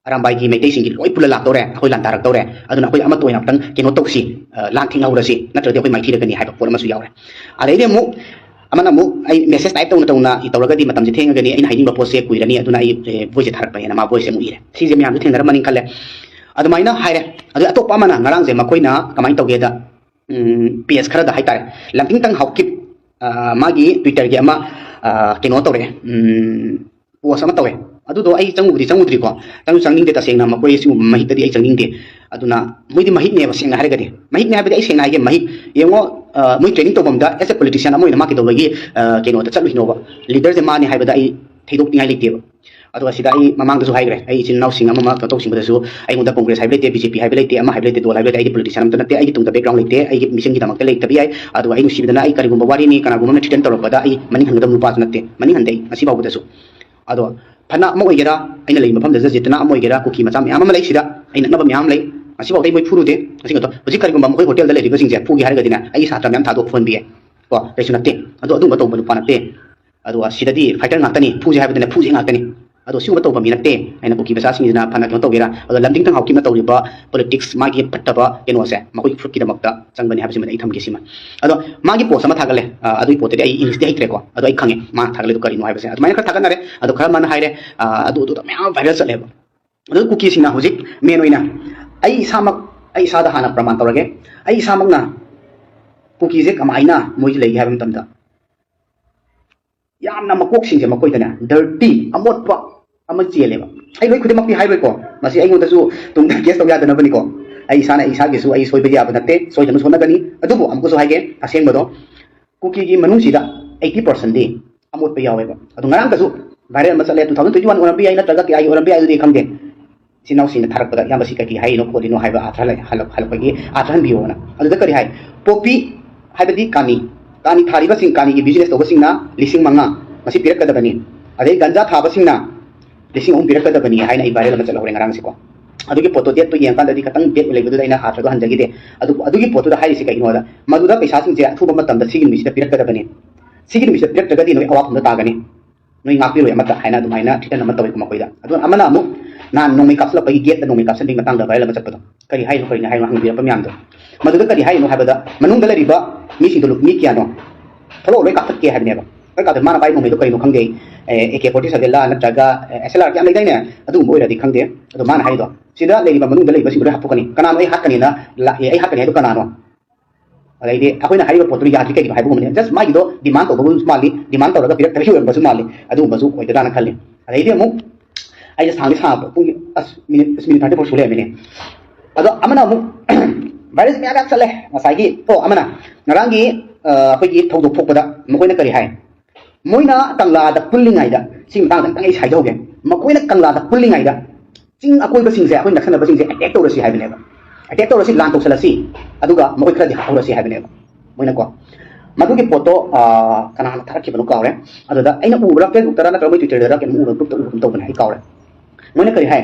ꯑꯔꯥꯝꯕꯥꯏꯒꯤ ꯃꯩꯇꯩꯁꯤꯡꯒꯤ ꯂꯣꯏ ꯄꯨꯜꯂ ꯂꯥꯛꯇꯧꯔꯦ, ꯑꯩꯈꯣꯏ ꯂꯥꯟ ꯇꯥꯔꯛꯇꯧꯔꯦ, ꯑꯗꯨꯅ ꯑꯩꯈꯣꯏ ꯑꯃꯠꯇ ꯑꯣꯏꯅ ꯑꯝꯇꯪ ꯀꯩꯅꯣ ꯇꯧꯁꯤ, ꯑ, ꯂꯥꯟ ꯊꯦꯡꯅꯍꯧꯔꯁꯤ, ꯅꯠꯇ꯭ꯔꯗꯤ ꯑꯩꯈꯣꯏ ꯃꯥꯏꯊꯤꯔꯛꯀꯅꯤ ꯍꯥꯏꯕ ꯄꯣꯠ ꯑꯃꯁꯨ ꯌꯥꯎꯔꯦ꯫ ꯑꯗꯩꯗꯤ ꯑꯃꯨꯛ ꯑꯃꯅ ꯑꯃꯨꯛ ꯑꯩ message type ꯇꯧꯅ ꯇꯧꯅ ꯇꯧꯔꯒꯗꯤ ꯃꯇꯝꯁꯦ ꯊꯦꯡꯉꯒꯅꯤ, ꯑꯩꯅ ꯍꯥꯏꯅꯤꯡꯕ ꯄꯣꯠꯁꯦ ꯀꯨꯏꯔꯅꯤ, ꯑꯗꯨꯅ ꯑꯩ, ꯑꯦ, voice ꯁꯦ ꯊꯥꯔꯛꯄꯅꯦꯅ ꯃꯥ voice ꯁꯦ ꯑꯃꯨꯛ ꯏꯔꯦ꯫ ꯁꯤꯁꯦ ꯃꯌꯥꯝꯁꯨ ꯊꯦꯡꯅꯔꯝꯃꯅꯤ ꯈꯜꯂꯦ꯫ ꯑꯗꯨꯃꯥꯏꯅ ꯍꯥꯏꯔꯦ꯫ ꯑꯗꯨ ꯑꯇꯣꯞꯄ ꯑꯃꯅ ꯉꯔꯥꯡꯁꯦ ꯃꯈꯣꯏꯅ ꯀꯃꯥꯏꯅ ꯇꯧꯒꯦꯗ, ꯎꯝ, page ꯈꯔꯗ ꯍꯥꯏꯇꯥꯔꯦ, ꯂꯝꯇꯤꯡꯇꯪ ꯍꯥꯎꯀꯤꯞ, ꯑ, ꯃꯥꯒꯤ Twitter ꯒꯤ ꯑꯃ, ꯑ, ꯀꯩꯅꯣ ꯇꯧꯔꯛꯑꯦ, ꯎꯝ, post ꯑꯃ ꯇꯧꯋꯦ꯫ ꯑꯗꯨꯗꯣ ꯑꯩ ꯆꯪꯉꯨꯕꯗꯤ ꯆꯪꯉꯨꯗ꯭ꯔꯤꯀꯣ, ꯆꯪꯁꯨ ꯆꯪꯅꯤꯡꯗꯦ ꯇꯁꯦꯡꯅ, ꯃꯈꯣꯏ ꯁꯤꯒꯨꯝꯕ ꯃꯍꯤꯛꯇꯗꯤ ꯑꯩ ꯆꯪꯅꯤꯡꯗꯦ꯫ ꯑꯗꯨꯅ ꯃꯣꯏꯗꯤ ꯃꯍꯤꯛꯅꯦꯕ, ꯁꯦꯡꯅ ꯍꯥꯏꯔꯒꯗꯤ ꯃꯍꯤꯛꯅꯦ ꯍꯥꯏꯕꯗꯤ ꯑꯩ ꯁꯦꯡꯅ ꯍꯥꯏꯒꯦ, ꯃꯍꯤꯛ ꯌꯦꯡꯉꯣ, ꯑ, ꯃꯣꯏ training ꯇꯧꯐꯝꯗ as a politician ꯑꯃ ꯑꯣꯏꯅ ꯃꯥ ꯀꯩꯗꯧꯕꯒꯤ, ꯑ, ꯀꯩꯅꯣꯗ ꯆꯠꯂꯨꯏꯅꯣꯕ? Leader ꯁꯦ ꯃꯥꯅꯦ ꯍꯥꯏꯕꯗ ꯑꯩ ꯊꯩꯗꯣꯛꯅꯤꯡꯉꯥꯏ ꯂꯩꯇꯦꯕ꯫ ꯑꯗꯨꯒ ꯁꯤꯗ ꯑꯩ ꯃꯃꯥꯡꯗꯁꯨ ꯍꯥꯏꯈ꯭ꯔꯦ, ꯑꯩ ꯏꯆꯤꯟ ꯏꯅꯥꯎꯁꯤꯡ ꯑꯃ ꯑꯃ ꯀꯩꯅꯣ ꯇꯧꯁꯤꯟꯕꯗꯁꯨ ꯑꯩꯉꯣꯟꯗ Congress ꯍꯥꯏꯕ ꯂꯩꯇꯦ, BJP ꯍꯥꯏꯕ ꯂꯩꯇꯦ, ꯑꯃ ꯍꯥꯏꯕ ꯂꯩꯇꯦ, ꯗꯣꯜ ꯍꯥꯏꯕ ꯂꯩꯇꯦ, ꯑꯩꯗꯤ politician ꯑꯝꯇ ꯅꯠꯇꯦ, ꯑꯩꯒꯤ ꯇꯨꯡꯗ background ꯂꯩꯇꯦ, ꯑꯩꯒꯤ mission ꯒꯤꯗꯃꯛꯇ ꯂꯩꯇꯕ ꯌꯥꯏ꯫ ꯑꯗꯨꯒ ꯑꯩ ꯅꯨꯡꯁꯤꯕꯗꯅ ꯑꯩ ꯀꯔꯤꯒꯨꯝꯕ ꯋꯥꯔꯤꯅꯤ, ꯀꯅꯥꯒꯨꯝꯕ ꯑꯃꯅ threaten ꯇꯧꯔꯛꯄꯗ ꯑꯩ ꯃꯅꯤꯡ ꯍꯟꯒꯗꯕ ꯅꯨꯄꯥꯁꯨ ꯅꯠꯇꯦ, ꯃꯅꯤꯡ ꯍꯟꯗꯦ ꯑꯩ ꯉꯁꯤ ꯐꯥꯎꯕꯗꯁꯨ꯫ ꯑꯗꯣ ꯐꯅ ꯑꯃ ꯑꯣꯏꯒꯦꯔꯥ, ꯑꯩꯅ ꯂꯩꯔꯤꯕ ꯃꯐꯝꯗ ꯖꯖꯤꯠꯇꯅ ꯑꯃ ꯑꯣꯏꯒꯦꯔꯥ, ꯀꯨꯀꯤ ꯃꯆꯥ ꯃꯌꯥꯝ ꯑꯃ ꯂꯩ ꯁꯤꯗ, ꯑꯩ ꯅꯛꯅꯕ ꯃꯌꯥꯝ ꯑꯃ ꯂꯩ, ꯉꯁꯤꯐꯥꯎꯗ ꯑꯩ ꯃꯣꯏ ꯐꯨꯔꯨꯗꯦ꯫ ꯉꯁꯤꯒꯗꯣ ꯍꯧꯖꯤꯛ ꯀꯔꯤꯒꯨꯝꯕ ꯃꯈꯣꯏ hotel ꯗ ꯂꯩꯔꯤꯕꯁꯤꯡꯁꯦ ꯐꯨꯒꯦ ꯍꯥꯏꯔꯒꯗꯤꯅꯦ, ꯑꯩꯒꯤ ꯁꯥꯇ꯭ꯔ ꯃꯌꯥꯝ ꯊꯥꯗꯣꯛ ꯐꯨꯍꯟꯕ ꯌꯥꯏ ꯀꯣ, ꯀꯩꯁꯨ ꯅꯠꯇꯦ꯫ ꯑꯗꯣ ꯑꯗꯨꯝꯕ ꯇꯧꯕ ꯅꯨꯄꯥ ꯅꯠꯇꯦ꯫ ꯑꯗꯨꯒ ꯁꯤꯗꯗꯤ fighter ꯉꯥꯛꯇꯅꯤ, ꯐꯨꯁꯦ ꯍꯥꯏꯕꯗꯅꯦ ꯐꯨꯁꯦ ꯉꯥꯛꯇꯅꯤ꯫ ꯑꯗꯣ ꯁꯤꯒꯨꯝꯕ ꯇꯧꯕ ꯃꯤ ꯅꯠꯇꯦ꯫ ꯑꯩꯅ ꯀꯨꯀꯤ ꯃꯆꯥꯁꯤꯡꯁꯤꯅ ꯐꯅ ꯀꯩꯅꯣ ꯇꯧꯒꯦꯔꯥ, ꯑꯗꯣ ꯂꯝꯗꯤꯡ ꯊꯪꯍꯥꯎꯀꯤꯞꯅ ꯇꯧꯔꯤꯕ ꯄꯣꯂꯤꯇꯤꯛꯁ, ꯃꯥꯒꯤ ꯐꯠꯇꯕ ꯀꯩꯅꯣꯁꯦ ꯃꯈꯣꯏꯒꯤ ꯐꯨꯔꯨꯞꯀꯤꯗꯃꯛꯇ ꯆꯪꯕꯅꯤ ꯍꯥꯏꯕꯁꯤꯃꯗꯤ ꯑꯩ ꯊꯝꯒꯦ꯫ ꯁꯤꯃ ꯑꯗꯣ ꯃꯥꯒꯤ ꯄꯣꯁ ꯑꯃ ꯊꯥꯒꯠꯂꯦ꯫ ꯑ, ꯑꯗꯨꯒꯤ ꯄꯣꯠꯇꯨꯗꯤ ꯑꯩ ꯏꯪꯂꯤꯁꯇꯤ ꯍꯩꯇ꯭ꯔꯦꯀꯣ, ꯑꯗꯣ ꯑꯩ ꯈꯪꯉꯦ ꯃꯥ ꯊꯥꯒꯠꯂꯤꯗꯣ ꯀꯔꯤꯅꯣ ꯍꯥꯏꯕꯁꯦ꯫ ꯑꯗꯨꯃꯥꯏꯅ ꯈꯔ ꯊꯥꯒꯠꯅꯔꯦ꯫ ꯑꯗꯣ ꯈꯔ ꯑꯃꯅ ꯍꯥꯏꯔꯦ, ꯑ, ꯑꯗꯨ ꯑꯗꯨꯗ ꯃꯌꯥꯝ ꯑꯃ ꯚꯥꯏꯔꯦꯜ ꯆꯠꯂꯦꯕ꯫ ꯑꯗꯨ ꯀꯨꯀꯤꯁꯤꯡꯅ ꯍꯧꯖꯤꯛ ꯃꯦꯟ ꯑꯣꯏꯅ ꯑꯩ ꯏꯁꯥꯃꯛ, ꯑꯩ ꯏꯁꯥꯗ ꯍꯥꯟꯅ ꯄ꯭ꯔꯃꯥꯟ ꯇꯧꯔꯒꯦ꯫ ꯑꯩ ꯏꯁꯥꯃꯛꯅ ꯀꯨꯀꯤꯁꯦ ꯀꯃꯥꯏꯅ ꯃꯣꯏꯁꯦ ꯂꯩꯒꯦ ꯍꯥꯏꯕ ꯃꯇꯝꯗ, ꯌꯥꯝꯅ ꯃꯀꯣꯛꯁꯤꯡꯁꯦ ꯃꯈꯣꯏꯗꯅꯦ ꯗꯔꯇꯤ, ꯑꯃꯣꯠꯄ ꯑꯃ ꯆꯦꯜꯂꯦꯕ꯫ ꯑꯩ ꯂꯣꯏ ꯈꯨꯗꯤꯡꯃꯛꯇꯤ ꯍꯥꯏꯔꯣꯏꯀꯣ, ꯃꯁꯤ ꯑꯩꯉꯣꯟꯗꯁꯨ ꯇꯨꯡꯗ ꯀꯦꯁ ꯇꯧ ꯌꯥꯗꯅꯕꯅꯤꯀꯣ꯫ ꯑꯩ ꯏꯁꯥꯅ ꯑꯩ ꯏꯁꯥꯒꯤꯁꯨ ꯑꯩ ꯁꯣꯏꯕ ꯌꯥꯕ ꯅꯠꯇꯦ, ꯁꯣꯏꯗꯅ ꯁꯣꯟꯅꯒꯅꯤ꯫ ꯑꯗꯨꯕꯨ ꯑꯃꯨꯛꯀꯁꯨ ꯍꯥꯏꯒꯦ, ꯑꯁꯦꯡꯕꯗꯣ ꯀꯨꯀꯤꯒꯤ ꯃꯅꯨꯡꯁꯤꯗ ꯑꯩꯠꯇꯤ ꯄꯥꯔꯁꯦꯟꯗꯤ ꯑꯃꯣꯠꯄ ꯌꯥꯎꯋꯦꯕ꯫ ꯑꯗꯣ ꯉꯔꯥꯡꯗꯁꯨ ꯚꯥꯏꯔꯦꯜ ꯑꯃ ꯆꯠꯂꯦ, ꯇꯨ ꯊꯥꯎꯖꯟ ꯇ꯭ꯋꯦꯟꯇꯤ ꯋꯥꯟ ꯑꯣꯏꯔꯝꯕ ꯌꯥꯏ, ꯅꯠꯇ꯭ꯔꯒ ꯀꯌꯥꯒꯤ ꯑꯣꯏꯔꯝꯕ ꯌꯥꯏ, ꯑꯗꯨꯗꯤ ꯈꯪꯗꯦ꯫ ꯏꯆꯤꯟ ꯏꯅꯥꯎꯁꯤꯡꯅ ꯊꯥꯔꯛꯄꯗ, "ꯏꯌꯥꯝꯕ, ꯁꯤ ꯀꯩꯀꯩ ꯍꯥꯏꯔꯤꯅꯣ ꯈꯣꯠꯂꯤꯅꯣ?" ꯍꯥꯏꯕ ꯑꯥꯔꯊ ꯍꯜꯂꯛ-, ꯍꯜꯂꯛ-, ꯍꯜꯂꯛꯄꯒꯤ ꯑꯥꯔꯊ ꯍꯟꯕꯤꯌꯣꯅ꯫ ꯑꯗꯨꯗ ꯀꯔꯤ ꯍꯥꯏ? ꯄꯣꯄꯤ ꯍꯥꯏꯕꯗꯤ ꯀꯥꯅꯤ, ꯀꯥꯅꯤ ꯊꯥꯔꯤꯕꯁꯤꯡ, ꯀꯥꯅꯤꯒꯤ ꯕꯤꯖꯤꯅꯦꯁ ꯇꯧꯕꯁꯤꯡꯅ ꯂꯤꯁꯤꯡ ꯃꯉꯥ ꯃꯁꯤ ꯄꯤꯔꯛꯀꯗꯕꯅꯤ꯫ ꯑꯗꯩ ꯒꯟꯖꯥ ꯊꯥꯕꯁꯤꯡꯅ ꯂꯤꯁꯤꯡ ꯑꯍꯨꯝ ꯄꯤꯔꯛꯀꯗꯕꯅꯤ ꯍꯥꯏꯅ ꯑꯩ ꯚꯥꯏꯔꯦꯜ ꯑꯃ ꯆꯠꯍꯧꯔꯦ ꯉꯔꯥꯡꯁꯦꯀꯣ꯫ ꯑꯗꯨꯒꯤ ꯄꯣꯠꯇꯣ ꯗꯦꯠꯇꯣ ꯌꯦꯡꯉꯀꯥꯟꯗꯗꯤ ꯈꯤꯇꯪ ꯗꯦꯠ ꯂꯩꯕꯗꯨꯗ ꯑꯩꯅ ꯑꯥꯔꯊꯗꯣ ꯍꯟꯖꯈꯤꯗꯦ꯫ ꯑꯗꯨ, ꯑꯗꯨꯒꯤ ꯄꯣꯠꯇꯨꯗ ꯍꯥꯏꯔꯤꯁꯤ ꯀꯩꯒꯤꯅꯣꯗ, ꯃꯗꯨꯗ ꯄꯩꯁꯥꯁꯤꯡꯁꯦ ꯑꯊꯨꯕ ꯃꯇꯝꯗ ꯁꯤꯒꯤ ꯅꯨꯃꯤꯠꯁꯤꯗ ꯄꯤꯔꯛꯀꯗꯕꯅꯤ꯫ ꯁꯤꯒꯤ ꯅꯨꯃꯤꯠꯁꯤꯗ ꯄꯤꯔꯛꯇ꯭ꯔꯒꯗꯤ ꯅꯣꯏ ꯑꯋꯥꯐꯝꯗ ꯇꯥꯒꯅꯤ, ꯅꯣꯏ ꯉꯥꯛꯄꯤꯔꯣꯏ ꯑꯃꯠꯇ ꯍꯥꯏꯅ ꯑꯗꯨꯃꯥꯏꯅ ꯊ꯭ꯔꯤꯇꯟ ꯑꯃ ꯇꯧꯋꯦꯀꯣ ꯃꯈꯣꯏꯗ꯫ ꯑꯗꯨꯒ ꯑꯃꯅ ꯑꯃꯨꯛ ꯅꯍꯥꯟ ꯅꯣꯡꯃꯩ ꯀꯥꯞꯁꯤꯜꯂꯛꯄꯒꯤ, ꯒꯦꯠꯇ ꯅꯣꯡꯃꯩ ꯀꯥꯞꯁꯤꯟꯕꯒꯤ ꯃꯇꯥꯡꯗ ꯚꯥꯏꯔꯦꯜ ꯑꯃ ꯆꯠꯄꯗꯣ, ꯀꯔꯤ ꯍꯥꯏꯅꯣ ꯀꯔꯤꯅꯣ ꯍꯥꯏꯅꯣ ꯍꯪꯕꯤꯔꯛꯄ ꯃꯌꯥꯝꯗꯣ, ꯃꯗꯨꯗ ꯀꯔꯤ ꯍꯥꯏꯅꯣ ꯍꯥꯏꯕꯗ, ꯃꯅꯨꯡꯗ ꯂꯩꯔꯤꯕ ꯃꯤꯁꯤꯡꯗꯣ ꯂꯨꯞ-, ꯃꯤ ꯀꯌꯥꯅꯣ? ꯊꯣꯛꯂꯛꯑꯣ, ꯂꯣꯏ ꯀꯥꯞꯊꯠꯀꯦ ꯍꯥꯏꯕꯅꯦꯕ꯫ ꯂꯣꯏ ꯀꯥꯞꯊꯠ-, ꯃꯥꯅ ꯄꯥꯏ ꯅꯣꯡꯃꯩꯗꯣ ꯀꯔꯤꯅꯣ ꯈꯪꯗꯦ, ꯑꯦ ꯀꯦ ꯐꯣꯔꯇꯤ ꯁꯚꯦꯟꯂ ꯅꯠꯇ꯭ꯔꯒ ꯑꯦꯁ ꯑꯦꯜ ꯑꯥꯔ ꯀꯌꯥꯝ ꯂꯩꯗꯥꯏꯅꯦ, ꯑꯗꯨꯒꯨꯝꯕ ꯑꯣꯏꯔꯗꯤ ꯈꯪꯗꯦ꯫ ꯑꯗꯣ ꯃꯥꯅ ꯍꯥꯏꯗꯣ, ꯁꯤꯗ ꯂꯩꯔꯤꯕ ꯃꯅꯨꯡꯗ ꯂꯩꯕꯁꯤꯡꯗꯣ ꯂꯣꯏ ꯍꯥꯠꯇꯣꯛꯀꯅꯤ꯫ ꯀꯅꯥꯅꯣ ꯑꯩ ꯍꯥꯠꯀꯅꯤꯅ ꯂꯥꯛꯑꯦ, ꯑꯩ ꯍꯥꯠꯀꯅꯤ ꯍꯥꯏꯗꯣ ꯀꯅꯥꯅꯣ? ꯑꯗꯩꯗꯤ ꯑꯩꯈꯣꯏꯅ ꯍꯥꯏꯔꯤꯕ ꯄꯣꯠꯇꯨ ꯌꯥꯗ꯭ꯔꯤ ꯀꯩꯒꯤꯅꯣ ꯍꯥꯏꯕꯒꯨꯝꯕꯅꯦ꯫ ꯖꯁ ꯃꯥꯒꯤꯗꯣ ꯗꯤꯃꯥꯟ ꯇꯧꯕꯒꯨꯝꯕꯁꯨ ꯃꯥꯜꯂꯤ, ꯗꯤꯃꯥꯟ ꯇꯧꯔꯒ ꯄꯤꯔꯛꯇꯕꯒꯤ ꯑꯣꯏꯔꯝꯕꯁꯨ ꯃꯥꯜꯂꯤ, ꯑꯗꯨꯒꯨꯝꯕꯁꯨ ꯑꯣꯏꯒꯗ꯭ꯔꯥꯅ ꯈꯜꯂꯤ꯫ ꯑꯗꯩꯗꯤ ꯑꯃꯨꯛ ꯑꯩꯁꯦ ꯁꯥꯡꯗꯤ ꯁꯥꯡꯕ, ꯄꯨꯡ, ꯑꯁ, ꯃꯤꯅꯤꯠ, ꯑꯁ, ꯃꯤꯅꯤꯠ ꯊꯥꯔꯇꯤ ꯐꯣꯔ ꯁꯨ ꯂꯩꯔꯝꯃꯤꯅꯦ꯫ ꯑꯗꯣ ꯑꯃꯅ ꯑꯃꯨꯛ ꯚꯥꯏꯔꯦꯜ ꯃꯌꯥꯝ ꯌꯥꯝ ꯆꯠꯂꯦ꯫ ꯉꯁꯥꯏꯒꯤ, ꯑꯣ, ꯑꯃꯅ ꯉꯔꯥꯡꯒꯤ, ꯑ, ꯑꯩꯈꯣꯏꯒꯤ ꯊꯧꯗꯣꯛ ꯊꯣꯛꯄꯗ ꯃꯈꯣꯏꯅ ꯀꯔꯤ ꯍꯥꯏ? ꯃꯣꯏꯅ ꯀꯪꯂꯥꯗ ꯄꯨꯜꯂꯤꯉꯩꯗ, ꯁꯤ ꯃꯇꯥꯡꯗ ꯑꯝꯇꯪ ꯑꯩ ꯁꯥꯏꯗꯍꯧꯒꯦ꯫ ꯃꯈꯣꯏꯅ ꯀꯪꯂꯥꯗ ꯄꯨꯜꯂꯤꯉꯩꯗ ꯆꯤꯡ ꯑꯀꯣꯏꯕꯁꯤꯡꯁꯦ, ꯑꯩꯈꯣꯏ ꯅꯛꯁꯟꯅꯕꯁꯤꯡꯁꯦ ꯑꯦꯇꯦꯛ ꯇꯧꯔꯁꯤ ꯍꯥꯏꯕꯅꯦꯕ꯫ ꯑꯦꯇꯦꯛ ꯇꯧꯔꯁꯤ, ꯂꯥꯟ ꯇꯧꯁꯜꯂꯁꯤ, ꯑꯗꯨꯒ ꯃꯈꯣꯏ ꯈꯔꯗꯤ ꯍꯥꯠꯍꯧꯔꯁꯤ ꯍꯥꯏꯕꯅꯦꯕ ꯃꯣꯏꯅꯀꯣ꯫ ꯃꯗꯨꯒꯤ ꯄꯣꯠꯇꯣ, ꯑꯥ, ꯀꯅꯥꯅ ꯊꯥꯔꯛꯈꯤꯕꯅꯣ ꯀꯥꯎꯔꯦ꯫ ꯑꯗꯨꯗ ꯑꯩꯅ ꯎꯕ꯭ꯔꯥ, ꯐꯦꯁꯕꯨꯛꯇꯔ ꯅꯠꯇ꯭ꯔꯒ ꯃꯣꯏ ꯇ꯭ꯋꯤꯇꯔꯗꯔ ꯀꯩꯅꯣꯝ ꯎꯕ, ꯒ꯭ꯔꯨꯞꯇ ꯎꯕ ꯑꯃ ꯇꯧꯕꯅꯦ, ꯑꯩ ꯀꯥꯎꯔꯦ꯫ ꯃꯣꯏꯅ ꯀꯔꯤ ꯍꯥꯏ?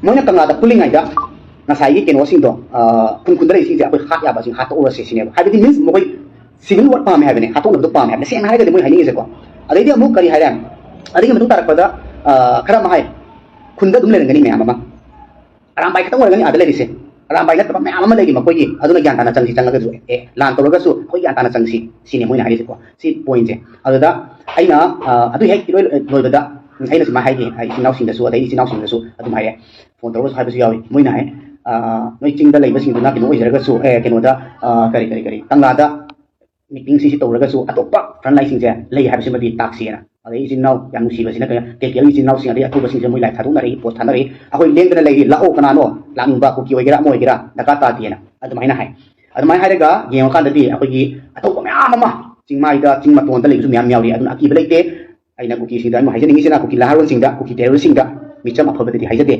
ꯃꯣꯏꯅ ꯀꯪꯂꯥꯗ ꯄꯨꯜꯂꯤꯉꯩꯗ ꯉꯁꯥꯏꯒꯤ ꯀꯩꯅꯣꯁꯤꯡꯗꯣ, ꯑꯥ, ꯈꯨꯟ ꯈꯨꯟꯗ ꯂꯩꯔꯤꯁꯤꯡꯁꯦ ꯑꯩꯈꯣꯏ ꯍꯥꯠ ꯌꯥꯕꯁꯤꯡ ꯍꯥꯠꯇꯣꯛꯎꯔꯁꯦ ꯁꯤꯅꯦꯕ꯫ ꯍꯥꯏꯕꯗꯤ ꯃꯤꯟꯁ ꯃꯈꯣꯏ ꯁꯤꯚꯤꯜ ꯋꯥꯔ ꯄꯥꯝꯃꯦ ꯍꯥꯏꯕꯅꯦ, ꯍꯥꯠꯇꯣꯛꯅꯕꯗꯣ ꯄꯥꯝꯃꯦ ꯍꯥꯏꯕꯅꯦ, ꯁꯦꯡꯅ ꯍꯥꯏꯔꯒꯗꯤ ꯃꯣꯏ ꯍꯥꯏꯅꯤꯡꯉꯤꯁꯦꯀꯣ꯫ ꯑꯗꯩꯗꯤ ꯑꯃꯨꯛ ꯀꯔꯤ ꯍꯥꯏꯔꯦ? ꯑꯗꯨꯒꯤ ꯃꯇꯨꯡ ꯇꯥꯔꯛꯄꯗ ꯑ, ꯈꯔ ꯑꯃ ꯍꯥꯏ, ꯈꯨꯟꯗ ꯑꯗꯨꯝ ꯂꯩꯔꯝꯒꯅꯤ ꯃꯌꯥꯝ ꯑꯃ꯫ ꯑꯔꯥꯝꯕꯥꯏ ꯈꯛꯇꯪ ꯑꯣꯏꯔꯝꯒꯅꯤ ꯑꯥꯗ ꯂꯩꯔꯤꯁꯦ꯫ ꯑꯔꯥꯝꯕꯥꯏ ꯅꯠꯇꯕ ꯃꯌꯥꯝ ꯑꯃ ꯂꯩꯔꯤ ꯃꯈꯣꯏꯒꯤ꯫ ꯑꯗꯨꯅ ꯒ꯭ꯌꯥꯟ ꯇꯥꯅ ꯆꯪꯁꯤ, ꯆꯪꯉꯒꯁꯨ꯫ ꯑꯦ, ꯂꯥꯟ ꯇꯧꯔꯒꯁꯨ ꯑꯩꯈꯣꯏ ꯒ꯭ꯌꯥꯟ ꯇꯥꯅ ꯆꯪꯁꯤ ꯁꯤꯅꯤ ꯃꯣꯏꯅ ꯍꯥꯏꯔꯤꯁꯦꯀꯣ꯫ ꯁꯤ ꯄꯣꯏꯟꯁꯦ꯫ ꯑꯗꯨꯗ ꯑꯩꯅ, ꯑ, ꯑꯗꯨ ꯍꯦꯛ ꯏꯔꯣꯏ ꯂꯣꯏꯕꯗ, ꯎꯝ, ꯑꯩꯅ ꯁꯨꯃꯥꯏꯅ ꯍꯥꯏꯒꯦ, ꯑꯩ ꯏꯆꯤꯟ ꯏꯅꯥꯎꯁꯤꯡꯗꯁꯨ, ꯑꯗꯩ ꯏꯆꯤꯟ ꯏꯅꯥꯎꯁꯤꯡꯗꯁꯨ ꯑꯗꯨꯝ ꯍꯥꯏꯔꯦ꯫ ꯐꯣꯟ ꯇꯧꯔꯒꯁꯨ ꯍꯥꯏꯕꯁꯨ ꯌꯥꯎꯏ꯫ ꯃꯣꯏꯅ ꯍꯥꯏ, "ꯑ, ꯅꯣꯏ ꯆꯤꯡꯗ ꯂꯩꯕꯁꯤꯡꯗꯨꯅ ꯀꯩꯅꯣ ꯑꯣꯏꯖꯔꯒꯁꯨ, ꯑꯦ, ꯀꯩꯅꯣꯗ, ꯑ, ꯀꯔꯤ, ꯀꯔꯤ, ꯀꯔꯤ, ꯀꯪꯂꯥꯗ ꯃꯤꯇꯤꯡꯁꯤꯁꯨ ꯇꯧꯔꯒꯁꯨ ꯑꯇꯣꯞꯄ ꯐ꯭ꯔꯟ ꯂꯥꯏꯟꯁꯤꯡꯁꯦ ꯂꯩ ꯍꯥꯏꯕꯁꯤꯃꯗꯤ ꯇꯥꯛꯁꯤꯅ"꯫ ꯑꯗꯩ ꯏꯆꯤꯟ ꯏꯅꯥꯎ ꯌꯥꯝ ꯅꯨꯡꯁꯤꯕꯁꯤꯅ ꯀꯩꯅꯣ, ꯇꯦꯀꯦꯜ ꯏꯆꯤꯟ ꯏꯅꯥꯎꯁꯤꯡ, ꯑꯗꯩ ꯑꯊꯧꯕꯁꯤꯡꯁꯦ ꯃꯣꯏ ꯂꯥꯏꯐ ꯊꯥꯗꯣꯛꯅꯔꯛꯏ, ꯄꯣꯠ ꯊꯥꯅꯔꯛꯏ, "ꯑꯩꯈꯣꯏ ꯂꯦꯡꯗꯅ ꯂꯩꯔꯤ, ꯂꯥꯛꯑꯣ, ꯀꯅꯥꯅꯣ ꯂꯥꯛꯅꯤꯡꯕ, ꯀꯨꯀꯤ ꯑꯣꯏꯒꯦꯔꯥ ꯑꯃ ꯑꯣꯏꯒꯦꯔꯥ ꯗꯔꯀꯥꯔ ꯇꯥꯗꯦꯅ"꯫ ꯑꯗꯨꯃꯥꯏꯅ ꯍꯥꯏ꯫ ꯑꯗꯨꯃꯥꯏꯅ ꯍꯥꯏꯔꯒ ꯌꯦꯡꯉꯀꯥꯟꯗꯗꯤ ꯑꯩꯈꯣꯏꯒꯤ ꯑꯊꯧꯕ ꯃꯌꯥꯝ ꯑꯃ ꯆꯤꯡꯃꯥꯏꯗ, ꯆꯤꯡ ꯃꯇꯣꯟꯗ ꯂꯩꯕꯁꯨ ꯃꯌꯥꯝ ꯌꯥꯎꯔꯤ꯫ ꯑꯗꯨꯅ ꯑꯀꯤꯕ ꯂꯩꯇꯦ꯫ ꯑꯩꯅ ꯀꯨꯀꯤꯁꯤꯡꯗ ꯑꯩꯅ ꯍꯥꯏꯖꯅꯤꯡꯉꯤꯁꯤꯅ, ꯀꯨꯀꯤ ꯅꯍꯥꯔꯣꯟꯁꯤꯡꯗ, ꯀꯨꯀꯤ ꯇꯦꯔꯣꯔꯤꯁꯁꯤꯡꯗ ꯃꯤꯆꯝ ꯑꯐꯕꯗꯗꯤ ꯍꯥꯏꯖꯗꯦ꯫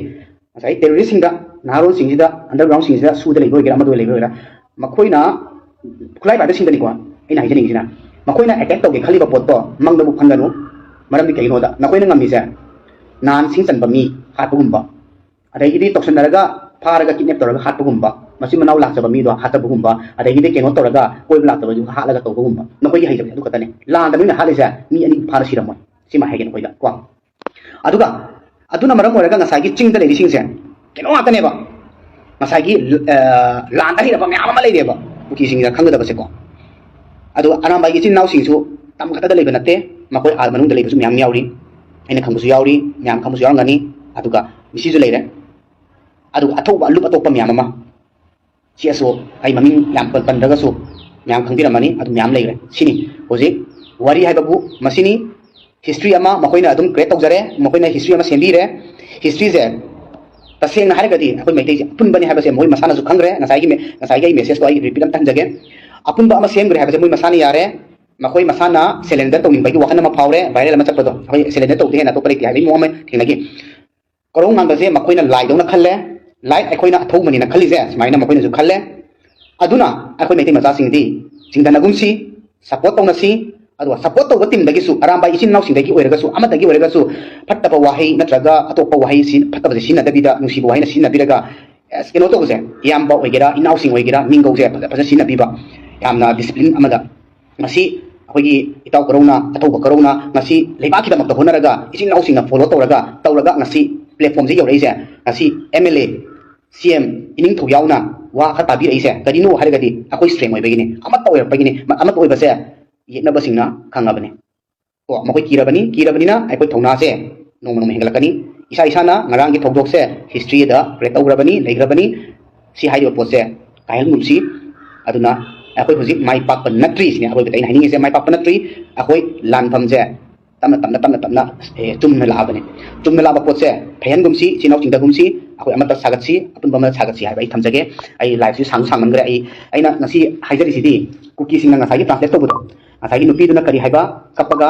ꯉꯁꯥꯏ ꯇꯦꯔꯣꯔꯤꯁꯁꯤꯡꯗ, ꯅꯍꯥꯔꯣꯟꯁꯤꯡꯁꯤꯗ, ꯑꯟꯗꯔꯒ꯭ꯔꯥꯎꯟꯁꯤꯡꯁꯤꯗ, ꯁꯨꯗ ꯂꯩꯕ ꯑꯣꯏꯒꯦꯔꯥ, ꯑꯃꯗ ꯂꯩꯕ ꯑꯣꯏꯒꯦꯔꯥ, ꯃꯈꯣꯏꯅ, ꯈꯨꯠꯂꯥꯏ ꯄꯥꯏꯕꯁꯤꯡꯗꯅꯤꯀꯣ ꯑꯩꯅ ꯍꯥꯏꯖꯅꯤꯡꯉꯤꯁꯤꯅ, ꯃꯈꯣꯏꯅ ꯑꯦꯇꯦꯛ ꯇꯧꯒꯦ ꯈꯜꯂꯤꯕ ꯄꯣꯠꯇꯣ ꯃꯪꯗꯕꯨ ꯈꯟꯒꯅꯨ꯫ ꯃꯔꯝꯗꯤ ꯀꯩꯒꯤꯅꯣꯗ ꯅꯈꯣꯏꯅ ꯉꯝꯃꯤꯁꯦ ꯅꯍꯥꯟ ꯁꯤꯡ ꯆꯟꯕ ꯃꯤ ꯍꯥꯠꯄꯒꯨꯝꯕ, ꯑꯗꯒꯤꯗꯤ ꯇꯧꯁꯟꯅꯔꯒ ꯐꯥꯔꯒ ꯀꯤꯗꯅꯦꯞ ꯇꯧꯔꯒ ꯍꯥꯠꯄꯒꯨꯝꯕ, ꯃꯆꯤꯟ ꯃꯅꯥꯎ ꯂꯥꯛꯆꯕ ꯃꯤꯗꯣ ꯍꯥꯠꯇꯕꯒꯨꯝꯕ, ꯑꯗꯒꯤꯗꯤ ꯀꯩꯅꯣ ꯇꯧꯔꯒ ꯀꯣꯏꯕ ꯂꯥꯛꯇꯕꯗꯨ ꯍꯥꯠꯂꯒ ꯇꯧꯕꯒꯨꯝꯕ, ꯅꯈꯣꯏꯒꯤ ꯍꯩꯖꯕꯁꯦ ꯑꯗꯨ ꯈꯛꯇꯅꯦ꯫ ꯂꯥꯟꯗ ꯅꯣꯏꯅ ꯍꯥꯠꯂꯤꯁꯦ ꯃꯤ ꯑꯅꯤ ꯐꯥꯅ ꯁꯤꯔꯝꯃꯣꯏ꯫ ꯁꯤꯃ ꯍꯥꯏꯒꯦ ꯅꯈꯣꯏꯗ ꯀꯣ꯫ ꯑꯗꯨꯒ ꯑꯗꯨꯅ ꯃꯔꯝ ꯑꯣꯏꯔꯒ ꯉꯁꯥꯏꯒꯤ ꯆꯤꯡꯗ ꯂꯩꯔꯤꯁꯤꯡꯁꯦ ꯀꯩꯅꯣ ꯉꯥꯛꯇꯅꯦꯕ꯫ ꯉꯁꯥꯏꯒꯤ, ꯑ, ꯂꯥꯟꯗ ꯍꯩꯔꯕ ꯃꯌꯥꯝ ꯑꯃ ꯂꯩꯔꯦꯕ ꯀꯨꯀꯤꯁꯤꯡꯁꯤꯅ ꯈꯪꯒꯗꯕꯁꯦꯀꯣ꯫ ꯑꯗꯨꯒ ꯑꯔꯥꯝꯕꯥꯏꯒꯤ ꯏꯆꯤꯟ ꯏꯅꯥꯎꯁꯤꯡꯁꯨ ꯇꯝ ꯈꯛꯇꯗ ꯂꯩꯕ ꯅꯠꯇꯦ, ꯃꯈꯣꯏ ꯑꯥ ꯃꯅꯨꯡꯗ ꯂꯩꯕꯁꯨ ꯃꯌꯥꯝ ꯌꯥꯎꯔꯤ꯫ ꯑꯩꯅ ꯈꯪꯕꯁꯨ ꯌꯥꯎꯔꯤ, ꯃꯌꯥꯝ ꯈꯪꯕꯁꯨ ꯌꯥꯎꯔꯝꯒꯅꯤ꯫ ꯑꯗꯨꯒ ꯃꯤꯁꯤꯁꯨ ꯂꯩꯔꯦ꯫ ꯑꯗꯨꯒ ꯑꯊꯧꯕ ꯑꯂꯨꯞ ꯑꯇꯣꯞꯄ ꯃꯌꯥꯝ ꯑꯃ, ꯁꯤ ꯑꯁꯨ ꯑꯩ ꯃꯃꯤꯡ ꯌꯥꯝ ꯄꯟ-, ꯄꯟꯗ꯭ꯔꯒꯁꯨ ꯃꯌꯥꯝ ꯈꯪꯕꯤꯔꯝꯃꯅꯤ, ꯑꯗꯨ ꯃꯌꯥꯝ ꯂꯩꯔꯦ꯫ ꯁꯤꯅꯤ ꯍꯧꯖꯤꯛ ꯋꯥꯔꯤ ꯍꯥꯏꯕꯕꯨ ꯃꯁꯤꯅꯤ꯫ ꯍꯤꯁꯇ꯭ꯔꯤ ꯑꯃ ꯃꯈꯣꯏꯅ ꯑꯗꯨꯝ ꯀ꯭ꯔꯤꯌꯦꯠ ꯇꯧꯖꯔꯦ, ꯃꯈꯣꯏꯅ ꯍꯤꯁꯇ꯭ꯔꯤ ꯑꯃ ꯁꯦꯝꯕꯤꯔꯦ꯫ ꯍꯤꯁꯇ꯭ꯔꯤꯁꯦ ꯇꯁꯦꯡꯅ ꯍꯥꯏꯔꯒꯗꯤ ꯑꯩꯈꯣꯏ ꯃꯩꯇꯩꯁꯦ ꯑꯄꯨꯟꯕꯅꯤ ꯍꯥꯏꯕꯁꯦ ꯃꯣꯏ ꯃꯁꯥꯅꯁꯨ ꯈꯪꯈ꯭ꯔꯦ꯫ ꯉꯁꯥꯏꯒꯤ ꯃꯦ-, ꯉꯁꯥꯏꯒꯤ ꯑꯩ ꯃꯦꯁꯦꯖꯇꯣ ꯑꯩ ꯔꯤꯄꯤꯠ ꯑꯝꯇ ꯍꯟꯖꯒꯦ꯫ ꯑꯄꯨꯟꯕ ꯑꯃ ꯁꯦꯝꯈ꯭ꯔꯦ ꯍꯥꯏꯕꯁꯦ ꯃꯣꯏ ꯃꯁꯥꯅ ꯌꯥꯔꯦ꯫ ꯃꯈꯣꯏ ꯃꯁꯥꯅ ꯁꯦꯂꯦꯟꯗꯔ ꯇꯧꯅꯤꯡꯕꯒꯤ ꯋꯥꯈꯜ ꯑꯃ ꯐꯥꯎꯔꯦ꯫ ꯚꯥꯏꯔꯦꯜ ꯑꯃ ꯆꯠꯄꯗꯣ ꯑꯩꯈꯣꯏ ꯁꯦꯂꯦꯟꯗꯔ ꯇꯧꯗꯦ ꯍꯦꯟꯅ ꯑꯇꯣꯞꯄ ꯂꯩꯇꯦ ꯍꯥꯏꯕꯒꯤ ꯃꯑꯣꯡ ꯑꯃ ꯊꯦꯡꯅꯈꯤ꯫ ꯀꯣꯔꯧ ꯉꯥꯟꯕꯁꯦ ꯃꯈꯣꯏꯅ ꯂꯥꯏꯗꯧꯅ ꯈꯜꯂꯦ, ꯂꯥꯏꯠ ꯑꯩꯈꯣꯏꯅ ꯑꯊꯧꯕꯅꯤꯅ ꯈꯜꯂꯤꯁꯦ ꯁꯨꯃꯥꯏꯅ ꯃꯈꯣꯏꯅꯁꯨ ꯈꯜꯂꯦ꯫ ꯑꯗꯨꯅ ꯑꯩꯈꯣꯏ ꯃꯩꯇꯩ ꯃꯆꯥꯁꯤꯡꯗꯤ ꯆꯤꯡꯊꯅꯒꯨꯝꯁꯤ, ꯁꯞꯄꯣꯔꯠ ꯇꯧꯅꯁꯤ꯫ ꯑꯗꯨꯒ ꯁꯞꯄꯣꯔꯠ ꯇꯧꯕ ꯇꯤꯝꯗꯒꯤꯁꯨ, ꯑꯔꯥꯝꯕꯥꯏ ꯏꯆꯤꯟ ꯏꯅꯥꯎꯁꯤꯡꯗꯒꯤ ꯑꯣꯏꯔꯒꯁꯨ, ꯑꯃꯗꯒꯤ ꯑꯣꯏꯔꯒꯁꯨ ꯐꯠꯇꯕ ꯋꯥꯍꯩ ꯅꯠꯇ꯭ꯔꯒ ꯑꯇꯣꯞꯄ ꯋꯥꯍꯩ ꯁꯤ-, ꯐꯠꯇꯕꯁꯦ ꯁꯤꯖꯤꯟꯅꯗꯕꯤꯗ, ꯅꯨꯡꯁꯤꯕ ꯋꯥꯍꯩꯅ ꯁꯤꯖꯤꯟꯅꯕꯤꯔꯒ, ꯑꯁ, ꯀꯩꯅꯣ ꯇꯧꯕꯁꯦ, ꯏꯌꯥꯝꯕ ꯑꯣꯏꯒꯦꯔꯥ, ꯏꯅꯥꯎꯁꯤꯡ ꯑꯣꯏꯒꯦꯔꯥ, ꯃꯤꯡꯒꯧꯁꯦ ꯐꯖ ꯐꯖ ꯁꯤꯖꯤꯟꯅꯕꯤꯕ, ꯌꯥꯝꯅ ꯗꯤꯁꯤꯄ꯭ꯂꯤꯟ ꯑꯃꯗ꯫ ꯃꯁꯤ ꯑꯩꯈꯣꯏꯒꯤ ꯏꯇꯥꯎ ꯀꯔꯧꯅ, ꯑꯊꯧꯕ ꯀꯔꯧꯅ ꯉꯁꯤ ꯂꯩꯕꯥꯛꯀꯤꯗꯃꯛꯇ ꯍꯣꯠꯅꯔꯒ, ꯏꯆꯤꯟ ꯏꯅꯥꯎꯁꯤꯡꯅ ꯐꯣꯂꯣ ꯇꯧꯔꯒ ꯇꯧꯔꯒ ꯉꯁꯤ ꯄ꯭ꯂꯦꯠꯐꯣꯝꯁꯦ ꯌꯧꯔꯛꯏꯁꯦ꯫ ꯉꯁꯤ ꯑꯦꯝ ꯑꯦꯜ ꯑꯦ, ꯁꯤ ꯑꯦꯝ ꯏꯅꯤꯡꯊꯧ ꯌꯥꯎꯅ ꯋꯥ ꯈꯔ ꯇꯥꯕꯤꯔꯛꯏꯁꯦ ꯀꯔꯤꯅꯣ ꯍꯥꯏꯔꯒꯗꯤ, ꯑꯩꯈꯣꯏ ꯁ꯭ꯇ꯭ꯔꯦꯡ ꯑꯣꯏꯕꯒꯤꯅꯤ, ꯑꯃꯠꯇ ꯑꯣꯏꯔꯛꯄꯒꯤꯅꯤ꯫ ꯑꯃꯠꯇ ꯑꯣꯏꯕꯁꯦ ꯌꯦꯛꯅꯕꯁꯤꯡꯅ ꯈꯪꯉꯕꯅꯤ꯫ ꯀꯣ, ꯃꯈꯣꯏ ꯀꯤꯔꯕꯅꯤ꯫ ꯀꯤꯔꯕꯅꯤꯅ ꯑꯩꯈꯣꯏ ꯊꯧꯅꯥꯁꯦ ꯅꯣꯡꯃ ꯅꯣꯡꯃ ꯍꯦꯟꯒꯠꯂꯛꯀꯅꯤ꯫ ꯏꯁꯥ ꯏꯁꯥꯅ ꯉꯔꯥꯡꯒꯤ ꯊꯧꯗꯣꯛꯁꯦ ꯍꯤꯁꯇ꯭ꯔꯤꯗ ꯔꯦꯀꯣꯔꯗ ꯇꯧꯈ꯭ꯔꯕꯅꯤ, ꯂꯩꯈ꯭ꯔꯕꯅꯤ꯫ ꯁꯤ ꯍꯥꯏꯔꯤꯕ ꯄꯣꯠꯁꯦ ꯀꯥꯏꯍꯟꯒꯨꯝꯁꯤ꯫ ꯑꯗꯨꯅ ꯑꯩꯈꯣꯏ ꯍꯧꯖꯤꯛ ꯃꯥꯏ ꯄꯥꯛꯄ ꯅꯠꯇ꯭ꯔꯤ ꯁꯤꯅꯤ ꯑꯔꯣꯏꯕꯗ ꯑꯩꯅ ꯍꯥꯏꯅꯤꯡꯉꯤꯁꯦ꯫ ꯃꯥꯏ ꯄꯥꯛꯄ ꯅꯠꯇ꯭ꯔꯤ꯫ ꯑꯩꯈꯣꯏ ꯂꯥꯟꯐꯝꯁꯦ ꯇꯞꯅ ꯇꯞꯅ ꯇꯞꯅ ꯇꯞꯅ, ꯑꯦ, ꯆꯨꯝꯅ ꯂꯥꯛꯑꯕꯅꯤ꯫ ꯆꯨꯝꯅ ꯂꯥꯛꯄ ꯄꯣꯠꯁꯦ ꯐꯩꯍꯟꯒꯨꯝꯁꯤ, ꯏꯆꯤꯟ ꯏꯅꯥꯎ ꯆꯤꯡꯊꯒꯨꯝꯁꯤ, ꯑꯩꯈꯣꯏ ꯑꯃꯠꯇ ꯁꯥꯒꯠꯁꯤ, ꯑꯄꯨꯟꯕ ꯑꯃ ꯁꯥꯒꯠꯁꯤ ꯍꯥꯏꯕ ꯑꯩ ꯊꯝꯖꯒꯦ꯫ ꯑꯩ ꯂꯥꯏꯐꯁꯤ ꯁꯥꯡꯁꯨ ꯁꯥꯡꯃꯟꯈ꯭ꯔꯦ꯫ ꯑꯩ, ꯑꯩꯅ ꯉꯁꯤ ꯍꯥꯏꯖꯔꯤꯁꯤꯗꯤ ꯀꯨꯀꯤꯁꯤꯡꯅ ꯉꯁꯥꯏꯒꯤ ꯇ꯭ꯔꯥꯟꯁꯂꯦꯠ ꯇꯧꯕꯗꯣ, ꯉꯁꯥꯏꯒꯤ ꯅꯨꯄꯤꯗꯨꯅ ꯀꯔꯤ ꯍꯥꯏꯕ, ꯀꯞꯄꯒ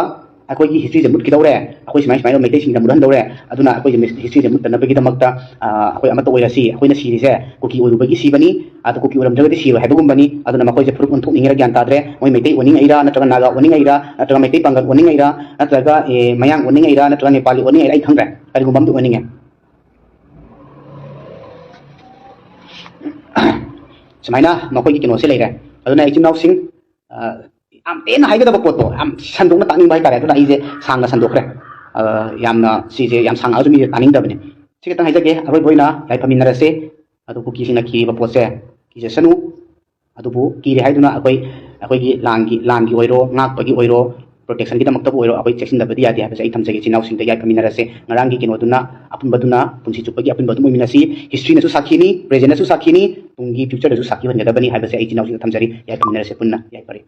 ꯑꯩꯈꯣꯏꯒꯤ ꯍꯤꯁꯇ꯭ꯔꯤꯁꯦ ꯃꯨꯠꯈꯤꯗꯧꯔꯦ, ꯑꯩꯈꯣꯏ ꯁꯨꯃꯥꯏ ꯁꯨꯃꯥꯏꯅ ꯃꯩꯇꯩꯁꯤꯡꯗ ꯃꯨꯠꯍꯟꯗꯧꯔꯦ, ꯑꯗꯨꯅ ꯑꯩꯈꯣꯏꯒꯤ ꯍꯤꯁꯇ꯭ꯔꯤꯁꯦ ꯃꯨꯠꯇꯅꯕꯒꯤꯗꯃꯛꯇ, ꯑ, ꯑꯩꯈꯣꯏ ꯑꯃꯠꯇ ꯑꯣꯏꯔꯁꯤ, ꯑꯩꯈꯣꯏꯅ ꯁꯤꯔꯤꯁꯦ ꯀꯨꯀꯤ ꯑꯣꯏꯔꯨꯕꯒꯤ ꯁꯤꯕꯅꯤ, ꯑꯗꯣ ꯀꯨꯀꯤ ꯑꯣꯏꯔꯝꯗ꯭ꯔꯒꯗꯤ ꯁꯤꯔꯣꯏ ꯍꯥꯏꯕꯒꯨꯝꯕꯅꯤ꯫ ꯑꯗꯨꯅ ꯃꯈꯣꯏꯁꯦ ꯐꯨꯔꯨꯞ ꯑꯣꯟꯊꯣꯛꯅꯤꯡꯉꯤꯔꯥ ꯒ꯭ꯌꯥꯟ ꯇꯥꯗ꯭ꯔꯦ꯫ ꯃꯣꯏ ꯃꯩꯇꯩ ꯑꯣꯏꯅꯤꯡꯉꯛꯏꯔꯥ, ꯅꯠꯇ꯭ꯔꯒ ꯅꯥꯒꯥ ꯑꯣꯟꯅꯤꯡꯉꯛꯏꯔꯥ, ꯅꯠꯇ꯭ꯔꯒ ꯃꯩꯇꯩ ꯄꯥꯡꯒꯜ ꯑꯣꯟꯅꯤꯡꯉꯛꯏꯔꯥ, ꯅꯠꯇ꯭ꯔꯒ, ꯑꯦ, ꯃꯌꯥꯡ ꯑꯣꯟꯅꯤꯡꯉꯛꯏꯔꯥ, ꯅꯠꯇ꯭ꯔꯒ ꯅꯦꯄꯥꯂꯤ ꯑꯣꯟꯅꯤꯡꯉꯛꯏꯔꯥ, ꯑꯩ ꯈꯪꯗ꯭ꯔꯦ꯫ ꯀꯔꯤꯒꯨꯝꯕ ꯑꯃꯗꯤ ꯑꯣꯏꯅꯤꯡꯉꯦ꯫ ꯁꯨꯃꯥꯏꯅ ꯃꯈꯣꯏꯒꯤ ꯀꯩꯅꯣꯁꯦ ꯂꯩꯔꯦ꯫ ꯑꯗꯨꯅ ꯏꯆꯤꯟ ꯏꯅꯥꯎꯁꯤꯡ, ꯑ, ꯌꯥꯝ ꯇꯦꯟꯅ ꯍꯥꯏꯒꯗꯕ ꯄꯣꯠꯇꯣ ꯌꯥꯝ ꯁꯟꯗꯣꯛꯅ ꯇꯥꯛꯅꯤꯡꯕ ꯍꯥꯏꯇꯥꯔꯦ꯫ ꯑꯗꯨꯅ ꯑꯩꯁꯦ ꯁꯥꯡꯅ ꯁꯟꯗꯣꯛꯈ꯭ꯔꯦ꯫ ꯑ, ꯌꯥꯝꯅ ꯁꯤꯁꯦ ꯌꯥꯝ ꯁꯥꯡꯉꯛꯑꯁꯨ ꯃꯤꯁꯦ ꯇꯥꯅꯤꯡꯗꯕꯅꯦ꯫ ꯁꯤ ꯈꯤꯇꯪ ꯍꯥꯏꯖꯒꯦ꯫ ꯑꯔꯣꯏꯕ ꯑꯣꯏꯅ ꯌꯥꯏꯐꯃꯤꯟꯅꯔꯁꯦ꯫ ꯑꯗꯨ ꯀꯨꯀꯤꯁꯤꯡꯅ ꯀꯤꯔꯤꯕ ꯄꯣꯠꯁꯦ ꯀꯤꯖꯁꯅꯨ꯫ ꯑꯗꯨꯕꯨ ꯀꯤꯔꯦ ꯍꯥꯏꯗꯨꯅ ꯑꯩꯈꯣꯏ, ꯑꯩꯈꯣꯏꯒꯤ ꯂꯥꯟꯒꯤ, ꯂꯥꯟꯒꯤ ꯑꯣꯏꯔꯣ, ꯉꯥꯛꯄꯒꯤ ꯑꯣꯏꯔꯣ, ꯄ꯭ꯔꯣꯇꯦꯛꯁꯟꯒꯤꯗꯃꯛꯇꯕꯨ ꯑꯣꯏꯔꯣ, ꯑꯩꯈꯣꯏ ꯆꯦꯛꯁꯤꯟꯗꯕꯗꯤ ꯌꯥꯗꯦ ꯍꯥꯏꯕꯁꯦ ꯑꯩ ꯊꯝꯖꯒꯦ꯫ ꯏꯆꯤꯟ ꯏꯅꯥꯎꯁꯤꯡꯗ ꯌꯥꯏꯐꯃꯤꯟꯅꯔꯁꯦ꯫ ꯉꯔꯥꯡꯒꯤ ꯀꯩꯅꯣꯗꯨꯅ, ꯑꯄꯨꯟꯕꯗꯨꯅ ꯄꯨꯟꯁꯤ ꯆꯨꯞꯄꯒꯤ ꯑꯄꯨꯟꯕ ꯑꯗꯨꯝ ꯑꯣꯏꯃꯤꯟꯅꯁꯤ꯫ ꯍꯤꯁꯇ꯭ꯔꯤꯅꯁꯨ ꯁꯥꯈꯤꯅꯤ, ꯄ꯭ꯔꯦꯖꯦꯟꯅꯁꯨ ꯁꯥꯈꯤꯅꯤ, ꯇꯨꯡꯒꯤ ꯐ꯭ꯌꯨꯆꯔꯗꯁꯨ ꯁꯥꯈꯤ ꯑꯣꯏꯍꯟꯒꯗꯕꯅꯤ ꯍꯥꯏꯕꯁꯦ ꯑꯩ ꯏꯆꯤꯟ ꯏꯅꯥꯎꯁꯤꯡꯗ ꯊꯝꯖꯔꯤ꯫ ꯌꯥꯏꯐꯃꯤꯟꯅꯔꯁꯦ ꯄꯨꯟꯅ꯫ ꯌꯥꯏꯐꯔꯦ꯫